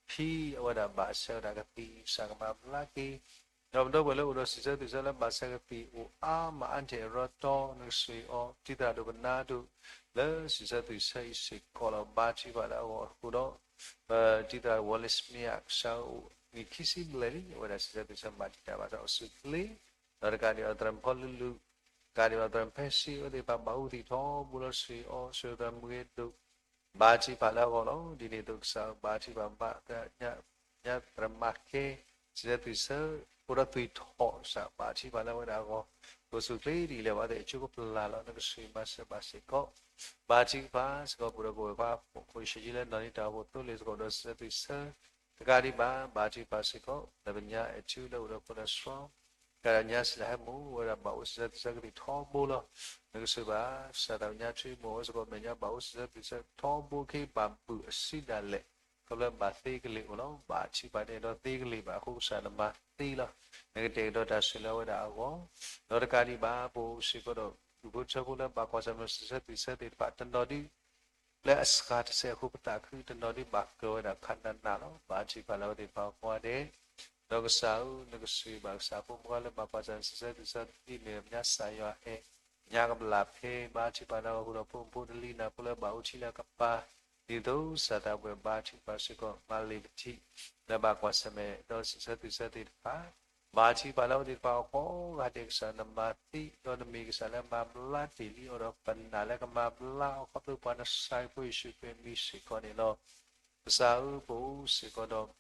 ဖံအဝဲဒၣ်ဘၣ်ဆဲးဝဲဒၣ်ကသံၣ် ကစၢ်ကမၤဘျါက့ၤ ဒီးပဒီပုၢ်ဝဲၢ်လၢအိၣ်ဒီးစံးဆၢသွံၣ်ဆၢလၢဘၣ်ဆဲးကသံၣ်အိၣ်အါမး အါတ့ၢ်အရီတီ နကဆိၣ်ဂ့ၤအီၤ တံၤသရၣ်ဒိၣ်ပနါဒိၣ် လၢစံးဆၢသွံၣ်ဆၢအံၤစ့ၢ်ကီးလီၤ. ဘါထုကဖၣ်လၢအဂီၢ်အဃိဒီး ပတံၤသရၣ် Wallace Smith ကစၢ်ဧၢ အိၣ်နံၣ်ခံဆံဘျဲၣ်လံ အဝဲဒၣ်စံးဆၢသွံၣ်ဆၢမၤတံာ်တာ်ဘၣ်တၢ်အိၣ်ဆူၣ်အိၣ်ချ့ ဒီးတကးဒံးဘၣ်သရၣ်မုၣ်ဖီလူလူ တကးဒံးဘၣ်သရၣ်မုၣ်ဖဲစံ အဝဲသ့ၣ်တဖၣ်ဘၣ်အူသံၣ်ထီဘိလီၤ. ဆိၣ်ဂ့ၤအီၤ ဆိၣ်ဂ့ၤသရၣ်မုၣ်ဂ့ၤဒိၣ် ဘါထုကဖၣ်လၢအဂီၢ်လီၤ. ဒ်န့ၣ်အသိးကစၢ်ဧၢ ဘါထုကဖၣ်မၤ ညါသရၣ်မၤကဲ စံးဆၢသွံၣ်ဆၢ အိၣ်ဒီးသွံၣ်ထီၣ် ကစၢ်ဘါထုကဖၣ်လၢအဝဲဒၣ်အဂီၢ် ကအိၣ်ဆူၣ်အိၣ်ချ့ဒ်လဲၣ် ဘၣ်သ့ၣ်အကၠိကပျၢ်လီၤ. နကဆိၣ်ဂ့ၤမၤစၢၤဘၣ်စ့ၢ်ကီး ဘါထုကဖၣ်စ့ၢ်ကီး ပအိၣ်ဒီးကဝဲၢ်ခွါ ဖိယ့ၣ်ၡူးလၢနီၢ်နံၤတၢ်အိၣ်ဖှိၣ်သိလ့ၣ်စ့ၢ်ကီး ဒီးစံးဆၢသွံၣ်ဆၢ တကးဒံးဘၣ် ဘါထုကဖၣ်စ့ၢ်ကီး လၢပညါအဲၣ်ထူလၢအိၣ်ဒီးဖိလၢဆှီ ကညါစံးလၢဟဲမိၢ် အဝဲဒၣ်ဘၣ်အိၣ်စံးဆၢသွံၣ်ဆၢကသံၣ်ထီဘိလီၤ. နကဆိၣ်ဂ့ၤဘၣ် ကစၢ်သးကညါထူမိၢ် အဝဲစ့ၢ်ကီးမဲာ်ညါဘၣ်အိၣ်စံးဆၢသွံၣ်ဆၢထီဘိ က့ၤဘၣ်ဘုၣ်အစုဒၣ်လဲာ် ခီဖျိဘၣ်သ့ကလံၤအိၣ်လီၤ. ဘါထုကဖၣ်န့ၣ်ဒီးသ့ကလံၤဘၣ်အဃိ ကစၢ်နမၤသ့လီၤ. နကတဲာ်ကတီၤတၢ်ဆိၣ်လၢအဝဲဒၣ်အဂီၢ် ဒီးတကးဒံးဘၣ် ပအိၣ်စ့ၢ်ကီးဒီး ဒူၣ်ဖိထၢဖိလၢဘၣ်ကွၢ်ဆၢၣ်မဲာ်စံးဆၢသွံၣ်ဆၢသ့ၣ်တဖၣ် တနီၤဒု လၢအစှၤတစဲးအဃိ ပသးခု တနီၤဒုဘၣ်ကၢၤဝဲဒၣ်ခးနးနးလီၤ. ဘါထုကဖၣ်လၢအဝဲသ့ၣ်တဖၣ်အဂီၢ်ဒဲး ဒီးကစၢ်ဧၢ နကဆိၣ်ဂ့ၤဘၣ်ကစၢ်ဖိမုၣ်ဖိလၢဘၣ်ကွၢ်ဆၢၣ်မဲာ်စံးဆၢသွံၣ်ဆၢသ့ၣ်တဖၣ် ဒ်မ့ၢ်ပညါစၢ်ယွၤအဲၣ် ညါကဘျၣ်ဖဲ ဘါထုကဖၣ်လၢအဂီၢ်ဃုာ်ဒီးဖိမုၣ်ဖိတလံၤနၢ်ဖိလၢဘၣ်အိၣ်ထံလၢကပၤ ဒ်သိးကစၢ်သးပှဲၤဘါထုကဖၣ်စ့ၢ်ကီး မၤလ့ၤပထံၣ် လၢဘၣ်ကွၢ်ဆၢၣ်မဲာ်ဒီးစံးဆၢသွံၣ်ဆၢသ့ၣ်တဖၣ် ဘါထုကဖၣ်လၢအဝဲသ့ၣ်တဖၣ်အဂီၢ် ကိးဂၤဒဲး ကစၢ်နမၤသ့ ဒီးနမ့ၢ်ကစၢ်လၢမၤဘျါတ့ၢ်လံအီၤဒီး ပနာ်လၢကမၤဘျါအီၤ ခီဖျိပှၤနစၤရ့းဖိယ့ၣ်ၡူးခရံာ်အမံၤစ့ၢ်ကီးန့ၣ်လီၤ. ကစၢ်ဧၢ ပအိၣ်စ့ၢ်ကီးဒီး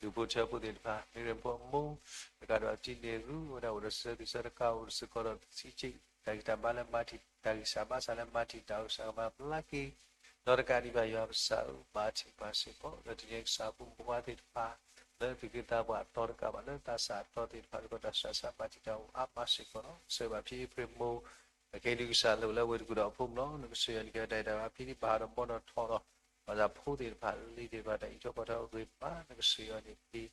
ဒူၣ်ဖိထၢဖိသ့ၣ်တဖၣ် မ့ၢ်ရ့ၣ်ဖိအမိၢ် တကးဒီးအတံၤန့ၣ်ရူ အဝဲဒၣ်အိၣ်ဒီးစံးဆၢသွံၣ်ဆၢတကးအိၣ်စ့ၢ်ကီးဒီး တဆံးက့ တၢ်ဂံၢ်တၢ်ဘါလၢမၤတံာ် တၢ်ဂံၢ်စၢ်ဘါစၢ်လၢမၤတံာ်တာ် ကစၢ်ကမၤဘျါက့ၤ ဒီးတကးဒံးဘၣ်ယွၤကစၢ်ဧၢ ဘါထုကဖၣ်စ့ၢ်ကီး လၢတနံၤကစၢ်ဖိမုၣ်ဖိခွါသ့ၣ်တဖၣ် လၢသူၣ်က့သးပှၢ်အတီၤတကးဘၣ် လၢသးစၢ်အတီၤသ့ၣ်တဖၣ်စ့ၢ်ကီး တၢ်ဆူးတၢ်ဆါမၤတံာ်တာ်အိၣ်အါမးစ့ၢ်ကီးလီၤ. ဆိၣ်ဂ့ၤဘၣ်ဖံအ့ဖြ့ၣ်မိၢ် အခဲအံၤဒုးကစၢ်လၢအိၣ်လၢဝ့ၢ်တကူၣ်ဒီးအဖိမုၣ်လီၤ. နကဆိၣ်ဂ့ၤအီၤန့ၣ် ကဲတၢ်အဲၣ်တၢ်ကွံဖံဒံးဘၣ်ဟးဒီးဘီဒီးထီဒီး ဘၣ်ဆၣ်ဖိသ့ၣ်တဖၣ်လံၤသ့ၣ်တဖၣ် တၢ်အံးထွဲကွၢ်ထွဲအဂ့ၤမး နကဆိၣ်ဂ့ၤအီၤန့ၣ်တက့ၢ်.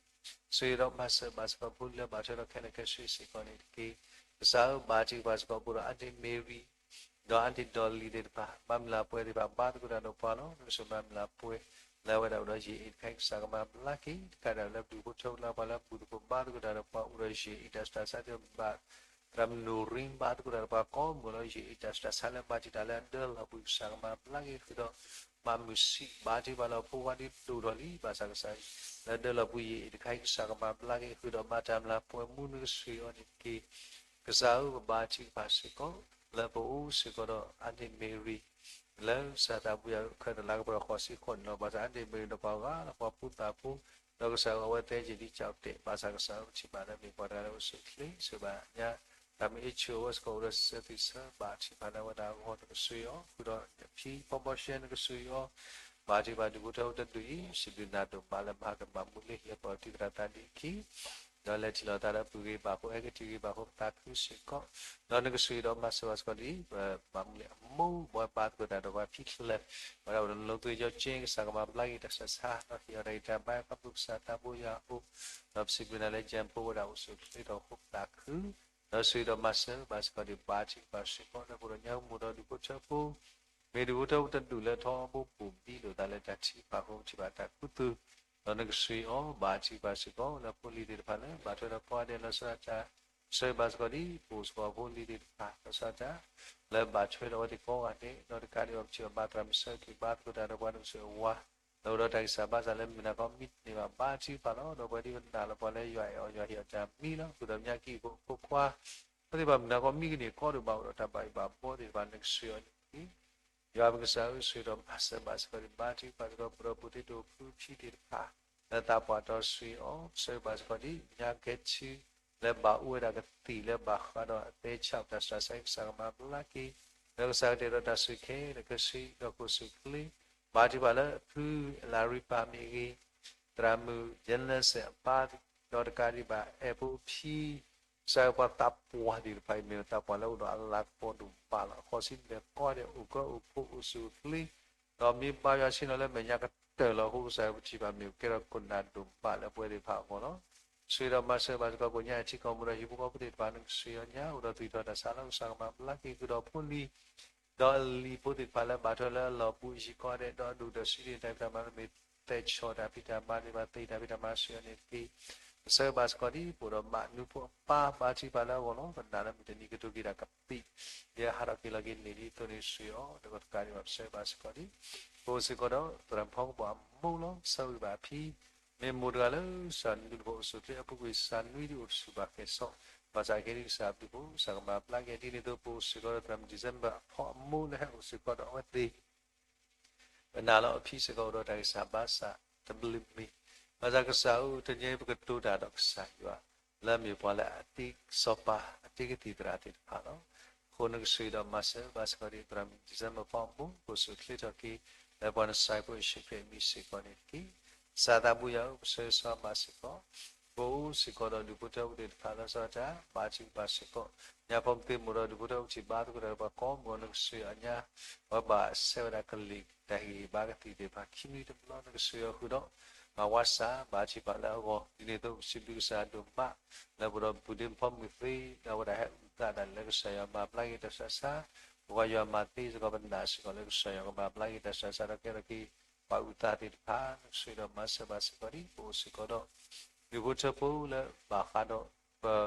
ဆိၣ်ဂ့ၤဒီးမၤစၢၤဘၣ်စ့ၢ်ကီးဖိလၢဘၣ်ထွဲဒီးခဲလၢာ်ခဲဆ့စ့ၢ်ကီးန့ၣ်တက့ၢ်. ကစၢ်ဧၢ ဘါထုကဖၣ်စ့ၢ်ကီး ပအိၣ်ဒီးအါတံၢ်မ့ၢ်ရံ ဒီးအါတံၢ်ဒီးလံၤသ့ၣ်တဖၣ် ဘၣ်မုၢ်လၢ်ပှဲၤသ့ၣ်တဖၣ် ဘါသကိးတၢ်ဒီးပှၤလီၤ. နကဆိၣ်ဂ့ၤဘၣ်မုၢ်လၢ်ပှဲၤ လၢအဝဲဒၣ်အိၣ်ဒီးယ့ၣ်အ့ၣ်တခါအံၤ ကစၢ်ကမၤဘျါက့ၤ တကးဒံးလၢဒူၣ်ဖိထၢဖိလၢပှၤလၢဘူၣ်သကိးဘါသကိးတၢ်ဒီးပှၤအိၣ်ဒီးယ့ၣ်အ့ၣ် တၢ်ဆူးတၢ်ဆါသ့ၣ်တဖၣ် သရၣ်မုၣ်နိၣ်ရံ ဘါသကိးတၢ်ဒီးပှၤကိးမုၢ်လီၤ. ယဟ့ၣ်တၢ်ဆူးတၢ်ဆါလၢဘၣ်တံာ်တာ်လၢအဒၢလီၤပှၤ ကစၢ်ကမၤဘျါက့ၤဃုာ်ဒီး ဘၣ်မုာ်ဆံး ဘါထုကဖၣ်လၢအဖိခွါဒ်ဒိၣ်ထီၣ်လံ ဘၣ်ဆၣ်ကစၢ် လၢအဒၢလီၤပှၤ ယဟ့ၣ်တခါအံၤ ကစၢ်ကမၤဘျါက့ၤဃုာ်ဒီး မၤတၢ်မျၢ်ပှဲၤမူနကစၢ်ယွၤအံၤန့ၣ်တက့ၢ်. ကစၢ်ဧၢ ပဘါထုကဖၣ်စ့ၢ်ကီး လၢပအိၣ်စ့ၢ်ကီးဒီး အါန့ၢ်မ့ၢ်ရံ လၢကစၢ်သးပူၤယၤ ခဲတလါကပီၤဃိးဆံဃိးန့ၣ်လီၤ. ဘၣ်ဆၣ်အါန့ၢ်မ့ၢ်ရံဒီးပှၤဂၤလၢပှၤဖိသၣ်ဖိ ဒီးကစၢ်ဧၢ အဝဲသ့ၣ်ကဒံကၠီၣ်တဲာ် ဘၣ်ဆၣ်ကစၢ်ဧၢ ပထံၣ်ဘၣ်လၢမ့ၢ်ပှၤတဂၤလၢအိၣ်ဆူၣ်အိၣ်ချ့ စံးဘၣ်ညါ တၢ်မ့ၢ်အ့ၣ်ဆူၣ်အဝဲစ့ၢ်ကီးအိၣ်ဒီးစံးဆၢသ့ၣ်ဆၢ ဘါထုကဖၣ်လၢအဝဲဒၣ်အဂီၢ် နကစၢ်ယွၤ ဃုာ်ဒီးဖံဖီဘီရှဲ နကစၢ်ယွၤ ဘါထုကဖၣ်ဒူၣ်ဖိထၢဖိတဒူၣ်အံၤ စံးဘျုးနၤဒိၣ်မးလၢမၤကမၤမူလၢဟံၣ်အပီၤ တုၤသရၣ်သးဒ်အံၤအခံ ဒီးလဲၤထံၣ်လိာ်သးဒီးပုၢ်ဂ့ၤဘၣ်ဖိ ဟဲက့ၤထံၣ်ဂ့ၤဘၣ်ဖိ ပသးခုစ့ၢ်ကီး ဒီးနကစၢ်ယွၤဒီးမၤစၢၤဘၣ်စ့ၢ်ကီးဒ်အံၤ ပမၤမူလၢအမိၢ် ဘၣ်ဘါသကိးတၢ်ဒီးပှၤဖံးဖျဲး ဝဲဒၣ်အိၣ်ဒီးနလိသ့ကၠီကၠ့ ကစၢ်ကမၤဘျါက့ၤတၢ်ဆူးတၢ်ဆါ ဒီးဟ့ၣ်အီၤတၢ်ဂံၢ်တၢ်ဘါ ခီဖျိကစၢ်သးဘိယွၤအအိၣ် ဒီးပစံးဘျုးနၤလၢ ကၠဲးဖိ ဝဲဒၣ်အိၣ်ဆူၣ်အိၣ်ချ့ဒီးဖိသးခု ဒီးကစၢ်ယွၤဒီးမၤစၢၤဘၣ်စ့ၢ်ကီးဒ်အံၤ ဘါထုကဖၣ်စ့ၢ်ကီး လၢပအိၣ်ဒီးညၣ်မူဒီးဒူၣ်ဖိထၢဖိ မ့ၢ်ဒူၣ်ဖိထၢဖိတဒူၣ်လၢထီဘိပူၤဘံလိာ်သးလၢတၢ်ထုကဖၣ်အဃိ ပထံၣ်ဘၣ်တၢ်ခူသူၣ် ဒီးနကစၢ်ယွၤ ဘါထုကဖၣ်စ့ၢ်ကီး လၢဖိလံၤသ့ၣ်တဖၣ်လၢ ဘၣ်ထွဲဒီးကိးဂၤဒဲးလီၤဆီဒၣ်တၢ် ကစၢ်ယွၤဘၣ်စ့ၢ်ကီးဒ်အံၤ ပအိၣ်စ့ၢ်ကီးဖိလံၤသ့ၣ်တဖၣ် လီၤဆီဒၣ်တၢ် လၢဘၣ်ထွဲဒီးအဝဲသ့ၣ်ကိးဂၤဒဲး ဒီးတကးဒံးဘၣ်ပထံၣ်ဘၣ်ဘါသရၣ်မုၣ်ဆၢက့ၤ ဘါသကိးတၢ်ဒီးပှၤနကစၢ်ယွၤ လၢအိၣ်ဒီးတၢ်ဂံၢ်စၢ်ဘါစၢ်လၢမုၢ်နၤခီမံတန့ၢ်ဘၣ် ဘါထုကဖၣ်လီၤ. ဒီးပဝဲဒ်ပနာ်လီၤပှၤလၢယွၤအဲၣ်အီၤ ယွၤဟ့ၣ်အီၤတၢ်မံလီၤ. ဃုာ်ဒီးပညါကံၢ်ဖိအဖိခွါ အဝဲသ့ၣ်ဘၣ်မုၢ်နၤခီမံကန့ၢ်ကီၢ်ဒိၣ်ဘၣ် အိၣ်ဒီးတၢ်ဘၣ်ယိၣ်ဘၣ်ဘှီသ့ၣ်တဖၣ် နကစၢ်ယွၤန့ၣ်တက့ၢ်. ယွၤပကစၢ်ဧၢ ကစၢ်ယွၤဒီးမၤစၢၤဘၣ်စ့ၢ်ကီးဒ်အံၤ ဘါထုကဖၣ်စ့ၢ်ကီး ပဒီပုၢ်ဝဲၢ်ဒိၣ်ဖုဖံသ့ၣ်တဖၣ် လၢသးပှၢ်တီဆှံအီၤ ကစၢ်ယွၤဘၣ်စ့ၢ်ကီးဒ်အံၤ ညါကဲထံ လၢဘၣ်အိၣ်ဝဲဒၣ်ကသံၣ်လၢဘၣ်ဃးဒီးအသဲဆး တၢ်ဆူးတၢ်ဆါ ကစၢ်ကမၤဘျါက့ၤ လၢကစၢ်ကတဲာ်ဒီးတၢ်စူၢ်က့ၤ လၢကဆှံဒီးကအိၣ်ဆူၣ်အိၣ်ချ့ ဘါထုကဖၣ်လၢအဖုလၤရံပၢ်မ့ၢ်ဂ့ၤ သရၣ်မုၣ် ယဲၢ်လၢစဲး အပၢ် ဒီးတကးဒံးဘၣ် အဲၣ်ဖိအဖံ ကစၢ်ယွၤပှၤသးပှၢ်သ့ၣ်တဖၣ်အံၤ မ့ၢ်သးပှၢ်လၢအိၣ်ဒီးအလၤကပီၤဒိၣ်မးလီၤ. ဃိးဆံဘျဲၣ်ကိးဂၤဒဲး အိၣ်ကၢအိၣ်ခိးအိၣ်ဆူၣ်အိၣ်ချ့ ဒီးမ့ၢ်ဘါယွၤဆ့ၣ်နီၤလၢမဲာ်ညါကတၢၢ်လီၤအဃိ ကစၢ်ယွၤပထံၣ်ဘၣ်မ့ၢ် ကဲထီၣ်ခိၣ်နၢ်ဒိၣ်မးလၢပဝဲသ့ၣ်တဖၣ်အဂီၢ်လီၤ. ကစၢ်ယွၤဒီးမၤစၢၤဘၣ်စ့ၢ်ကီး ကိးညါထံကီၢ်ပူၤဒီးဟံၣ်ဖိဃီဖိသ့ၣ်တဖၣ် နကစၢ်ယွၤညါ အိၣ်ဒီးသူၣ်ထီၣ်တၢ်ဆါလီၤ. ကစၢ်ကမၤဘျါက့ၤဃုာ်ဒီးဖိလံၤ ဒီးအလံၤဖိသ့ၣ်တဖၣ်လၢဘၣ်ထွဲလၢအလီၢ်ပူၤ ယံၤကိးဂၤဒဲး ဒီးအဒူၣ်ဒီးဆံးန့ၣ် တၢ်ဖံးတၢ်မၤလၢမ့ၢ်သဲးဆီၣ်တၢ်ဖံးတၢ်မၤ မ့ၢ်ဘၣ်သ့ၣ်တၢ်ဖံးတၢ်မၤ ကစၢ်ယွၤန့ၣ်တက့ၢ်. ကစၢ်ယွၤဘၣ်စ့ၢ်ကီးဒ်အံၤ ပအိၣ်ဒီးမးနူဖိအပၢ် ဘါထုကဖၣ်လၢအဂီၢ်လီၤ. ပနာ်လၢမုၢ်တနံၤကတိၤက့ၤတၢ်ကသံၣ် လၢဟးထီၣ်က့ၤလီၤက့ၤန့ၢ်ဒ်သိးန့ၣ် ကစၢ်ယွၤ ဒီးတကးဒံးဘၣ် ကစၢ်ယွၤဘၣ်စ့ၢ်ကီးဒ်အံၤ ပအိၣ်စ့ၢ်ကီးဒီးသရၣ်ဖီကပီၤအမိၢ်လီၤ. ဆၢဂ့ၤဘၣ်အဖံ မ့ၢ်မိၢ်တဂၤလၢကစၢ်နွံတဖိအိၣ်ဆူၣ်အိၣ်ချ့ အပူၤကွံာ်ကစၢ်နွံဒ်အိၣ်တဆူၣ်ဘၣ်ဃဲၤစိး ဘၣ်ဆၣ်ကဲဒ်ကစၢ်အဘျုးအဖှိၣ် ကစၢ်ကမၤဘျါက့ၤ ဒ်န့ၣ်အသိး ပအိၣ်စ့ၢ်ကီးဒီးသရၣ်မုၣ် December အဖီအမိၢ်လၢဟဲအိၣ်စ့ၢ်ကီးဒီးအဝဲသ့ၣ် ပနာ်လၢအဖံစ့ၢ်ကီးအိၣ်ဒီးတၢ်ဂံၢ်စၢ်ဘါစၢ်တဘျုးမံၤ ဘၣ်ဆၣ်ကစၢ်ဧၢ တနံၤအံၤပကတိၤတၢ်ဒီးကစၢ်ယွၤ လၢအမ့ၢ်ပှၤလၢအတ့စီၤပၤ အတ့ကသံၣ်သရၣ်သ့ၣ်တဖၣ်လီၤ. အဃိနကစၢ်ယွၤဒီးမၤစၢၤဘၣ်စ့ၢ်ကီးဒ်သရၣ်မုၣ် December အဖီအမိၢ် ကအိၣ်ဆူၣ်အိၣ်ချ့ထီၣ်က့ၤ လၢပှၤနစၢ်ဖိယ့ၣ်ၡူးခရံာ်အမံၤစ့ၢ်ကီးန့ၣ်တက့ၢ်. ကစၢ်သးဘိယွၤဧၢ ပဆၢဂ့ၤဆၢဝါဘၣ်စ့ၢ်ကီး ပအိၣ်စ့ၢ်ကီးဒီးဒူၣ်ဖိထၢဖိသ့ၣ်တဖၣ်လၢဆီဒၣ်တၢ် ဘါထုကဖၣ်စ့ၢ်ကီး ညါဖီမသ့ၣ်မိၢ်ဒီးဒူၣ်ဖိထၢဖိထံၣ်ဘါသကိးတၢ်ဒီးပှၤကိးမုၢ်အီၤ နကစၢ်ယွၤညါ အဝဲဘၣ်ဆဲးဝဲဒၣ်ကလံၤတၢ်ဟ့ၣ်ဂံၢ်ဟ့ၣ်ဘါကသံၣ်သ့ၣ်တဖၣ် ခံနွံတဘျီ နကစၢ်ယွၤဃုာ်ဒီး မၤဝါစၢ် ဘါထုကဖၣ်လၢအဂီၢ် ဒ်န့ၣ်အသိး ပစံးဘျုးကစၢ်ဒိၣ်မး လၢပဒီပုၢ်ဒ့မုၣ်ဖီမုၢ်သ့ လၢအဝဲဒၣ်ဟဲအုၣ်သးဒၣ်လၢကစၢ်ယွၤမၤဘျါက့ၤတၢ်ဆူးတၢ်ဆါ ပှၤယွၤမၤသ့စ့ၢ်ကီး ပနာ်စ့ၢ်ကီးလၢကစၢ်ယွၤကမၤဘျါက့ၤတၢ်ဆူးတၢ်ဆါ ဒီးကဲထီၣ်က့ၤ ပှၤအုၣ်သးသ့ၣ်တဖၣ် နကစၢ်ယွၤဒီးမၤစၢၤဘၣ်စ့ၢ်ကီးဒ် ပအိၣ်စ့ၢ်ကီးဒီး ဒူၣ်ဖိထၢဖိလၢဘၣ်ဃးဒီး ပ ပ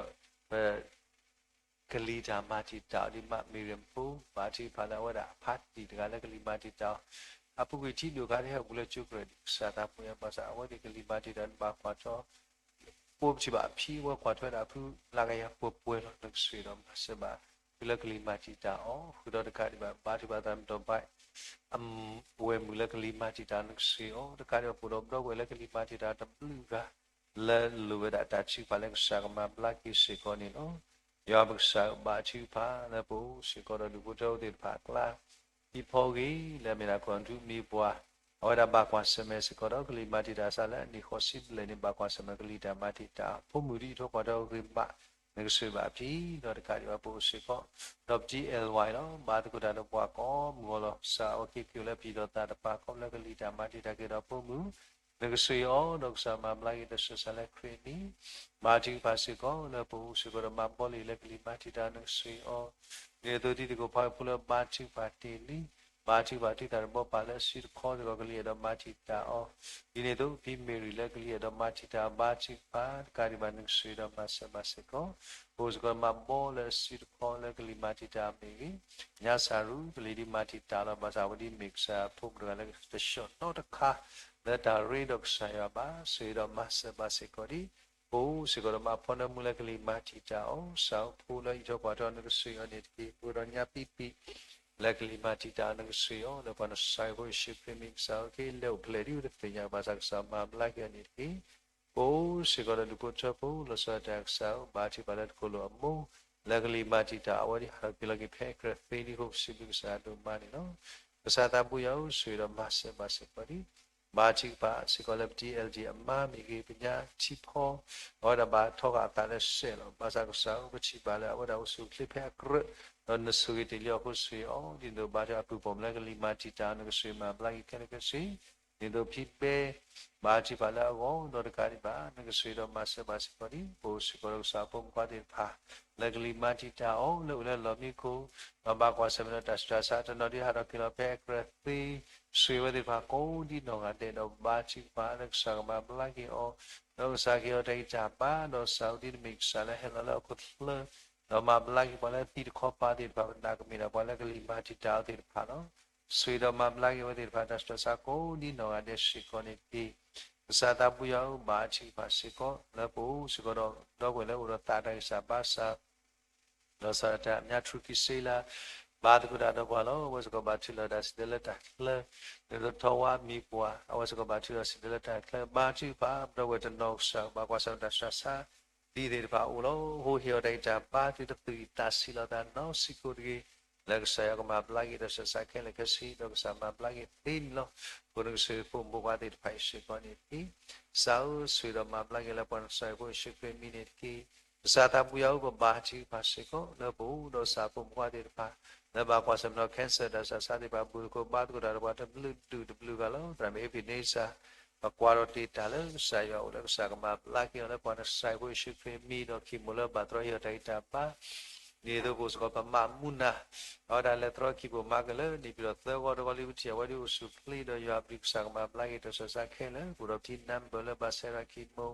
ကလံၤတၢ်မၤတံာ်တာ်အီၤဒ်မး မ့ၢ်ရမဖိ ဘါထုကဖၣ်လၢအဝဲဒၣ်အဖါတံၢ်တဂၤ လၢကလံၤမၤတံာ်တာ်အီၤ အပူၤကွံာ်ထံဒိၣ်ခါတဟဲအိၣ်ဘူးလၢကၠိကရၢၢ် ဒ်ကစၢ်သးပူၤယၤ ဘၣ်ဆၣ်အဝဲသ့ၣ်ကလံၤမၤတံာ်တာ် ဘၣ်ကွၢ်ထီၣ် ပိပထံၣ်ဘၣ်အဖံ အဝဲကွၢ်ထွဲဒၣ်အဖု လၢကယၤပှဲၤပှဲၤလီၤ နကစၢ်ဒီးမၤစၢၤဘၣ် ဖုလၢကလံၤမၤတံာ်တာ်အီၤ ဃုာ်ဒီးတကးဒံးဘၣ် ဘါထုကဖၣ်သရၣ်မုၣ်ဒီးဘၣ် အဝဲၢ်မုၣ်လၢကလံၤမၤတံာ်တာ် နကစၢ်အီၤ တကးဒံးဘၣ် ပိၣ်ဒီးဘျီဝဲၢ်လၢကလံၤမၤတံာ်တာ်တဘျုးဂၤ လၢလိၣ်ဝဲဒၣ်တၢ်ထုကဖၣ်လၢကစၢ်ကမၤဘျါက့ၤစ့ၢ်ကီးန့ၣ်လီၤ. ယွၤပကစၢ်ဘါထုကဖၣ်လၢပအိၣ်စ့ၢ်ကီးဒီးဒူၣ်ဖိထၢဖိသ့ၣ်တဖၣ်အကျါ ဟံၣ်ဖီဂ့ၤ လၢအမ့ၢ်ဒၣ်ကီၢ်သူးမံၤပှၤ အဝဲဒၣ်ဘၣ်ကွၢ်ဆၢၣ်မဲာ်စ့ၢ်ကီးဒီးကလံၤမၤတံာ်တာ်စးလၢအနံၣ်ဃိးဆံဘျဲၣ်န့ၣ် ဘၣ်ကွၢ်ဆၢၣ်မဲာ်ကလံၤတၢ်မၤတံာ်တာ် ဖိမုၣ်ဒ်အံၤထိၣ်ကွၢ်ထွဲဂ့ၤမး နကစၢ်ဘၣ်ဖံ ဒီးတကးဒံးဘၣ်ပအိၣ်စ့ၢ်ကီး ဒီးပတံၤ L Y လီၤ ဘါသကိးတၢ်ဒီးပှၤကိးမုၢ်အီၤလီၤ ကစၢ်အဝဲက့ၤက့ၤလၢပျံၤဒီးသးတပၤ ခီဖျိလၢကလံၤတၢ်မၤတံာ်တာ်က့ၤဒီးဖိမုၣ် နကစၢ်အီၤ ဒီးကစၢ်မၤဘျါက့ၤတၢ်ဆူးတၢ်ဆါလၢခရံာ်အမံၤ ဘါထုကဖၣ်စ့ၢ်ကီး လၢပအိၣ်စ့ၢ်ကီးဒီးမၤဘီလံာ်လၢကလံၤမၤတံာ်တာ် နကစၢ်အီၤ ဒ်န့ၣ်အသိးတံၤသကိးဖးဖိလၢဘါထုကဖၣ်တ့ၢ်လံ ဘါထုကဖၣ် တံၢ်သၣ်တဘီပၢ်လၢအစုတခီစ့ၢ်ကီး ကလံၤအဲၣ်ဒိးမၤတံာ်တာ်အီၤ, ဒ်န့ၣ်အသိး ဖံမ့ၢ်ရံၤလၢကလံၤအဲၣ်ဒိးမၤတံာ်တာ်အီၤ ဘါထုကဖၣ် တကးဒံးဘၣ် နကစၢ်အဲၣ်ဒိးမၤစၢၤဘၣ်စ့ၢ်ကီး, အိၣ်စ့ၢ်ကီးမၤဘီလၢအစုတခီလၢကလံၤမၤတံာ်တာ်အီၤမ့ၢ်ဂ့ၤ, ညါစၢ်ရူ ကလံၤဒ်မၤတံာ်တာ်လီၤ. ဘၣ်ဆၣ်ဝဲဒ်မ့ၢ်ကစၢ်အဖိမုၣ်တဂၤလၢတဆှီၣ်နီတခါ လၢတၢ်ရ့ဒီးကစၢ်ယွၤဘၣ်, ကစၢ်အဲၣ်ဒိးမၤစၢၤဘၣ်စ့ၢ်ကီးဒ် ပအိၣ်စ့ၢ်ကီးဒီးမၤဖီနၢမူလၢကလံၤမၤတံာ်တာ်အီၤ, စးဖိလၢအံးထွဲကွၢ်ထွဲအီၤ နကစၢ်အံၤအီၤန့ၣ်တက့ၢ်. ပအိၣ်ဒီးညါပံပံ လၢကလံၤမၤတံာ်တာ်အီၤ နကစၢ်အံၤအီၤ လၢပှၤနစၢ်ဖိယ့ၣ်ၡူးခရံာ်မံၤကစၢ်ဧၢ, က့ၤလဲၤအိၣ်ဖျဲၣ်ဒ်အံၤတသ့ၣ်ညါဘၣ်ဆၣ် ကစၢ်မၤဘျါက့ၤအီၤန့ၣ်တက့ၢ်. ပအိၣ်စ့ၢ်ကီးဒီးဒူၣ်ဖိထၢဖိ လီၤဆီဒၣ်တၢ်ကစၢ်ဧၢ, ဘါထုကဖၣ်လၢတကိၣ်လိာ်အမိၢ် လၢကလံၤမၤတံာ်တာ်အဝဲဒ်ဟးထီၣ်က့ၤလီၤက့ၤဖဲအကြၢးသ့ဒ်အဃိ ပစံးဘျုးကစၢ်အဒိၣ်မးန့ၣ်လီၤ. ကစၢ်သးဘိယွၤဧၢ, ကစၢ်အဲၣ်ဒိးမၤစၢၤဘၣ်စ့ၢ်ကီးဒ် ဘါထုကဖၣ်စ့ၢ်ကီးလၢပ တီအဲလ်တီ အမါမ့ၢ်ဂ့ၤ, ပညါထံဖီ အဝဲဒၣ်ဘၣ်ထီဃာ်အသးလၢစဲးလီၤ. ဘၣ်ဆၣ်ကစၢ်ဧၢ, ပထံၣ်ဘၣ်လၢအဝဲဒၣ်အိၣ်ဆူၣ်အိၣ်ချ့ဖဲအကြၢး, ဒီးနဆိၣ်ဂ့ၤတ့ၢ်လံအီၤအဃိ ဆိၣ်ဂ့ၤအီၤ, ဒ်သိးဘါထုကဖၣ်အပုၢ်ပိာ်မုၣ်လၢကလံၤမၤတံာ်တာ်အီၤ နကစၢ်မၤဘျါက့ၤခဲလၢာ်ခဲဆ့ ဒ်သိးဖံဘဲ ဘါထုကဖၣ်လၢအဂီၢ်, ဒီးတကးဒံးဘၣ် နကစၢ်အဲၣ်ဒိးမၤစၢၤဘၣ်စ့ၢ်ကီးဒ် ပအိၣ်စ့ၢ်ကီးဒီးကစၢ်အဖိမုၣ်ခွါသ့ၣ်တဖၣ် လၢကလံၤမၤတံာ်တာ်အီၤ လၢအိၣ်လၢလီၢ်မံခိၣ်, ဒီးဘၣ်ကွၢ်ဆၢၣ်မဲာ်ဒီးတၢ်ဆူးတၢ်ဆါ တနီၤဒ်ဟးထီၣ်က့ၤလီၤဖဲအကြၢးသ့, ဆိၣ်ဂ့ၤဝဲသ့ၣ်တဖၣ်ကိးဒ်နီၢ်ဂၤဒဲး ဒီးဘါထုကဖၣ်လၢကစၢ်ကမၤဘျါက့ၤအီၤ, ဒီးကစၢ်ကဟ့ၣ်အီၤတၢ်ဂံၢ်တၢ်ဘါ, ဒီးကစၢ်ဧၢ ဒ်နမ့ၢ်ကစၢ်လၢဟဲလီၤလၢဟီၣ်ခိၣ်ချၢ ဒီးမၤဘျါက့ၤပှၤလၢသံတခီပၤသ့ၣ်တဖၣ် ပနာ်ကမ့ၢ်ဒၣ်ပှၤလၢကလံၤမၤတံာ်တာ်အီၤသ့ၣ်တဖၣ်လီၤ. ဆိၣ်ဂ့ၤဒီးမၤဘျါက့ၤဝဲသ့ၣ်တဖၣ် တၢ်ဆူးတၢ်ဆါကိးဒ်နီၢ်ဂၤဒဲးစ့ၢ်ကီးန့ၣ်တက့ၢ်. ကစၢ်သးဘိယွၤဧၢ, ဘါထုကဖၣ်စ့ၢ်ကီး လၢပအိၣ်စ့ၢ်ကီးဒီး ဒီပုၢ်ဝဲၢ်လၢအိၣ်ဒီးသးတၢ်ဂံၢ်စၢ်ဘါစၢ် ဒီးစးတၢ်အမါထြူကံစ့လါ ဘါသကိးတၢ်ဒီးပှၤလီၤ. အဝဲစ့ၢ်ကီးဘၣ်ထုးလီၤတၢ်စံးဒၢလၢတၢ်ချၢ, ဒ်သိးထီဝါမံၤပှၢ် အဝဲစ့ၢ်ကီးဘၣ်ထုးလီၤစံးဒၢလၢတၢ်ချၢ, ဘါထုကဖၣ် ဒီပုၢ်ဝဲၢ်တနီၤကစၢ် ဘၣ်ကွၢ်ဆၢၣ်မဲာ်တၢ်ဆူးတၢ်ဆါ သ့ၣ်တဖၣ်အိၣ်လီၤ. အဃိဟ့ၣ်အီၤတၢ်ဂံၢ်တၢ်ဘါ သုတသူၣ်အံၣ်သးဆံးလိာ်သးနီတစဲးဖိတဂ့ၤ, လၢကစၢ်ယွၤကမၤဘျါက့ၤတၢ်ဆူးတၢ်ဆါခဲလၢာ်ခဲဆ့ ဒီးကစၢ်မၤဘျါက့ၤသ့န့ၣ်လီၤ. အဃိနကစၢ်ဖိမုၣ်ဖိခွါသ့ၣ်တဖၣ်အံၤစ့ၢ်ကီးန့ၣ်တက့ၢ်. ကစၢ်ဧၢ, ဆိၣ်ဂ့ၤဒီးမၤဘျါက့ၤလၢပှၤနစၢ်ဖိယ့ၣ်ၡူးခရံာ်မံၤန့ၣ်တက့ၢ်. ကစၢ်သးဘိယွၤဧၢ, ပဘါထုကဖၣ်စ့ၢ်ကီး လၢပအိၣ်ဒီးကစၢ်ဖိမုၣ်ဖိခွါသ့ၣ်တဖၣ် လၢဘၣ်ကွၢ်ဆၢၣ်မဲာ်ဒီး cancer တၢ်ဆူးတၢ်ဆါသ့ၣ်တဖၣ် ဘူၣ်သကိးဘါသကိးတၢ်ဒီးပှၤတဘျုးဒူၣ်တဘျုးဂၤလီၤ. သရၣ်မုၣ် Ebenezer ပကွၢ်ဒီးတ့ၢ်တၢ်လၢကစၢ်ယွၤအိၣ်လၢကစၢ်ကမၤဘျါက့ၤအီၤ လၢပှၤနစၢ်ဖိယ့ၣ်ၡူးခရံာ်မံၤ ဒီး chemo လၢဘၣ်တြီဟ့ၣ်အီၤတၢ်ဂံၢ်တၢ်ဘါ ဒ်သိးပအိၣ်စ့ၢ်ကီးပမၤမူနၤ အဝဲဒၣ်လဲၤတြီ chemo မၤကလၢန့ၣ် ပံၤဒီးသၢဂီၢ်တဂီၢ်လံ ပထံၣ်အဝဲဒၣ်အိၣ်ဆူၣ်အိၣ်ချ့ဒီးယွၤအဘျုး ကစၢ်ကမၤဘျါက့ၤတၢ်ဆူးတၢ်ဆါခဲလၢာ် ပအိၣ်ဒီးပထံၣ် number လၢဘၣ်ဆဲးရၤ chemo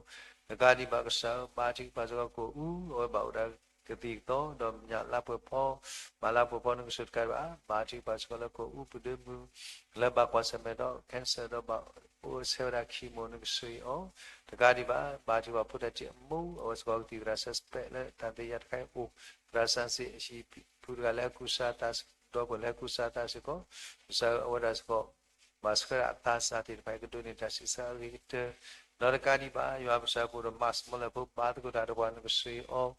တကးဒံးဘၣ် ကစၢ်ဧၢ ဘါထုကဖၣ်စ့ၢ်ကီးကအိၣ် အဝဲဘၣ်အိၣ်ဒီးကသံၣ်ကသီ ဒီးမၠးလါပှဲၤဖီ မၤလါပှဲၤဖီ နကစၢ်တကးဒံးဘၣ် ဘါထုကဖၣ်စ့ၢ်ကီးလၢကအိၣ်ပဒၢမုၢ် လၢဘၣ်ကွၢ်ဆၢၣ်မဲာ်ဒီး cancer ဒီးဘၣ်အိၣ်ဆဲးဝဲဒၣ် chemo နကစၢ်အံၤအီၤ တကးဒံးဘၣ် ဘါထုကဖၣ်ဖိတၢ်ထံၣ်အမိၢ် အဝဲစ့ၢ်ကီးကသံၣ်သရၣ် suspect လၢတၢ်သ့ၣ်ညါတခါအံၤအိၣ် သရၣ်စၢ်စ့ၣ်အဟံၣ်ဖုတဂၤလၢဟဲကူစါသး ဒီပုၢ်ဝဲၢ်လၢဟဲကူစါသးစ့ၢ်ကီး ကစၢ်ဧၢ အဝဲဒၣ်စ့ၢ်ကီး ဘၣ်ဆှၢဒၣ်အသးစၢ်သ့ၣ်တဖၣ်အံၤ ကဒိးန့ၢ်တၢ်ဆံးစၢ်အဂ့ၤကတၢၢ် ဒီးတကးဒံးဘၣ် ယွၤပကစၢ်ပအိၣ်ဒီး မၤစမီလၢဖိ ဘါသကိးတၢ်ဒီးပှၤ နကစၢ်အံၤ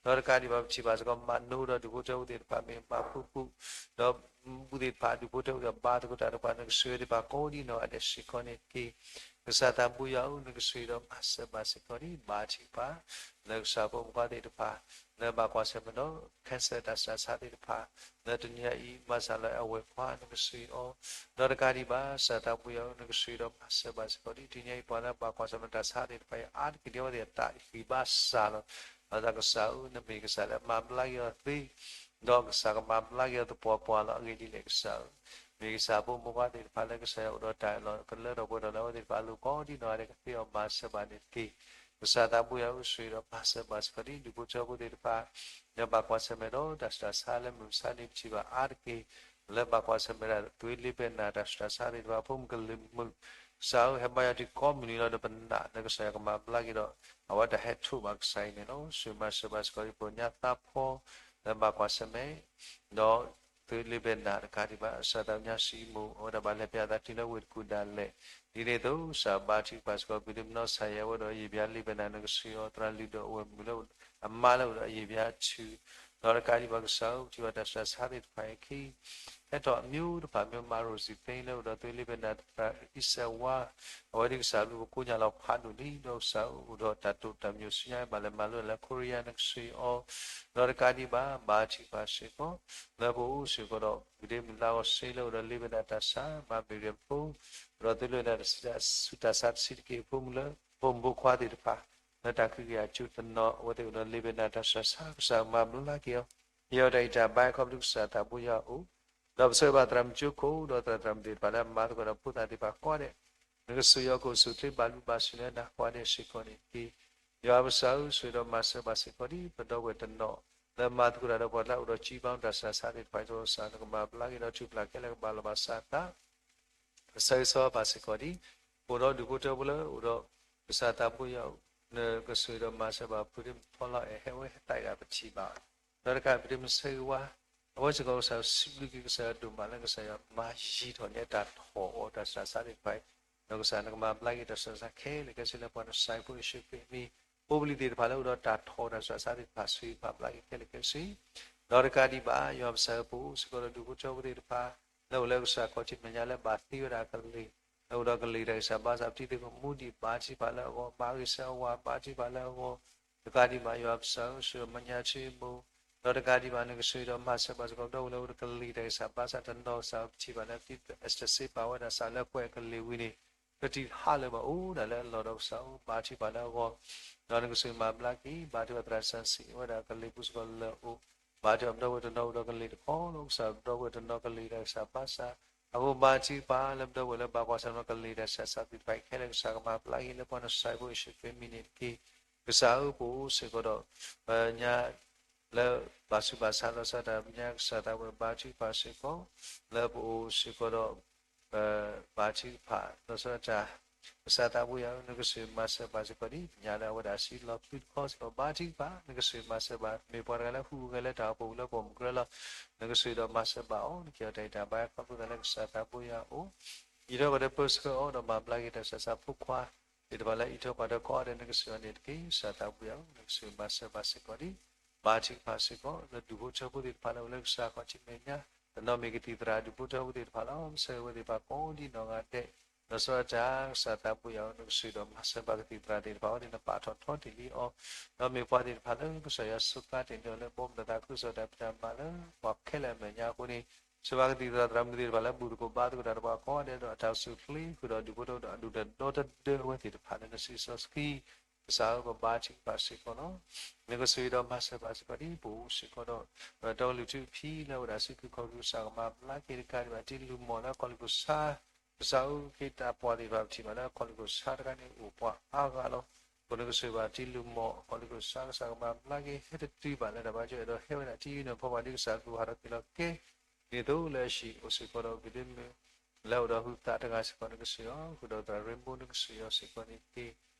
အီၤ ဒီးတကးဒံးဘၣ် ပထံၣ်ဘၣ်စ့ၢ်ကီး မၤနိဒီးဒူၣ်ဖိထၢဖိသ့ၣ်တဖၣ် မ့ၢ်မၤဖုဖု ဒီးဘူၣ်သ့ၣ်တဖၣ် ဒူၣ်ဖိထၢဖိဒီး ဘါသကိးတၢ်ဒီးပှၤ နကစၢ်သ့ၣ်တဖၣ်ကိးဒ်နီၢ်ဂၤဒဲးစ့ၢ်ကီးန့ၣ်တက့ၢ်. ကစၢ်သးဘိယွၤဧၢ နကစၢ်ဒီးမၤစၢၤဘၣ်စ့ၢ်ကီးန့ၣ် ဘါထုကဖၣ် လၢကစၢ်ဖိမုၣ်ဖိခွါသ့ၣ်တဖၣ် လၢဘၣ်ကွၢ်ဆၢၣ်မဲာ်ဒီး cancer တၢ်ဆူးတၢ်ဆါသ့ၣ်တဖၣ် လၢတနံၤအံၤ မၤစၢ်လၢအဝဲၢ်ခွါ နကစၢ်အံၤအီၤ ဒီးတကးဒံးဘၣ် ကစၢ်သးဘိယွၤဧၢ နကစၢ်ဒီးမၤစၢၤဘၣ်စ့ၢ်ကီးန့ၣ် တနံၤအံၤ ပှၤလၢဘၣ်ကွၢ်ဆၢၣ်မဲာ်တၢ်ဆါသ့ၣ်တဖၣ်အံၤ အါတက့ၢ်ဒ်အဝဲသ့ၣ်အသးဟ့ၣ်ဘၣ်စၢ်လီၤ. ဘၣ်ဆၣ်ကစၢ်ဧၢ နမ့ၢ်ကစၢ်လၢမၤဘျါက့ၤအီၤသ့ ဒီးကစၢ်ကမၤဘျါက့ၤအီၤသပှၢ်ပှၢ်လီၤ. အဂ့ၢ်ဒ်လဲၣ်ကစၢ်ဧၢ, မ့ၢ်ကစၢ်ဖိမုၣ်ဖိခွါသ့ၣ်တဖၣ်လၢကစၢ်ယွၤအိၣ်ဒီးတၢ်အၢၣ်လီၤကလၢထီၣ်ပှဲၤထီၣ်လၢအဝဲသ့ၣ်တဖၣ်အလိၤကိးဒ်နီၢ်ဂၤဒဲး ကသ့အီၤမၤစၢၤဘၣ်န့ၣ်တက့ၢ်. ကစၢ်သးဘိယွၤဧၢ ကစၢ်ဒီးမၤစၢၤဘၣ်စ့ၢ်ကီးဒ်ဒူၣ်ဖိထၢဖိသ့ၣ်တဖၣ် လၢဘၣ်ကွၢ်ဆၢၣ်မဲာ်ဒီးတၢ်ဆူးတၢ်ဆါလၢမုၢ်မဆါန့ၣ် ပထံၣ်ဘၣ်အါတက့ၢ် လၢဘၣ်ကွၢ်ဆၢၣ်မဲာ်ဒၣ် သွေးလီၤဘဲနၤ တၢ်ဆူးတၢ်ဆါသ့ၣ်တဖၣ် ဖိမုၣ်ကလုာ်မုာ် ကစၢ်ဧၢ ဟဲဘါယွၤတုၤကိးမုၢ်နံၤလီၤဒီးပနာ်လၢကစၢ်ယွၤကမၤဘျါက့ၤဒီး အဝဲတၢ်ဟဲထီၣ်ဘၣ်ကစၢ်အံၤန့ၣ်လီၤ. ကစၢ်မၤစၢၤဘၣ်စ့ၢ်ကီးဒ်ပှၤကညီသးဖီ လၢဘၣ်ကွၢ်ဆၢၣ်မဲာ် ဒီး သွေးလီၤဘဲနၤ တကးဒံးဘၣ် ကစၢ်သးကညီစံမိၣ် အဝဲဒၣ်ဘၣ်လဲၤပျၢ်သးတုၤလၢဝ့ၢ်တကူၣ်ဒၣ်လဲာ် ဒ်န့ၣ်အသိး ကစၢ်ဘါထုကဖၣ်စ့ၢ်ကီး ဘုဒုမနီစၢ်ယဲ အဝဲဒီးယံာ်ဘျါလီၤဘဲနၤ နကစၢ်အံၤအီၤ သရၣ်လုၢ်ဒိၣ်အဝဲၢ်မုၣ်လၢအမါလၢအိၣ်ဒီးယံာ်ဘျါဆူၣ် ဒီးတကးဒံးဘၣ်ကစၢ်ဧၢ ပထံၣ်ဘၣ်တၢ်ဆူးတၢ်ဆါသ့ၣ်တဖၣ်အံၤအခံ ဟဲထီၣ်အမျိုးတဖၣ် မျိုး မၤရိၣ်စံၣ်သ့လၢအိၣ်ဒီးသွေးလီၤဘဲနၤ သရၣ်အံၣ်စဲးဝါ အဝဲဒၣ်ကစၢ်ဘျုးပကိးညါလီၤဖးဒိၣ်လံ ဒီးကစၢ်အိၣ်ဒီးတၢ်တိာ်တၢ်ပညိၣ်ဆူညါ ဘၣ်လဲၤမၤလိလၢ Korea နကစၢ်အံၤအီၤ ဒီးတကးဒံးဘၣ် ဘါထုကဖၣ်စ့ၢ်ကီး လၢပအိၣ်စ့ၢ်ကီးဒီး ပကဒ့မုၣ်လါအီၤစ့လၢအိၣ်ဒီးလီၤဘဲနၤတၢ်ဆါ မၤမ့ၢ်ရံဖိ ဒီးသွေးလီၤဘဲနၤတၢ်ဆါ ဆူးတၢ်ဆါတဆံးတက့ၢ် ဖိမုၣ်လၢ ဖိမုၣ်ဖိခွါသ့ၣ်တဖၣ် လၢတၢ်ဃ့ကညးအစိကမီၤ အဝဲသ့ၣ်အိၣ်ဒီးလီၤဘဲနၤတၢ်ဆါ ကစၢ်မၤဘျါက့ၤအီၤ ဟ့ၣ်အီၤတၢ်ဂံၢ်တၢ်ဘါ ခီဖျိကစၢ်သးဘိယွၤအအိၣ် ဒီးပဆၢဂ့ၤဘၣ်သရၣ်မုၣ်ကၠိခိၣ် ဒီးသရၣ်သရၣ်မုၣ်သ့ၣ်တဖၣ်လၢအမၤသကိးဒီးဖိသၣ်သ့ၣ်တဖၣ်ကိးဂၤဒဲး, နကစၢ်ယွၤကအိၣ်ဆူၣ်အိၣ်ချ့ဘၣ်လူၢ်ဘၣ်စူၢ်လၢနၤကိးဂၤဒဲးစ့ၢ်ကီးန့ၣ်တက့ၢ်. ယွၤပကစၢ်ဧၢ, ဆိၣ်ဂ့ၤဒီးမၤစၢၤဘၣ်စ့ၢ်ကီးဒံး ပဒီပုၢ်ဝဲၢ်တနီၤ လၢမၤသကိးတၢ်ဒီးပှၤလၢအအိၣ်ဒီး ကံဘီတၢ်ဆူးတၢ်ဆါသ့ၣ်တဖၣ်အံၤ ကစၢ်နကမၤဘျါက့ၤဒီးထူၣ်ဖျဲးခဲလၢာ်ကဘၣ်လီၤဘၣ်စးအသး ပဆၢဂ့ၤဆၢဝါဘၣ်စ့ၢ်ကီးဒံး, အိၣ်ဒီးဒူၣ်ဖိထၢဖိလၢအိၣ်ဒီး ကစၢ်သးဘိယွၤဧၢ, နကဆိၣ်ဂ့ၤဒီးမၤစၢၤဘၣ် ဖုဒ့မုၣ်ဖီလီၤအဲၣ် ဟဲဝဲဟဲသးအံၤဒၣ်ပထံၣ်ဘၣ်, ဒီးတကးပဒ့မုၣ်ဆၢဂ့ၤဝါ, အဝဲစ့ၢ်ကီးကစၢ်စံးဘျုးက့ၤကစၢ်ယွၤဒိၣ်မးလၢကစၢ်ယွၤမၤယံၤထီၣ်န့ၢ်တၢ်ထီၣ်အီၤတၢ်ဆူးတၢ်ဆါသ့ၣ်တဖၣ်အံၤ, ဒီးကစၢ်နကမၤဘျါက့ၤတၢ်ဆူးတၢ်ဆါခဲလၢာ်ခဲဆ့လၢပှၤနစၢ်ဖိယ့ၣ်ၡူးခရံာ်အမံၤ, ဖိပလံၤသ့ၣ်တဖၣ်လၢအိၣ်ဒီးတၢ်ထီၣ်တၢ်ဆူးတၢ်ဆါသ့ၣ်တဖၣ် ဆိၣ်ဂ့ၤမၤဘျါက့ၤခဲလၢာ်ခဲဆ့ ဒီးတကးဒံးဘၣ် ယွၤပကစၢ်ဧၢ ပအိၣ်စ့ၢ်ကီးဒီးဒူၣ်ဖိထၢဖိသ့ၣ်တဖၣ် လၢအိၣ်လၢကစၢ်ခီၣ်ထံးမဲာ်ညါလၢဘၣ်သ့ဝဲဒၣ်ကလံၤ, လၢအိၣ်ဒီးကလံၤတၢ်ဂံၢ်စၢ်ဘါစၢ် ပတံၤသကိးမူဒံး ဘါထုကဖၣ်လၢအဂီၢ်, မၤဂ့ၤဆၢဝါ ဘါထုကဖၣ်လၢအဂီၢ်, တကးဒံးဘၣ် ယွၤပကစၢ်ဧၢ ဆိၣ်ဂ့ၤမဲာ်ညါဆိၣ်ဂ့ၤမိၢ်, ဒီးတကးဒံးဘၣ် နကဆိၣ်ဂ့ၤဒီးမၤစၢၤဘၣ်စ့ၢ်ကီး ဒီးအိၣ်လၢအိၣ်ဒီးကလံၤတၢ်ဂံၢ်စၢ်ဘါစၢ်တနီၤ ကစၢ်ပထံၣ်ဘၣ်လၢ Esther စ့ပာ်ဝဲဒၣ် စးလၢကွဲးကလံၤဝံၤန့ၣ် ကထံၣ်ဟးလၢၤဘၣ်အိၣ်ဒၣ်လၢအလီၢ်ဒီးကစၢ်ဧၢ ဘါထုကဖၣ်လၢအဂီၢ်, ဒီးနကဆိၣ်ဂ့ၤမၤဘျါက့ၤ ဘါထုကဖၣ်သရၣ်စၢ်စံးဝဲဒၣ်ကလံၤပူၤစ့ၢ်ကီးလၢအအိၣ်, ဘါထုကဖၣ်ပဒီပုၢ်ဝဲၢ်တနီၤအိၣ်ဒီးကလံၤတခီလီၤ ကစၢ်ပဒီပုၢ်ဝဲၢ်တနီၤကလံၤတၢ်ဂံၢ်စၢ်ဘါစၢ်, အဃိဘါထုကဖၣ်လၢပဒီပုၢ်ဝဲၢ်လၢဘၣ်ကွၢ်ဆၢၣ်မဲာ်ကလံၤတၢ်ဂံၢ်စၢ်ဘါစၢ် သ့ၣ်တဖၣ်ခဲလၢာ် ကစၢ်ကမၤဘျါက့ၤလၢပှၤနစၢ်ဖိယ့ၣ်ၡူးခရံာ်အမံၤန့ၣ်တက့ၢ်. ကစၢ်ဧၢ ပအိၣ်စ့ၢ်ကီးဒီး ပညါ လၢဘၣ်ဆူးဘၣ်ဆါလီၤဆီဒၣ်တၢ် ပညါကစၢ်သးဝဲ ဘါထုကဖၣ်စ့ၢ်ကီး လၢပအိၣ်စ့ၢ်ကီးဒီး ဘါထုကဖၣ်လီၤဆီဒၣ်တၢ် ကစၢ်သးဘိယွၤဧၢ နကဆိၣ်ဂ့ၤမၤစၢၤဘၣ်စ့ၢ်ကီးဒံး ပညါလၢအဝဲဒၣ်စံလီၤဖုတခီစ့ၢ်ကီး ဘါထုကဖၣ် နကဆိၣ်ဂ့ၤမၤစၢၤဘၣ် မ့ၢ်ပှၤတဂၤလၢဟူးဂဲၤလၢတၢ်အိၣ်ဖှိၣ်လၢပှၤမုၢ်ကြၢလီၤ နကဆိၣ်ဂ့ၤဒီးမၤစၢၤဘၣ်အီၤ နက့ၤအီၤတၢ်အံၤတၢ်ဘါခီဖျိသးလၢကစၢ်သးဘိယွၤအအိၣ် ယံၤထီၣ်ကဒီးပၢဆှၢအီၤ ဒီးမၤဘျါက့ၤတၢ်ဆူးတၢ်ဆါဖိခွါသ့ၣ်တဖၣ်လၢအံးထွဲကွၢ်ထွဲကိးဂၤဒဲး နကဆိၣ်ဂ့ၤအီၤန့ၣ်တက့ၢ်. ကစၢ်သးဘိယွၤဧၢ နကဆိၣ်ဂ့ၤမၤစၢၤဘၣ်စ့ၢ်ကီးဒံး ဘါထုကဖၣ်စ့ၢ်ကီး လၢဒူၣ်ဖိထၢဖိသ့ၣ်တဖၣ်လၢအိၣ်လၢကစၢ်ခီၣ်ထံးမဲာ်ညါ တနီၤမ့ၢ်ကသံၣ်သရၣ်ဒူၣ်ဖိထၢဖိသ့ၣ်တဖၣ်လီၤ. ပဆၢဂ့ၤဝဲသ့ၣ်တဖၣ်ကိးဒံးနီၢ်ဂၤဒဲး လီၤဆီဒၣ်တၢ် ကစၢ်သးဘိယွၤဧၢ နကဆိၣ်ဂ့ၤဒီးမၤစၢၤဘၣ်ကသံၣ်သရၣ်သ့ၣ်တဖၣ်အဃိန့ၣ် နပာ်ထီၣ်ထီတ့ၢ်လံအီၤ ဒီးမ့ၢ်ပှၤသ့ၣ်တဖၣ်လၢကစၢ်ယွၤစူးကါတ့ၢ်န့ၢ်အီၤလၢဘီမုၢ်လၢ်သးခုကစီၣ်တၢ်ဖံးတၢ်မၤလၢပှၤခဲလၢာ်အမဲာ်ညါအဃိန့ၣ် ဆိၣ်ဂ့ၤဘၣ်ကသံၣ်သရၣ်သရၣ်မုၣ်သ့ၣ်တဖၣ်လၢဘူၣ်သကိးဘါသကိးတၢ်ဒီးပှၤကိးဂၤဒဲးဒီးအတၢ်အိၣ်ဆူၣ်အိၣ်ချ့ဃုာ်ဒီးဒူၣ်ဖိထၢဖိဒီး အဒူၣ်ဒီးဒီတဒၢဝဲသ့ၣ်တဖၣ်လၢနစုစီဆှံ ကစၢ်ဧၢ ပဘါထုကဖၣ်စ့ၢ်ကီးလီၤ. နကဆိၣ်ဂ့ၤဒီးမၤစၢၤဘၣ်စ့ၢ်ကီးဒံး ပအိၣ်စ့ၢ်ကီးဒီး တၢ်ကလုၢ်ထူဖံးလၢဝဲဒၣ်စုကဝဲၤခီၣ်ကဆၢကမၤဘျါက့ၤတကးဒံးဘၣ် တံၤလုၢ်မီၢ်လၢအခီၣ်လ့ၣ်ခိၣ်ဆါ ကစၢ်ဧၢ က့ၤတၢ်ပှၤသ့ၣ်တဖၣ်ပထံၣ်ဘၣ်လၢအခီၣ်လ့ၣ်ခိၣ်ဆါတခါန့ၣ်အိၣ်ပှၤအါဂၤလီၤ. အဃိနကဆိၣ်ဂ့ၤဘၣ်တံၤလုၢ်မီၢ် အခီၣ်လ့ၣ်ခိၣ်ဆါကစၢ်ကမၤဘျါက့ၤ ဟဲတတုၤဘၣ်လၢတၢ်ဘါယွၤအဲၣ်ဒိးဟဲဝဲဒၣ်တံၤယုၢ်န့ၣ် ဖီၣ်ဘၣ်ဒ်ကစၢ်သူၣ်ဟးထီၣ်က့ၤလီၤကဲ ဒ်သိးလၢအဟံၣ်အိၣ်စ့ၢ်ကီးဒီး ပဒ့မုၣ် လၢအိၣ်ဒီးဟုသးတဂၤစ့ၢ်ကီး နကဆိၣ်ဂ့ၤအီၤ ဃုာ်ဒီးသရၣ်ရ့ဘိ နကဆိၣ်ဂ့ၤအီၤစ့ၢ်ကီးန့ၣ်တက့ၢ်.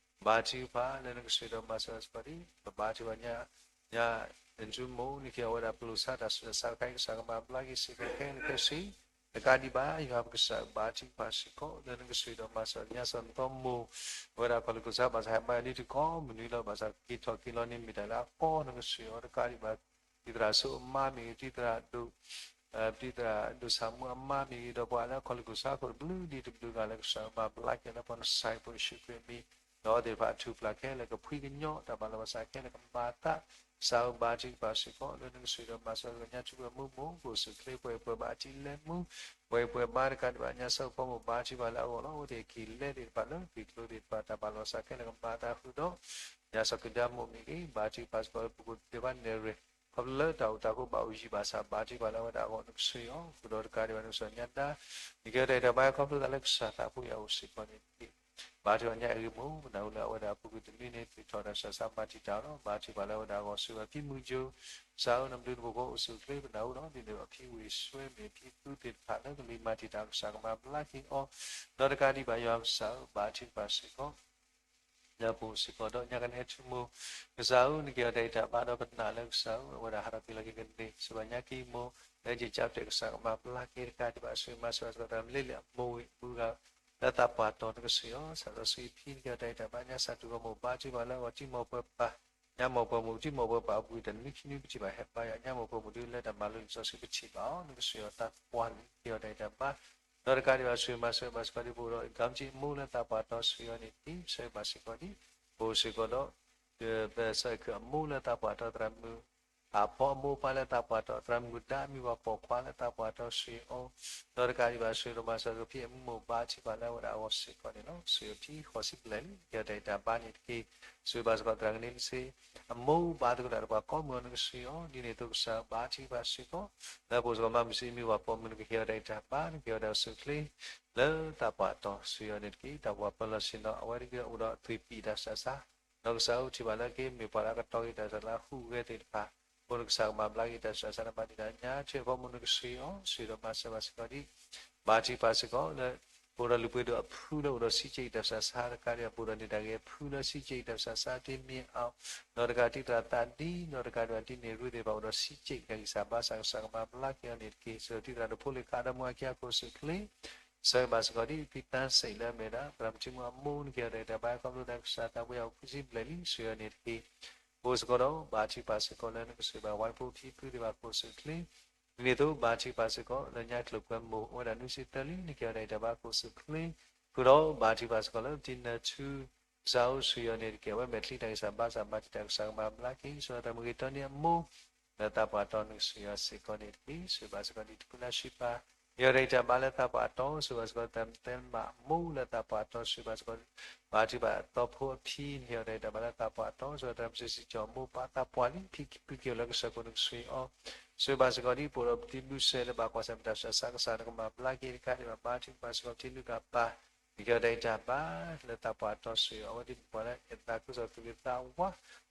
ဘါထုကဖၣ်လၢနကဆိၣ်ဂ့ၤဒီးမၤစၢၤစ့ၢ်ကီးဒံး ပဘါထုကဖၣ်ညါ ညါ နထူမိၢ် နက့ၤအီၤဝဲဒၣ်ပလိာ်ဆါတၢ်ဆူးတၢ်ဆါတခါအံၤ ကစၢ်ကမၤဘျါက့ၤစ့ၢ်ကီးခဲလၢာ်ခဲဆ့ တကးဒံးဘၣ် ယွၤပကစၢ်ဘါထုကဖၣ်စ့ၢ်ကီး လၢနကဆိၣ်ဂ့ၤဒီးမၤစၢၤညါစီၤနသီမိၢ် အဝဲဒၣ်ခီၣ်လ့ၣ်ခိၣ်ဆါဘၣ်ဆၣ်ဟဲဘါယွၤလံတကီၢ်မနုၤလီၤ ဘၣ်ဆၣ်ကက့ၤထီၣ်က့ၤလီၤန့ၣ်မ့ၢ်တၢ်လၢအကီ နကဆိၣ်ဂ့ၤအီၤတကးဒံးဘၣ် တံၤသရၣ်စိအမါမ့ၢ်ဂ့ၤ တံၤသရၣ်ဒိၣ် တံၤသရၣ်ဒိၣ်ဆၣ်မူအမါမ့ၢ်ဂ့ၤ ဒီးပှၤလၢအခီၣ်လ့ၣ်ခိၣ်ဆါခိၣ်တဘျုးဒံးတဘျုးဂၤလၢကစၢ်မၤဘျါက့ၤလၢ ပှၤနစၢ်ဖိယ့ၣ်ၡူးခရံာ်အမံၤ ဒီးအဝဲသ့ၣ်တဖၣ်အထူၣ်ဖျဲးခဲလၢာ် ကဖှံကညီတၢ်ဘၣ်လီၤဘၣ်စးခဲလၢာ် ကမၤသး ကစၢ်ဧၢ ဘါထုကဖၣ်စ့ၢ်ကီး လၢနကဆိၣ်ဂ့ၤဒီးမၤစၢၤကညီထူဝဲၢ်မုၢ်မိၢ် ကအိၣ်ဆူၣ်အိၣ်ချ့ ပှဲၤပှဲၤဘၣ်အထံလဲၢ်မူ ပှဲၤပှဲၤဘၣ်တကးဒံးဘၣ် ညါစီၤပီမိၢ် ဘါထုကဖၣ်လၢအဂီၢ်လီၤ. အဝဲသ့ၣ်အက့ၤလဲၤသ့ၣ်တဖၣ်လၢသုးကျိၤသ့ၣ်တဖၣ် တၢ်ဘၣ်လီၤဘၣ်စးခဲလၢာ် ကမၤသးဃုာ်ဒီး ညါစီၤကုဒါမိၢ်မ့ၢ်ဂ့ၤ ဘါထုကဖၣ်စ့ၢ်ကီးလၢပူၤကွံာ်သ့ၣ်တဖၣ်နဲၣ်ရွဲၣ် ခီဖျိလၢတၢ်အိၣ်သးအဃိ ဘၣ်အိၣ်ယံၤဘၣ်ဆၣ် ဘါထုကဖၣ်လၢအဝဲဒၣ်အဂီၢ် နကဆိၣ်ဂ့ၤအီၤ ဃုာ်ဒီးတကးဒံးဘၣ် နကစၢ်ညါဒါ နကဲထီၣ်တၢ်အံၤတၢ်ဘါ ခီဖျိသးလၢကစၢ်သးဖိယွၤအအိၣ်စ့ၢ်ကီးန့ၣ်တက့ၢ်. ဘါထုကဖၣ်ညါအဂ့ၢ်မိၢ် ပနၢ်ဟူလၢအဝဲဒၣ်အပူၤကွံာ်တနွံန့ၣ် သုးထီၣ်တၢ်ဆူးတၢ်ဆါမၤတံာ်တာ်အီၤလီၤ. ဘါထုကဖၣ်လၢအဝဲဒၣ်အဂီၢ် ဆိၣ်ဂ့ၤဘၣ်ဖံမုၢ်ကၠိ ကစၢ်ဧၢ နဘျုးနဖှိၣ်ဖိအိၣ်ဆူၣ်အိၣ်ချ့ ပနၢ်ဟူလီၤ. ဒ်န့ၣ်ဒီးဖံဝ့ၢ်စွဲမ့ၢ်ဖံသူသ့ၣ်တဖၣ်လၢကလံၤမၤတံာ်တာ် ကစၢ်ကမၤဘျါက့ၤအီၤ ဒီးတကးဒံးဘၣ် ယွၤကစၢ်ဧၢ ဘါထုကဖၣ်စ့ၢ်ကီး လၢပအိၣ်စ့ၢ်ကီးဒီး ညါကနဲထူမိၢ် ကစၢ်ဧၢ နက့ၤအီၤတၢ်အံၤတၢ်ဘါဒီး ပနာ်လၢကစၢ်ဧၢ အဝဲဒၣ်ဟးထီၣ်က့ၤလီၤက့ၤကန့ၢ် ဆိၣ်ဂ့ၤဘၣ်ညါကံမိၢ် လၢယကၢ်ပတဲာ် ကစၢ်ကမၤဘျါက့ၤတကးဒံးဘၣ် ဆိၣ်ဂ့ၤမၤစၢၤဘၣ်စ့ၢ်ကီး သရၣ်မုၣ်လ့လ့ၣ်အမိၢ်ဝဲၢ်အမုၢ်ဂၤ လၢသးပှၢ်တီၤ နကဆိၣ်ဂ့ၤအီၤ စးထီၣ်ဆူအဖံ နက့ၤအီၤတၢ်အံၤတၢ်ဘါ ညါစၢ်ထူၣ်ဂီၢ်မိၢ် ဘါထုကဖၣ်လၢအဂီၢ် တံၤမီၢ်ပှဲၤပၢ် ညါမီၢ်ပှဲၤမုၣ် တံၤမီၢ်ပှဲၤပၢ်အပူၤ တနွံခံနွံပထံၣ်ဘၣ်ဟဲဘါယွၤ ညါမီၢ်ပှဲၤမုၣ်ဒုလၢတၢ်မၤလိလံာ်စီဆှံပထံၣ်ဘၣ်အီၤ နကဆိၣ်ဂ့ၤအီၤသးပှၢ်လံ နက့ၤအီၤတၢ်အံၤတၢ်ဘါ ဒီးတကးဒံးဘၣ် ဆိၣ်ဂ့ၤမၤစၢၤဘၣ်စ့ၢ်ကီးဒ်ပအိၣ်ဒီး ကၠံကၠံအမိၢ်လၢသးပှၢ်တီၤ ဆိၣ်ဂ့ၤအီၤန့ၣ်တက့ၢ်. ပဆၢဂ့ၤဘၣ်စ့ၢ်ကီးဒ် ပအိၣ်စ့ၢ်ကီးဒီး ပစၢ်ခုအမိၢ်လၢသးပှၢ်တီၤ သရၣ်မုၣ် အဖီအမိၢ်အပၢ်လၢသးပှၢ်တီ သရၣ်မုၣ်ဒါမုၣ်ပှၤပိာ်ခွါလၢသးပှၢ်တီ ဆှၢအီၤ, ဒီးတကးဒံးဘၣ် ဆှၢဒီးမၤစၢၤကဖံးအမုၢ်မိၢ်ဘါထုကဖၣ်လၢအဝဲဒၣ်အဂီၢ်စ့ၢ်ကီးန့ၣ်လီၤ. ဆှၢအီၤထံဃီၤစံဘျဲၣ်လံ ကဟ့ၣ်အီၤတၢ်ဂံၢ်တၢ်ဘါန့ၣ်တက့ၢ်. ဆှၢဘၣ်စ့ၢ်ကီးသရၣ်ကန့စ့ အမိၢ်ဘါသကိးတၢ်ဒီးပှၤကိးမုၢ်အီၤ နကဆှၢအီၤ ဒ်န့ၣ်အသိးကစၢ်ဘါထုကဖၣ်စ့ၢ်ကီး လၢပအိၣ်စ့ၢ်ကီးမၤမုၢ်ဆ့ၣ်မုၢ်ပှၢ်ပိာ်မုၣ် နကဟ့ၣ်အီၤတၢ်ဂံၢ်တၢ်ဘါ နကဟ့ၣ်အီၤတၢ်အိၣ်ဆူၣ်အိၣ်ချ့ လၢသးပှၢ်တီ ဆှၢအီၤန့ၣ်တက့ၢ်. တၢ်ပှၤပၢၤလီၢ်ဆ့ၣ်နီၤ အဝဲတဂ့ၤအိၣ်ဒီးသွံၣ်ပံၣ်တၢ်ဆးဆါ ဒီးကစၢ်အအိၣ်ထံၣ်ဘၣ်လၢက့ၤမ့ၢ်ပှၤလၢအကတီၢ်က့ၤတၢ်ဆးလၢအဟူးဂဲၤသ့ၣ်တဖၣ် အဃိန့ၣ်ကစၢ်ကမၤဘျါက့ၤတၢ်ဆးဆါလၢမၤတံာ်တာ်ညါ ဆှၢအဖီမိၣ်နကဆှၢအီၤ ဆှၢဒီးမၤစၢၤဘၣ်စ့ၢ်ကီးဒ် ဘါထုကဖၣ်စ့ၢ်ကီးလၢ ပအိၣ်ဒီးလုၢ်ပှ့ၤဒိၣ်အဖုလၢအိၣ်ဒီးဆံးက့ၤတၢ်ဆးဆါတကးဒံး ပအိၣ်ဒီးန့ၢ်တၢ်ဂ့ၤအဖုလၢဆံးက့ၤတၢ်ဆးဆါ တ့မ့ၢ်အီၤ ဒီးတကးတံၢ်သရၣ်သးဒံ ဒီးတကးဒံးဘၣ်တံၢ်န့ၢ်ရူသ့ၣ်တဖၣ် အိၣ်ဒီးဆံးက့ၤတၢ်ဂံၢ်စၢ်ဘါစၢ် ကစၢ်ကမၤဘျါက့ၤအီၤန့ၣ်တက့ၢ်. ဆှၢတံၢ်သရၣ်ဒိၣ်ဖိလ့ၤဃးဒီးမုၢ်အခံအခိၣ်ဆူၣ်အိၣ်ချ့ ဆှၢဘၣ်စ့ၢ်ကီးဒ်ဖံသါစံးလၢအမ့ၢ်ဒၣ် သရၣ်မုၣ်ထံမူအမိၢ် နကဟ့ၣ်အီၤတၢ်ဂံၢ်တၢ်ဘါ ခီဖျိလၢကစၢ်သးပှ့ၤအီၤခွံဆံဘျဲၣ်လံ ဆှၢအီၤန့ၣ်တက့ၢ်. အိၣ်စ့ၢ်ကီးဒီးဘါထုကဖၣ်စ့ၢ်ကီးလၢနကဆှၢဘၣ်ဝဲဖိဖံဖုသ့ၣ်တဖၣ်အခိၣ်ဆူၣ်အိၣ်ချ့ ဒ်န့ၣ်အသိးဘါထုကဖၣ်စ့ၢ်ကီးလၢညါကျိာ်ပှဲၤမိၢ် အဝဲဒၣ်နွံဆံသၢလံ နကဟ့ၣ်အီၤတၢ်ဂံၢ်တၢ်ဘါအခိၣ်ဆူၣ်အိၣ်ချ့ ဃုာ်ဒီးဘါထုကဖၣ်စ့ၢ်ကီးလၢပတံၢ်နၢၤထူ ကစၢ်အိၣ်ဆှၢအီၤန့ၣ်တက့ၢ်. အဝဲမဲာ်ချံတၢ်ဂံၢ်စၢ်ဘါစၢ် မၤတံာ်တာ်ကစၢ်ကမၤဘျါက့ၤ ဆှၢသရၣ်မုၣ်ဂ့ၤတီနံအမိၢ် လၢသးပှၢ်တီနကဆှၢအီၤစ့ၢ်ကီးန့ၣ်တက့ၢ်. ဆှၢဘၣ်စ့ၢ်ကီးဒ်တဖုလၢဆံးပၢ် နကဟ့ၣ်အီၤတၢ်ဂံၢ်တၢ်ဘါလၢသးပှၢ်တီ ဆှၢဘၣ်စ့ၢ်ကီးသရၣ်မုၣ်သဲမးအမိၢ်လၢသးပှၢ်တီ ဆှၢဘၣ်စ့ၢ်ကီး ဘါထုကဖၣ်သီဖိအဖံ နကဟ့ၣ်အီၤတၢ်ဂံၢ်တၢ်ဘါလၢသးပှၢ်တီ ဆှၢသရၣ်မုၣ်စံစံကၠီအမိၢ်ပၢ်သးပှၢ်လံ ဖံဖုက့ၤလၢကစၢၢ်ခိၣ်နကဆှၢအီၤ ဆှၢဘၣ်စ့ၢ်ကီးဒ်ပအိၣ်ဒီးပတံၤဘျုးစဲးလၢဘၣ်ကွၢ်ဆၢၣ်မဲာ်တၢ်ဆးဆါ ကစၢ်နကမၤဘျါက့ၤတကးဒံးဘၣ် ဘါထုကဖၣ်စ့ၢ်ကီးပတံၤနုၢ်တၢ်ပၢ် နကဟ့ၣ်အီၤတၢ်ဂံၢ်တၢ်ဘါ လၢသးပှၢ်တီဆှၢအီၤ အဝဲဒ်ပှၤလၢအသးခုကစီၣ်သူၣ်က့သးဝါ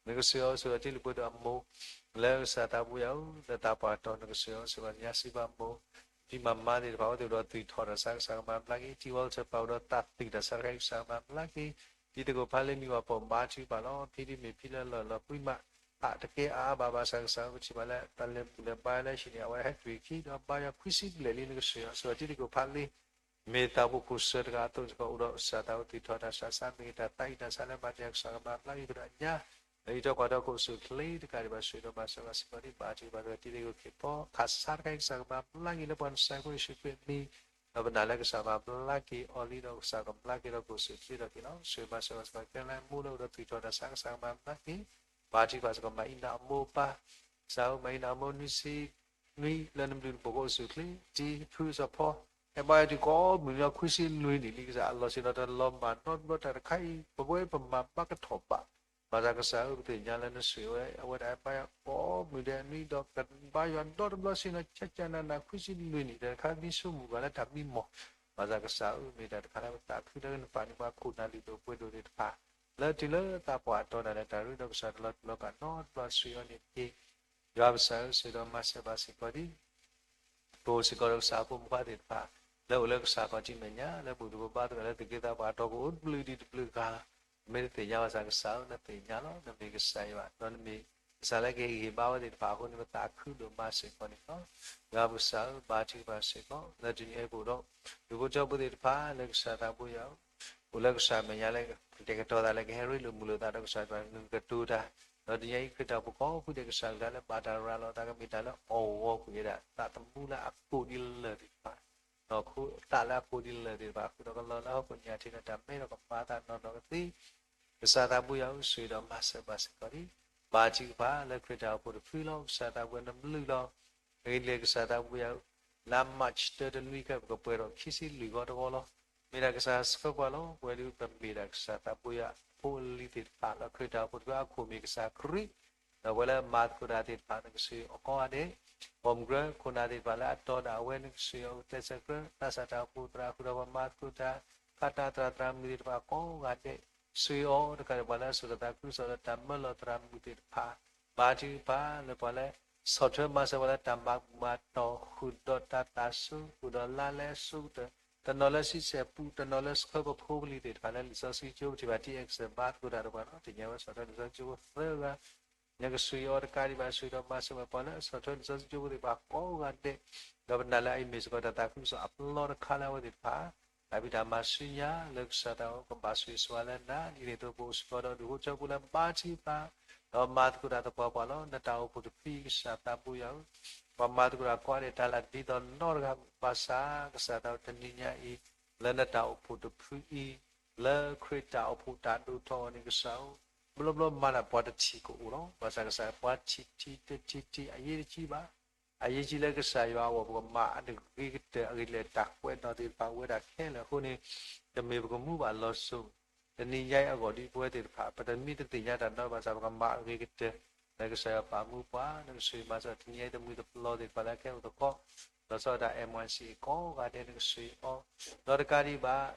နကဆှၢအီၤ ဆှၢအီၤတ့ၢ်လံပှဲၤဒီးအမိၢ် လၢကစၢ်သးပှ့ၤအီၤ လၢသးပှၢ်တီနကဆှၢအီၤ ဆှၢဘၣ်ညါစံးဘၣ်မိၢ် ဖံမၤမါသ့ၣ်တဖၣ် အဝဲသ့ၣ်အိၣ်ဒီးသွံၣ်ထီၣ်တၢ်ဆါ ကစၢ်ကမၤဘျါက့ၤ ထံဝီကထၢၣ်ပာ်အိၣ်ဒီးသးသွံၣ်တၢ်ဆါတခါ ကစၢ်ကမၤဘျါက့ၤ တံၤသကိးဖးလ့မံၤဝၤပိာ်ဘါထုကဖၣ်လီၤ ဖံဒ်မ့ၢ်ဖံလၢလီၢ်လီၤကွံမး အတကဲအါအါဘၣ်ဘၣ်ဆၣ်ကစၢ် ပထံၣ်ဘၣ်လၢတၢ်လဲၤဘူၣ်လဲၤဘါလၢဟံၣ်န့ၣ် အဝဲဟဲတွံၢ်ခံဒီးဘါယွၤခွံဆံဘျဲၣ်လံ နကဆှၢအီၤ ဆှၢအီၤတံၤသကိးဖးလ့ မ့ၢ်သးအိၣ်ဖှိၣ်စၢၤတဂၤအသိးစ့ၢ်ကီး အိၣ်ဒီးကစၢ်သးအိၣ်သွံၣ်ထီၣ်တၢ်ဆါဆါ မ့ၢ်တၢ်သးအံၣ်တၢ်ဆါလၢမၤတံာ်တာ် ကစၢ်ကမၤဘျါက့ၤကဒီးညါ လၢအံးထွဲကွၢ်ထွဲခိၣ်ဆူၣ်ချ့တကးဒံးဘၣ် ဆှၢဒီးမၤစၢၤဘၣ်စ့ၢ်ကီးဒ်ဘါထုကဖၣ်တဂၤတံၤသကိးခ့ၣ်ဖီ ခးဆါတခါ ကစၢ်ကမၤဘျါက့ၤလၢပှၤနစဲးဖိယ့ၣ်ၡူးခရံာ်အမံၤ ဒီးပနာ်လၢကစၢ်မၤဘျါက့ၤအီၤလံဒီး ကစၢ်ကဘျါက့ၤဒီးခိၣ်ဆူၣ်ချ့ထီၣ်က့ၤလီၤ. ဆှၢမၤစၢၤဘၣ်စ့ၢ်ကီး ကဲလၢမိၢ်လၢအိၣ်ဒီးသွံၣ်ထီၣ်တၢ်ဆါ ကစၢ်ကမၤဘျါက့ၤ ဘါထုကဖၣ်စ့ၢ်ကီး မၤအံးနၤအမိၢ်အပၢ် ကစၢ်ဧၢ မၤအံးနၤအမိၢ်နွံဆံ နွံလၢနဘျုးနဖှိၣ်ကအိၣ်ဆူၣ်ချ့ တံၤဖုအစီၤဖီ ဟဲဘါယွၤတုၤကိးမုၢ်နံၤဒီးခွံဆံနွံနံၣ်လံ ကစၢ်အလီၢ်ဆ့ၣ်နီၤတလီၤမၢ်နီတဘျီ တၢ်တခါအံၤ ပဝဲပမၤဘၣ်ကထီၣ်ဘၣ် ဘၣ်ဆၣ်ကစၢ်ဧၢ ပသ့ၣ်ညါလၢနဆှၢဝဲ အဝဲဒၣ်ဟဲဘါယွၤကိးမုၢ်ဒဲးနွံဒီး ကဘါယွၤနီတဘျီဆ့ၣ်နီၤ ကကနနၤခွံဆံနွံနံၣ် တၢ်တခါမံဆိမုၢ်ဂၤလၢတၢ်မံမီၢ် ဘၣ်ဆၣ်ကစၢ်ဧၢ မ့ၢ်တၢ်တခါလၢပသးခုလၢနပာ်န့ၢ်ပှၤခိၣ်နၢ်လုၢ်ဒိၣ်ပှ့ၤဒိၣ်သ့ၣ်တဖၣ် လၢတုၤလၢသးပှၢ်တီနၤလၢတၢ်ရ့ဒီးကစၢ်တလီၤတူာ်လီၤကာ်နီတဘျီ ဆှၢအီၤန့ၣ်တက့ၢ်. ယွၤပကစၢ်ဧၢ ဆှၢဒီးမၤစၢၤဘၣ်စ့ၢ်ကီးဒ် ပအိၣ်စ့ၢ်ကီးဒီးကစၢ်အဖိမုၣ်ဖိခွါသ့ၣ်တဖၣ် လၢအိၣ်လၢကစၢ်ခီၣ်ထံးမဲာ်ညါ လၢဘူၣ်တဘိဘါသဂၢၢ် လၢသုးက့သးပှၢ်တီၢ်ကအိၣ်တဘျုးဒံးတဘျုးဂၤ မ့ၢ်တသ့ၣ်ညါဘၣ်ဆၣ်ကစၢ်ဧၢ နသ့ၣ်ညါလီၤ. နမ့ၢ်ကစၢ်ယွၤ ဒီးနမ့ၢ်ကစၢ်လၢကဟ့ၣ်ဂံၢ်ဟ့ၣ်ဘါဝဲသ့ၣ်တဖၣ်အဃိန့ၣ် ပသးခုဒိၣ်မးစ့ၢ်ကီးန့ၣ်လီၤ. ယွၤပကစၢ်ဧၢ ဘါထုကဖၣ်စ့ၢ်ကီး လၢတနံၤအံၤပအိၣ်ဒီး ဒူၣ်ဖိထၢဖိသ့ၣ်တဖၣ် လၢကစၢ်သးဘိယွၤ အိၣ်လၢကစၢ်မဲာ်ညါလၢ ကတဲာ်ကတီၤသးလၢကဟဲရ့လိာ်မုာ်လိာ်သးဒီးကစၢ်တဖၣ် နကကတိၤတၢ် ဒီးတနံၤအံၤခရံာ်တၢ်အိၣ်ဖှိၣ်ကိးဖုဒဲး ကစၢ်တဂၤလၢဘၣ်တၢ်ရၤလီၤသးကမ့ၢ်တၢ်လၢအီၣ်ဂီၤကွံာ်ဝဲဒၣ် သးသမူလၢအကိၢ်ဒ်လၢာ်သ့ၣ်တဖၣ် ဒီးသးလၢအကိၢ်ဒ်လၢာ်သ့ၣ်တဖၣ် ဃုာ်ဒီးကလီလၢဟီၣ်ခိၣ်ညါထံးဒီးတၢ်မဲဒီးကမၤသးနီၢ်နီၢ်ကသ့ ကစၢ်သးဘိယွၤဧၢ ဆှၢဒီးမၤစၢၤဘၣ်စ့ၢ်ကီးလံ. ဘါထုကဖၣ်လၢခရံာ်တၢ်အိၣ်ဖှိၣ်တဖုလီၤ. ကစၢ်သးဘိယွၤနဘျုးလီၤ. အဂ့ၢ်ဒ်လဲၣ်ကစၢ်သးဘိယွၤဧၢ, လါ March တၢတနွံခါ ပကပှဲၤဒီးခံဆံလွံၢ်ဂီၤတဂီၤလီၤ. မ့ၢ်ဒၣ်ကစၢ်ဆှၢပှၤလီၤ. ပဝဲဒၣ်ပမ့ၢ်ဒၣ်ကစၢ်သးဘိယွၤအဖိအလံၤသ့ၣ်တဖၣ်လီၤ. ခရံာ်တၢ်အိၣ်ဖှိၣ်တဖုအခိၣ်မ့ၢ်ကစၢ်ခရံာ် ဒီးပဝဲလၢမၤသကိးတၢ်သ့ၣ်တဖၣ် နကဆှၢအီၤကိးဂၤဒဲး, ပိာ်မုၣ်ကြၢးခိၣ်နၢ်သ့ၣ်တဖၣ်လၢအတီဒီးအဝဲ နကဆှၢအီၤ ကျဲးစၢးကြၢး သးစၢ်တၢ်အိၣ်ဖှိၣ်သရၣ်ဃုာ်ဒီးပှၤမၤသကိးတၢ် ဃးတၢ်သရၣ်သရၣ်မုၣ်သ့ၣ်တဖၣ်ကိးဂၤဒဲး, ဆှၢအီၤတကးဒံးပှၤလၢအစိာ်တၢ်သးခုကစီၣ်ဒီးတၢ်မၢလီၤသရၣ်မုၣ်သ့ၣ်တဖၣ်, ဘါထုကဖၣ်လၢပှၤလၢ ဆီၣ်ထွဲမၤစၢၤပှၤလၢတၢ်မၤဘူၣ်မၤတီၢ် ဃုာ်ဒီးတၢ်သးစူၤ ဃုာ်ဒီးလါလဲစိကတၢၢ် တနီၤလၢဆံဆဲၣ်ပူၤ တနီၤလၢဆှၢပဖိပလံၤသ့ၣ်တဖၣ်လၢလံာ်စီဆှံကၠိ ပထံၣ်ဘၣ် ထံၣ်အဲၣ်ကစၢ်ဘါသကိးတၢ်ဒီးပှၤလီၤ. တနံၤအံၤဝဲဆီၣ်ထွဲလံာ်စီဆှံကၠိဖိသၢဂၤ နကဆှၢအီၤတကးဒံးဘၣ် ဆှၢဒီးမၤစၢၤဝဲပှၤလၢအဆီၣ်ထွဲလံာ်စီဆှံကၠိဖိသ့ၣ်တဖၣ်ကိးဂၤဒဲး, ဒီးပနာ်လၢအအံၤမ့ၢ်စ့ၢ်ကီးတၢ်သးခုကစီၣ်အပလီတခါလၢအဝဲသ့ၣ်တဖၣ် တၢ်ဖံးတၢ်မၤဆူညါလၢကစၢ်သးအိၣ် ကဘၣ်ဆိၣ်ဂ့ၤဆိၣ်ဝါလၢနၤ ဒ်န့ၣ်အသိးပအိၣ်စ့ၢ်ကီးဒီးဒူၣ်ဖိထၢဖိလၢဘါထုကဖၣ် ဒီးမၤသကိးတၢ်သပှၢ်ပှၢ်လီၤ. နတၢ်အိၣ်ဖှိၣ်တဖုအံၤ ကစၢ်သးဘိယွၤဧၢ, ပှၤမၤသကိးတၢ်ကိးဂၤဒဲး တၢ်လၢဒ်သိးနီတဂၤ ဘၣ်ဆၣ်ကစၢ်သးအိၣ် တနံၤညါအံၤ လၢနတၢ်အိၣ်ဖှိၣ်တဖုအံၤ လၢခရံာ်တၢ်အိၣ်ဖှိၣ်တၢ်ဒိၣ်ထီၣ်အီၤန့ၣ် ကစၢ်ဧၢ ဘျီဘျီမၤတၢ်ပှၤတထံၣ်ကအိၣ်လီၤ. ဘၣ်ဆၣ်ကစၢ်ပှၤထံၣ်ထံၣ်တထံၣ်ထံၣ် အရေးတကြီးဘၣ်. အရေးကြီးလၢကစၢ်ယွၤအဂီၢ် ပကမၤအတဂ့ၤကတၢၢ် အဂ့ၢ်လၢတၢ်ကွဲးနီၣ်သ့ၣ်တဖၣ်ဝဲဒၣ်ခဲလၢာ်အဃိန့ၣ်, တမ့ၢ်ပကမူဘၣ်လီၤစိၤ, တနံၤညါအံၤအဂီၢ်ဒ်ပဝဲသ့ၣ်တဖၣ် ပတမ့ၢ်တသ့ၣ်ညါတၢ်နီတမံၤဘၣ်ဆၣ် ပကမၤအဂ့ၤကတၢၢ် လၢကစၢ်ယွၤပာ်မူပှၤ နကဆိၣ်ဂ့ၤမၤစၢၤတနံၤညါအံၤ တမှံၤတပျီၤသ့ၣ်တဖၣ်လၢအကဲအိၣ်သကိး, လီၤဆီဒၣ်တၢ် M Y C ကိးဂၤဒဲး နကဆိၣ်ဂ့ၤအီၤ, ဒီးတကးဒံးဘၣ်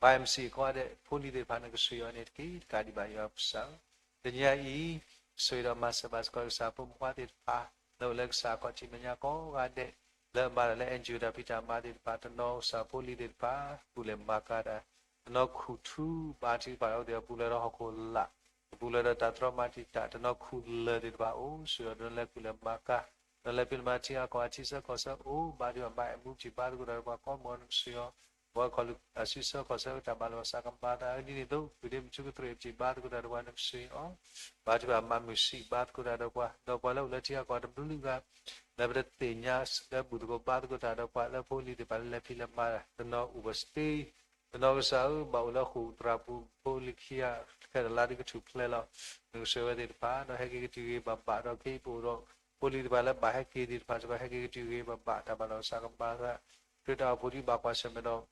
ဘၣ် M C ကိးဂၤဒဲး ဖိလံၤသ့ၣ်တဖၣ် နကဆိၣ်ဂ့ၤအီၤန့ၣ်တက့ၢ်. တကးဒံးဘၣ်ယွၤပကစၢ်ဧၢ, တနံၤညါအံၤ ဆိၣ်ဂ့ၤဒီးမၤစၢၤဘၣ်စ့ၢ်ကီး ကစၢ်ဖိမုၣ်ဖိခွါသ့ၣ်တဖၣ် လၢအိၣ်လၢကစၢ်အခီၣ်ထံးမဲာ်ညါကိးဂၤဒဲး, လၢအမၤတၢ်လၢ N G O တၢ်ဖံးတၢ်မၤသ့ၣ်တဖၣ်, တနီၤကစၢ်ဖိလံၤသ့ၣ်တဖၣ် ကူၣ်လဲၤမၤကၤတၢ်, တနီၤခူၣ်ထူ ဘါထုကဖၣ်ဒီးအဝဲသ့ၣ်အပူၤလၢဒီးဟီၣ်ခိၣ်လာ်, အပူၤလၢဒီးတၢ်တြီမၤတံာ်တာ်, တနီၤခူၣ်လၢာ်သ့ၣ်တဖၣ်အိၣ် ဆိၣ်ဂ့ၤဒီးတနီၤလၢကူၣ်လဲၤမၤကၤ, တနီၤလၢဖံးလဲၤမၤထံအကီၢ် အထံဆၢကီၢ်ဆၢအိၣ် ဘါထုကဖၣ် ဘၣ်အဲၣ်မူစံးဘါသကိးတၢ်ဒီးပှၤကိးမုၢ်နကဆိၣ်ဂ့ၤအီၤ, ပှၤခီၣ်လၢအစုဆၢကီၢ်ဆၢ တၢ်ဘၣ်လီၢ်ဘၣ်စးကမၤသးဒ်န့ၣ်အသိး ဃုာ်ဒ့မုၢ်ထူကတြဲၤစံးဘါသကိးတၢ်ဒီးပှၤ နကဆိၣ်ဂ့ၤအီၤ, ဘါထုကဖၣ်မၤမုာ်စံးဘါသကိးတၢ်ဒီးပှၤ, ဒီးပှၤလၢအိၣ်လၢထံဂၤကီၢ်တဘျုးဂၤ လၢပတသ့ၣ်ညါ လၢဘူၣ်သကိးဘါသကိးတၢ်ဒီးပှၤ လၢဖိလံၤသ့ၣ်တဖၣ်လၢလဲၤဖံးလဲၤမၤတၢ်, တနီၤအိၣ်ပှဲၤစတ့, တနီၤကစၢ်ဧၢ ဘၣ်အိၣ်လၢဃိာ်သရၣ်ပူၤ ဖိလံၤခံဂၤ ခဲဒီးလါဒုကထူၣ်ဖျဲးလီၤ, နကဆိၣ်ဂ့ၤဝဲသ့ၣ်တဖၣ် ဒီးဟဲက့ၤကတုၤဂ့ၤဘၣ်ဘၣ်ဒီး ခဲအံၤပအိၣ်ဒီး ဖိလံၤသ့ၣ်တဖၣ်လၢဘၣ်ဟဲက့ၤသ့ၣ်တဖၣ်စ့ၢ်ကီး ဟဲက့ၤကတုၤဂ့ၤဘၣ်ဘၣ် တၢ်ဘၣ်လီၢ်ဘၣ်စးကမၤသး, ခရံာ်တၢ်အိၣ်ဖှိၣ်ဒ်ဘၣ်ကွၢ်ဆၢၣ်မဲာ်ဒီး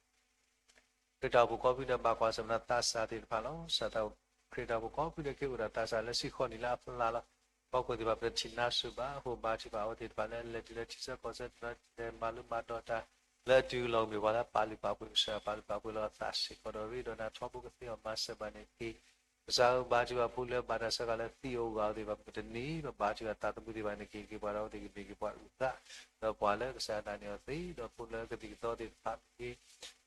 ခရံာ်တၢ်အိၣ်ဖှိၣ်ကိးဖုဒီးဘၣ်ကွၢ်ဆၢၣ်မဲာ်ဒီးသးစၢ်သ့ၣ်တဖၣ်လီၤ. စၢ်သး ခရံာ်တၢ်အိၣ်ဖှိၣ်ကိးဖုဒီးက့ၤအိၣ်ဒီးသးစၢ်လၢဆံဃီနံၣ်လၢအဖျါလီၤ. ပှၤခိၣ်သ့ၣ်တဖၣ်ပတထံၣ်နါစိၤဘၣ်အဃိ ဘါထုကဖၣ်အဝဲသ့ၣ်တဖၣ်လၢလဲၤတုၤလၢထံဆၢကီၢ်ဆၢ တနီၤလဲၤမၤလိမၤဒိးတၢ် လၢအတုၤလီၤကမ့ၢ်ပှၤလၢပာ်လုၢ်ပာ်ပှ့ၤကစၢ်ယွၤ ပာ်လုၢ်ပာ်ပှ့ၤလီၤအသးစ့ၢ်ကီးဒီး ရ့ဒီးနၤထီဘိကသ့အီၤမၤစၢၤဘၣ်န့ၣ်တက့ၢ်. ကစၢ်ဧၢ ဘါထုကဖၣ်ဖိလၢဘၣ်တၢ်ဆၢကၤလၢသံအီၤဂၤအီၤသ့ၣ်တဖၣ် မုၢ်တနံၤ ပဘါထုကဖၣ်သးသမူသ့ၣ်တဖၣ်န့ၣ် က့ၤက့ၤပှၤဒီးအဝဲသ့ၣ်ကမ့ၢ်က့ၤပှၤအုၣ်သး ဒီးပှၤလၢကစၢ်နာ်န့ၢ်အီၤသ့ ဒီးဖိလၢကသံၣ်ကသီသ့ၣ်တဖၣ်မ့ၢ်ဂ့ၤ,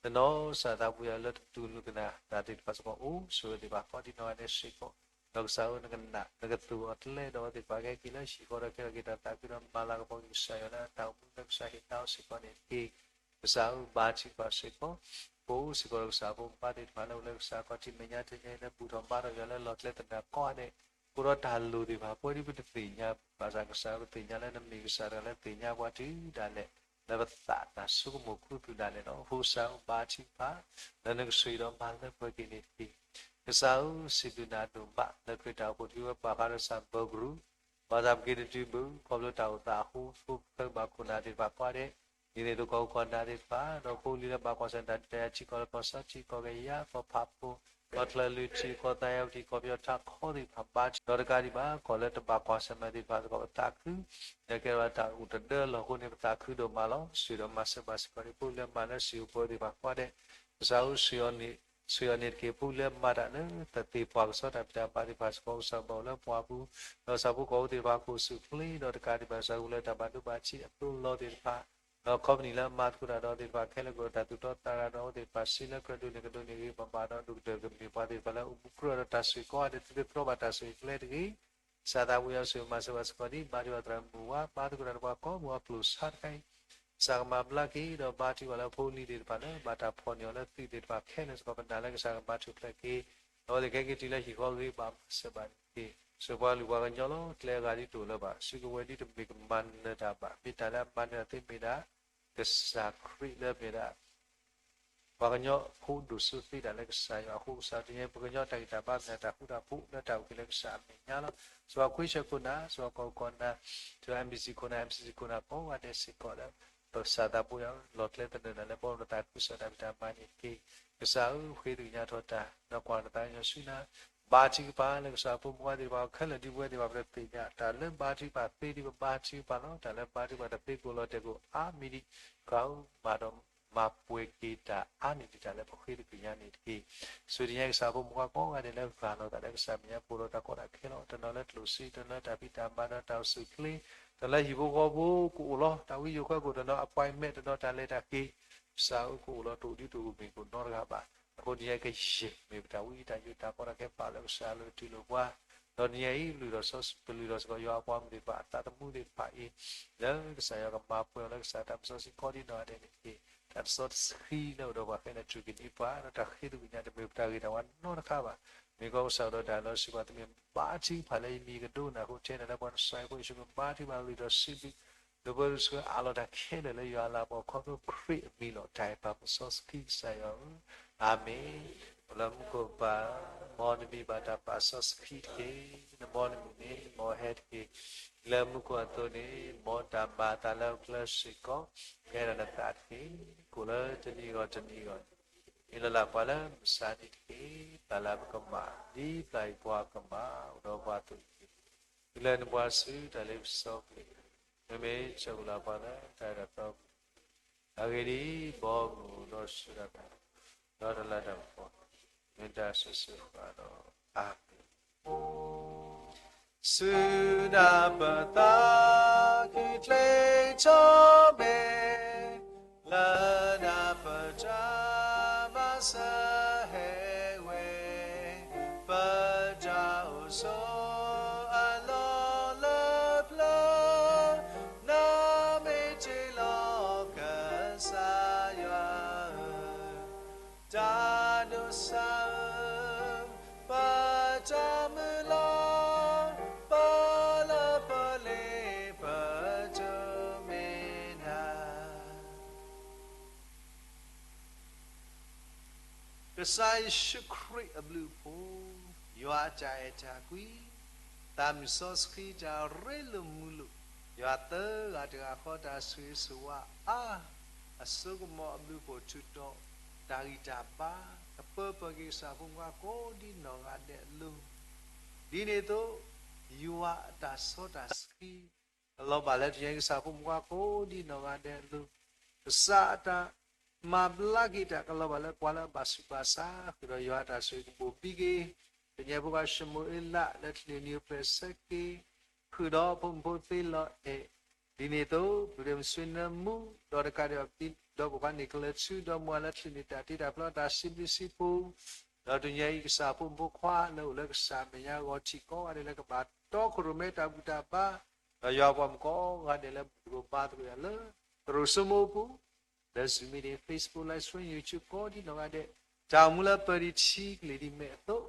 တနီၤစၢ်သးပူၤယၤလၢတတူၢ်နုာ်ကနၣ်တၢ်သ့ၣ်တဖၣ်စ့ၢ်ကီးအိၣ် ဆိၣ်ဂ့ၤသ့ၣ်တဖၣ်ကိးဒံနီၢ်ဂၤဒဲးစ့ၢ်ကီး, ဒီးကစၢ်ဧၢ နကနၣ် နကသူၣ်အီၤကျဲဒီးအဝဲသ့ၣ်တဖၣ်ကဟဲက့ၤလၢဟံၣ်ဃီဒီးကဲထီၣ်က့ၤတၢ်သးခုဒီးမၤလၤကပီၤက့ၤကစၢ်ယွၤလၢတၢ်အိၣ်မူလၢကစၢ်ဟ့ၣ်နၤအီၤစ့ၢ်ကီးန့ၣ်တက့ၢ်. ကစၢ်ဧၢ ဘါထုကဖၣ်စ့ၢ်ကီး ပအိၣ်စ့ၢ်ကီးဒီးကစၢ်ဖိမုၣ်ဖိခွါသ့ၣ်တဖၣ်လၢအိၣ်လၢကစၢ်အခီၣ်ထံးမဲာ်ညါတနံၤညါအံၤလၢဘူၣ်ထီၣ်ဘါထီၣ်ယွၤလၢလီၢ်ကျဲသနၢၣ်ကိးဂၤဒဲး, အိၣ်ဒီးတၢ်လိၣ်သ့ၣ်တဖၣ် ပဝဲဒၣ်ပတသ့ၣ်ညါ ဘၣ်ဆၣ်ကစၢ်ပသ့ၣ်ညါလၢနမ့ၢ်ကစၢ်တဂၤလၢသ့ၣ်ညါပှၤတုၤဒၣ်လဲာ် လၢပသးတၢ်ဆိကမိၣ်ခူသူၣ်ဒၣ်လဲာ်လီၤ. အဃိကစၢ်ဧၢ ဘါထုကဖၣ် လၢနကဆိၣ်ဂ့ၤဒီးမၤလၢပှဲၤက့ၤန့ၣ်တက့ၢ်. ကစၢ်ဧၢ စံးဘျုးနၤဒိၣ်မး လၢခရံာ်တၢ်အိၣ်ဖှိၣ်တဖုဝဲပာ်ဖျါဒီးကစၢ်ဘၢၣ်ကရူၢ် ဘၣ်ဆၣ်ပက့ၤတတုၤဘၣ် ခီဖျိတၢ်အိၣ်သးအဃိ ဖိဖဲဘၣ်ခိၣ်နၢ်သ့ၣ်တဖၣ်ကိးဂၤဒဲး ဒ်န့ၣ်အသိးကီၢ်ခိၣ်နၢ်သ့ၣ်တဖၣ် ဒီးဖိလံၤလၢဘၣ်ကွၢ်ဆၢၣ်တၢ်ဒုးတၢ်ယၤထံကီၢ်လၢကီၢ်စီထံကီၢ်ကယၤ ကီၢ်ဖးဖိ ကီၢ်ချၢၣ်လွံၢ်ထံ ကီၢ်သးယၤဝတံၣ် ကီၢ်ပယီၤထးခီသ့ၣ်တဖၣ်ဘါထုကဖၣ် ဒီးတကးဒံးဘၣ် ကီၢ်လၢတဘၣ်ကွၢ်ဆၢၣ်မဲာ်သ့ၣ်တဖၣ်စ့ၢ်ကီး ပသးခု ဒီးကဲထီၣ်တၢ်အိၣ်တဒၢလီၤအဃိန့ၣ် ပသးခုဒိၣ်မးလီၤ. ဆိၣ်ဂ့ၤဒီးမၤစၢၤဘၣ်စ့ၢ်ကီးန့ၣ် ဖိလၢမၤလၢစံၣ်အိၣ်ပှဲၤသ့ၣ်တဖၣ်ကိးဂၤဒဲး ကစၢ်ဧၢ ဆိၣ်ဂ့ၤအီၤန့ၣ်တက့ၢ်. ဖိလၢမၤတၢ်လၢတသ့ၣ်ပှၤကစီတၢ်ဖံးတၢ်မၤသ့ၣ်တဖၣ်စ့ၢ်ကီး ကစၢ်ဘၣ်အိၣ်လၢပှၤပူၤ ဒီးကစၢ်ဖိကီၢ်ဖိသ့ၣ်တဖၣ်ကအိၣ်ဆူၣ်အိၣ်ချ့ ဒီးတကးဒံးဘၣ် ကစၢ်အိၣ်လၢတၢ်ဘၣ်ဒိဘၣ်ထံးအသိးလီၤသ့ၣ်တဖၣ် ဒီး company လၢအမၤသကိးတၢ်ဒီးသ့ၣ်တဖၣ်ခဲလၢာ် ကအိၣ်တၢ်သူၣ်တီသးရၤဒီးအဝဲသ့ၣ်တဖၣ်စ့လၢကြၢးဒိးန့ၢ်ကဒိးန့ၢ်ဂ့ၤ ပဘၣ်ဒီးဒိၣ်ကတၢၢ်ကမ့ၢ်ပှၤသ့ၣ်တဖၣ်လၢအိၣ်မူကြၢးဒီးတၢ်ဆိၣ်ဂ့ၤကိးဂၤဒဲး သုတတြီဘၣ်တၢ်ဆိၣ်ဂ့ၤကျဲတဂ့ၤ ကစၢ်သးပူၤယွၤဆိၣ်ဂ့ၤမၤစၢၤဘၣ်စ့ၢ်ကီးန့ၣ် ဘါထုကဖၣ်သရၣ်မုၣ်ဝါ ဘါသကိးတၢ်ဒီးပှၤကိးမုၢ်အကျိၣ်စ့တခါအံၤ ကစၢ်ကမၤဘျါက့ၤ ဒီးဘါထုကဖၣ်လၢဖိလံၤသ့ၣ်တဖၣ်လၢ ဘၣ်တၢ်ဖီၣ်န့ၢ်အီၤလၢသုးသ့ၣ်တဖၣ်ခဲလၢာ်စ့ၢ်ကီး ပနာ်လၢကစၢ်ကမၤထူၣ်ဖျဲးက့ၤ ဒီးအဝဲသ့ၣ်ကဟဲက့ၤတုၤလၢဟံၣ်ဃီဂ့ၤဘၣ်မၤစၢၤဘၣ်န့ၣ်တက့ၢ်. ဆိၣ်ပှၤလုၢ်ပှၤကညီလီၤ ကျဲအဂၤဒ်တအိၣ်လၢၤဘၣ် စုကဝဲၤဒ်တမ့ၢ်ကမၤနၢၤတၢ်ဘၣ် မ့ၢ်တၢ်လၢအမၤနၢၤတၢ်သ့မ့ၢ်ဒၣ် ကစၢ်ခရံာ်လၢမ့ၢ်ဒၣ် ပှၤကညီဖိဒိၣ်စိသ့တၢ်လၢကစၢ်ယွၤအဃိ ကစၢ်တနံၤအံၤ ပှၤကညီတၢ်ဂံၢ်တၢ်ဘါမ့ၢ်ဒၣ်တၢ်ဃူတၢ်ဖိးလၢတၢ်အုၣ်က့ၤလၢကစၢ်အမဲာ်ညါလီၤ. စှၤခွ့ဆၢခိၣ်နၢ် စှၤကီၢ်ခိၣ်နၢ် စှၤ M B C ခိၣ်နၢ် M C C ခိၣ်နၢ်ကိးဂၤဒဲးစ့ၢ်ကီးလၢ ပကစၢ်သးပူၤယွၤလီၢ်ကျဲသနၢၣ်နၤလၢ ဘီမုၢ်နသးခုကစီၣ်တၢ်ဖံးတၢ်မၤန့ၣ်တက့ၢ်. ကစၢ်ဧၢ ဃ့သးကညီၤထီၣ်တၢ် ဒီးကွၢ်နသးကညီၤဆူနၤ ဘါထုကဖၣ်လၢကစၢ်ဖိမုၣ်ဖိခွါသ့ၣ်တဖၣ်ခဲလၢာ် ဒ်ပဝဲသ့ၣ်တဖၣ်ပတသ့ၣ်ညါ တၢ်လၢဘါထုကဖၣ်သ့ဒ်ပဘါထုကဖၣ်လီၤ. တၢ်လၢဘါထုကဖၣ်တသ့ကိးလီၤတဲာ်ကိးအါမံၤဒံး ကစၢ်ဧၢ မၤဒီးမၤပှဲၤက့ၤတၢ်အါန့ၢ်ဒံးတၢ်လၢပဃ့သးကညီၤန့ၣ်တက့ၢ်. ဆိၣ်ဂ့ၤကစၢ်ဖိမုၣ်ဖိခွါကိးဂၤဒဲးလၢဂၢ်လီၤသးလၢကစၢ်မဲာ်ညါ ပအိၣ်ဒီးတၢ်ကီတၢ်ခဲလီၤ. တနီၤလၢကျိၣ်စ့ တနီၤလၢတၢ်ဖံးတၢ်မၤဒီးတၢ်အိၣ်ဆူၣ်အိၣ်ချ့ တနီၤလၢဟံၣ်ဖိဃီဖိကအိၣ်လီၤ. တၢ်ဝံယိၤဃၢကအိၣ် တနီၤ appointment တနီၤတၢ်လဲၤတၢ်က့ၤ ကစၢ်ဧၢ ကအိၣ်လီၤတအိၣ်ဒ်တအိၣ်မ့ၢ်ကအိၣ်နီတဂၤဘၣ်. အဃိတနံၤအံၤကယဲၢ်မ့ၢ်ပတၢ်ဝံတၢ်ယိးတၢ်ကီတၢ်ခဲ ပာ်လၢကစၢ်အလိၤတုၤလၢပှၤ ဒီးတနံၤအံၤ ပလုၢ်ထီၣ်စီဆှံ ပလုၢ်ထီၣ်စ့ၢ်ကီးယွၤအပှၤမုၣ်သ့ၣ်တဖၣ်အသးသမူသ့ၣ်တဖၣ်အံၤ လၢကစၢ်ယွၤကမၤပှဲၤအီၤလၢကစၢ်တၢ်ပစီဆှံကိးဒ်နီၢ်ဂၤဒဲးန့ၣ်တက့ၢ်. တၢ်တစီတဆှံလၢအိၣ်ဒီးပှၤခဲလၢာ် နထုးက့ၤန့ၢ်ပှၤ ဒီးတၢ်ဃ့သးကညီၤတမ့ၢ်ပတၢ်ဂ့ၤတၢ်ဝါနီတခါဘၣ်. မ့ၢ်ကီးကစၢ်ဒီးတၢ်လီၤဆံးပှၤ တမ့ၢ်ဘါထုကဖၣ်လၢယမံၤကဒိကနၣ်အဃိ ထဲန့ၣ်လၢပှၤနစၢ်ဖိယ့ၣ်ၡူးခရံာ် ဘါထုကဖၣ်လုၢ်ထီၣ်စံးဘျုး ဒီးပှၤလူၤဆှၢအးလီၤတၢ်ခဲလၢာ်လၢယွၤအလၤကပီၤခီဖျိခရံာ်အမံၤလီၤ. တၢ်အဲၣ်ပၢ်ပစီဆှံကစၢ်ယွၤဧၢ, အၤမ့ၣ်. အိၣ်လၢမူခိၣ်ဘၣ်, မ်နမံၤဘၣ်တၢ်ပာ်စီဆှံတက့ၢ်. နမ်နမံၤန့ၣ် မ်ဟဲတက့ၢ်. လၢမူခိၣ်အသိးန့ၣ် မ်တၢ်မၤအသးလၢအကျဲစ့ၢ်ကီး ကဲထီၣ်နသးတက့ၢ်. ကအိၣ်လၢတနံၤဂီၢ်တနံၤဂီၢ်န့ၣ် ဟ့ၣ်လီၤလၢ်ပှၤလၢမုၢ်ဆါနံၤတက့ၢ်. ပျၢ်လၢပကမၣ် ဒ်ပျၢ်အံၤပှၤကမၣ် အိၣ်ဒီးပှၤအသိးန့ၣ်တက့ၢ်. တုၤလၢနဘှါဆူတၢ်လ့ပစီပူၤ, မ့မ့ၢ်ဆဲးကလၤပှၤလၢတၢ်အဲၣ်တၢ်သီပူၤ, အဂ့ၢ်ဒ်အံၤ, ဘီမုၢ်အိၣ်ဒီးဆူတၢ်ဘီၣ်, ဒီးတၢ်လၤတၢ်ကပီၤ, မ့ၢ်တၢ်ဆၢဆၢဃၣ်ဒီး အၤမ့ၣ်. စူၢ်နာ်ပသး ဃုကျဲၤထီၣ်မဲာ်, လၢနၤပတၢ်မၤစၢၤဟဲဝဲ, ပတၢ်အိၣ်ဆိးအလီၢ်လၢပျၢၤ, နမ့ၢ်တ့ၢ်လီၤကစၢ်ယွၤဧၢ, တၢ်ဒိးစၢ်ဧၢ, ပတၢ်မုၢ်လၢ်, ပလၢပလ့ပတမ့ၢ်နၤ. ကစၢ်ယ့ၣ်ၡူးခရံာ်အဘျုးအဖှိၣ်, ယွၤအတၢ်အဲၣ်တၢ်ကွံ, သးမုၢ်စီဆှံတၢ်ရ့လိာ်မုာ်လိာ်, ယွၤသၢဂၤတဂၤဃီတၢ်ဆိၣ်ဂ့ၤဆိၣ်ဝါအါ, အစိကမီၤအဘျုးအဖှိၣ်ထုးထီၣ်, တၢ်ဂံၢ်တၢ်ဘါ, ကပၢပှၤက့ၤကစၢ်ဖိမုၣ်ဖိခွါကိးဒ်နီၢ်ဂၤဒဲးအလိၤ, ဒ်န့ၣ်အသိး, ယွၤအတၢ်စီတၢ်ဆှံ ကလီၤဘၣ်လၢတနံၤအံၤကစၢ်ဖိမုၣ်ဖိခွါကိးဒ်နီၢ်ဂၤဒဲးအလိၤ, ကစၢ်အတၢ်မၤဘျါက့ၤတၢ်ကလီၤဘၣ်လၢပှၤလၢအဘၣ်ဆူးဘၣ်ဆါ, ဃုာ်ဒီးယွၤအတၢ်ဆိၣ်ဂ့ၤကဘိၣ်ဘံက့ၤ, သညါဖိခွါၡမူၤအ့လးလၢတချုးနံၤအိၣ်ဖျဲၣ်ဆၢက့ၤ, ဃုာ်ဒီးဖိမုၣ်ဖိသ့လီၤအဲၣ်, ဒ်န့ၣ်အသိး, ပဒိၣ်မုၢ်ဆ့ၣ်နီၤမူ, ဒီးတကးဒံးဘၣ် ဒီပုၢ်ဝဲၢ်န့ၣ်ကလဲၤဆူဒီးမုၢ်လၢတချုးနံၤတၢ်တ့တၢ်ဖျီတၢ်စံးဘျုးစံးဖှိၣ်, ဒီးတနံၤအံၤကစၢ်ဖိမုၣ်ဖိခွါလၢအိၣ်လၢကစၢ်မဲာ်ညါဂီၤထံးကိးဂၤဒဲးလၢကဘၣ်တီခိၣ်ရိၣ်မဲတၢ်ဘူၣ်တၢ်ဘါ, ဒီးယွၤပှၤမုၣ်ကိးဂၤဒဲးလၢဘူၣ်တဘါသကိးယၤလၢ သရိာ်စိမိၢ်ပူၤ, လၢ Zoom meeting, Facebook Live Stream, YouTube ကိးဒ်နီၢ်ဂၤဒဲး, တၢ်အိၣ်မူလၢပၢၤဒံးထံကလံၤဒ်မဲာ်အသိး,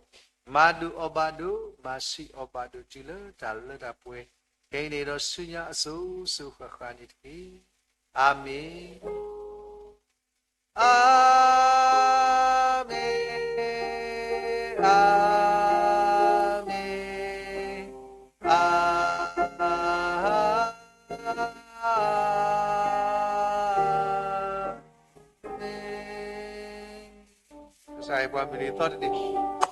မၤဒိၣ်အီၣ်ဘၣ်ဒိၣ်, မၤဆံးအီၣ်ဘၣ်ဒိၣ်တုၤလၢတၢ်လၢတၢ်ပှဲၤ, ခဲအံၤန့ၣ်ဒီးဆူညါအစိၤစိၤဃၣ်ဃၣ်န့ၣ်တက့ၢ်. အၤမ့ၣ်. အၤမ့ၣ်, အၤမ့ၣ်, အၤမ့ၣ်. ကစၢ်ယွၤပှၤမုၢ်နံၤသီတနံၤ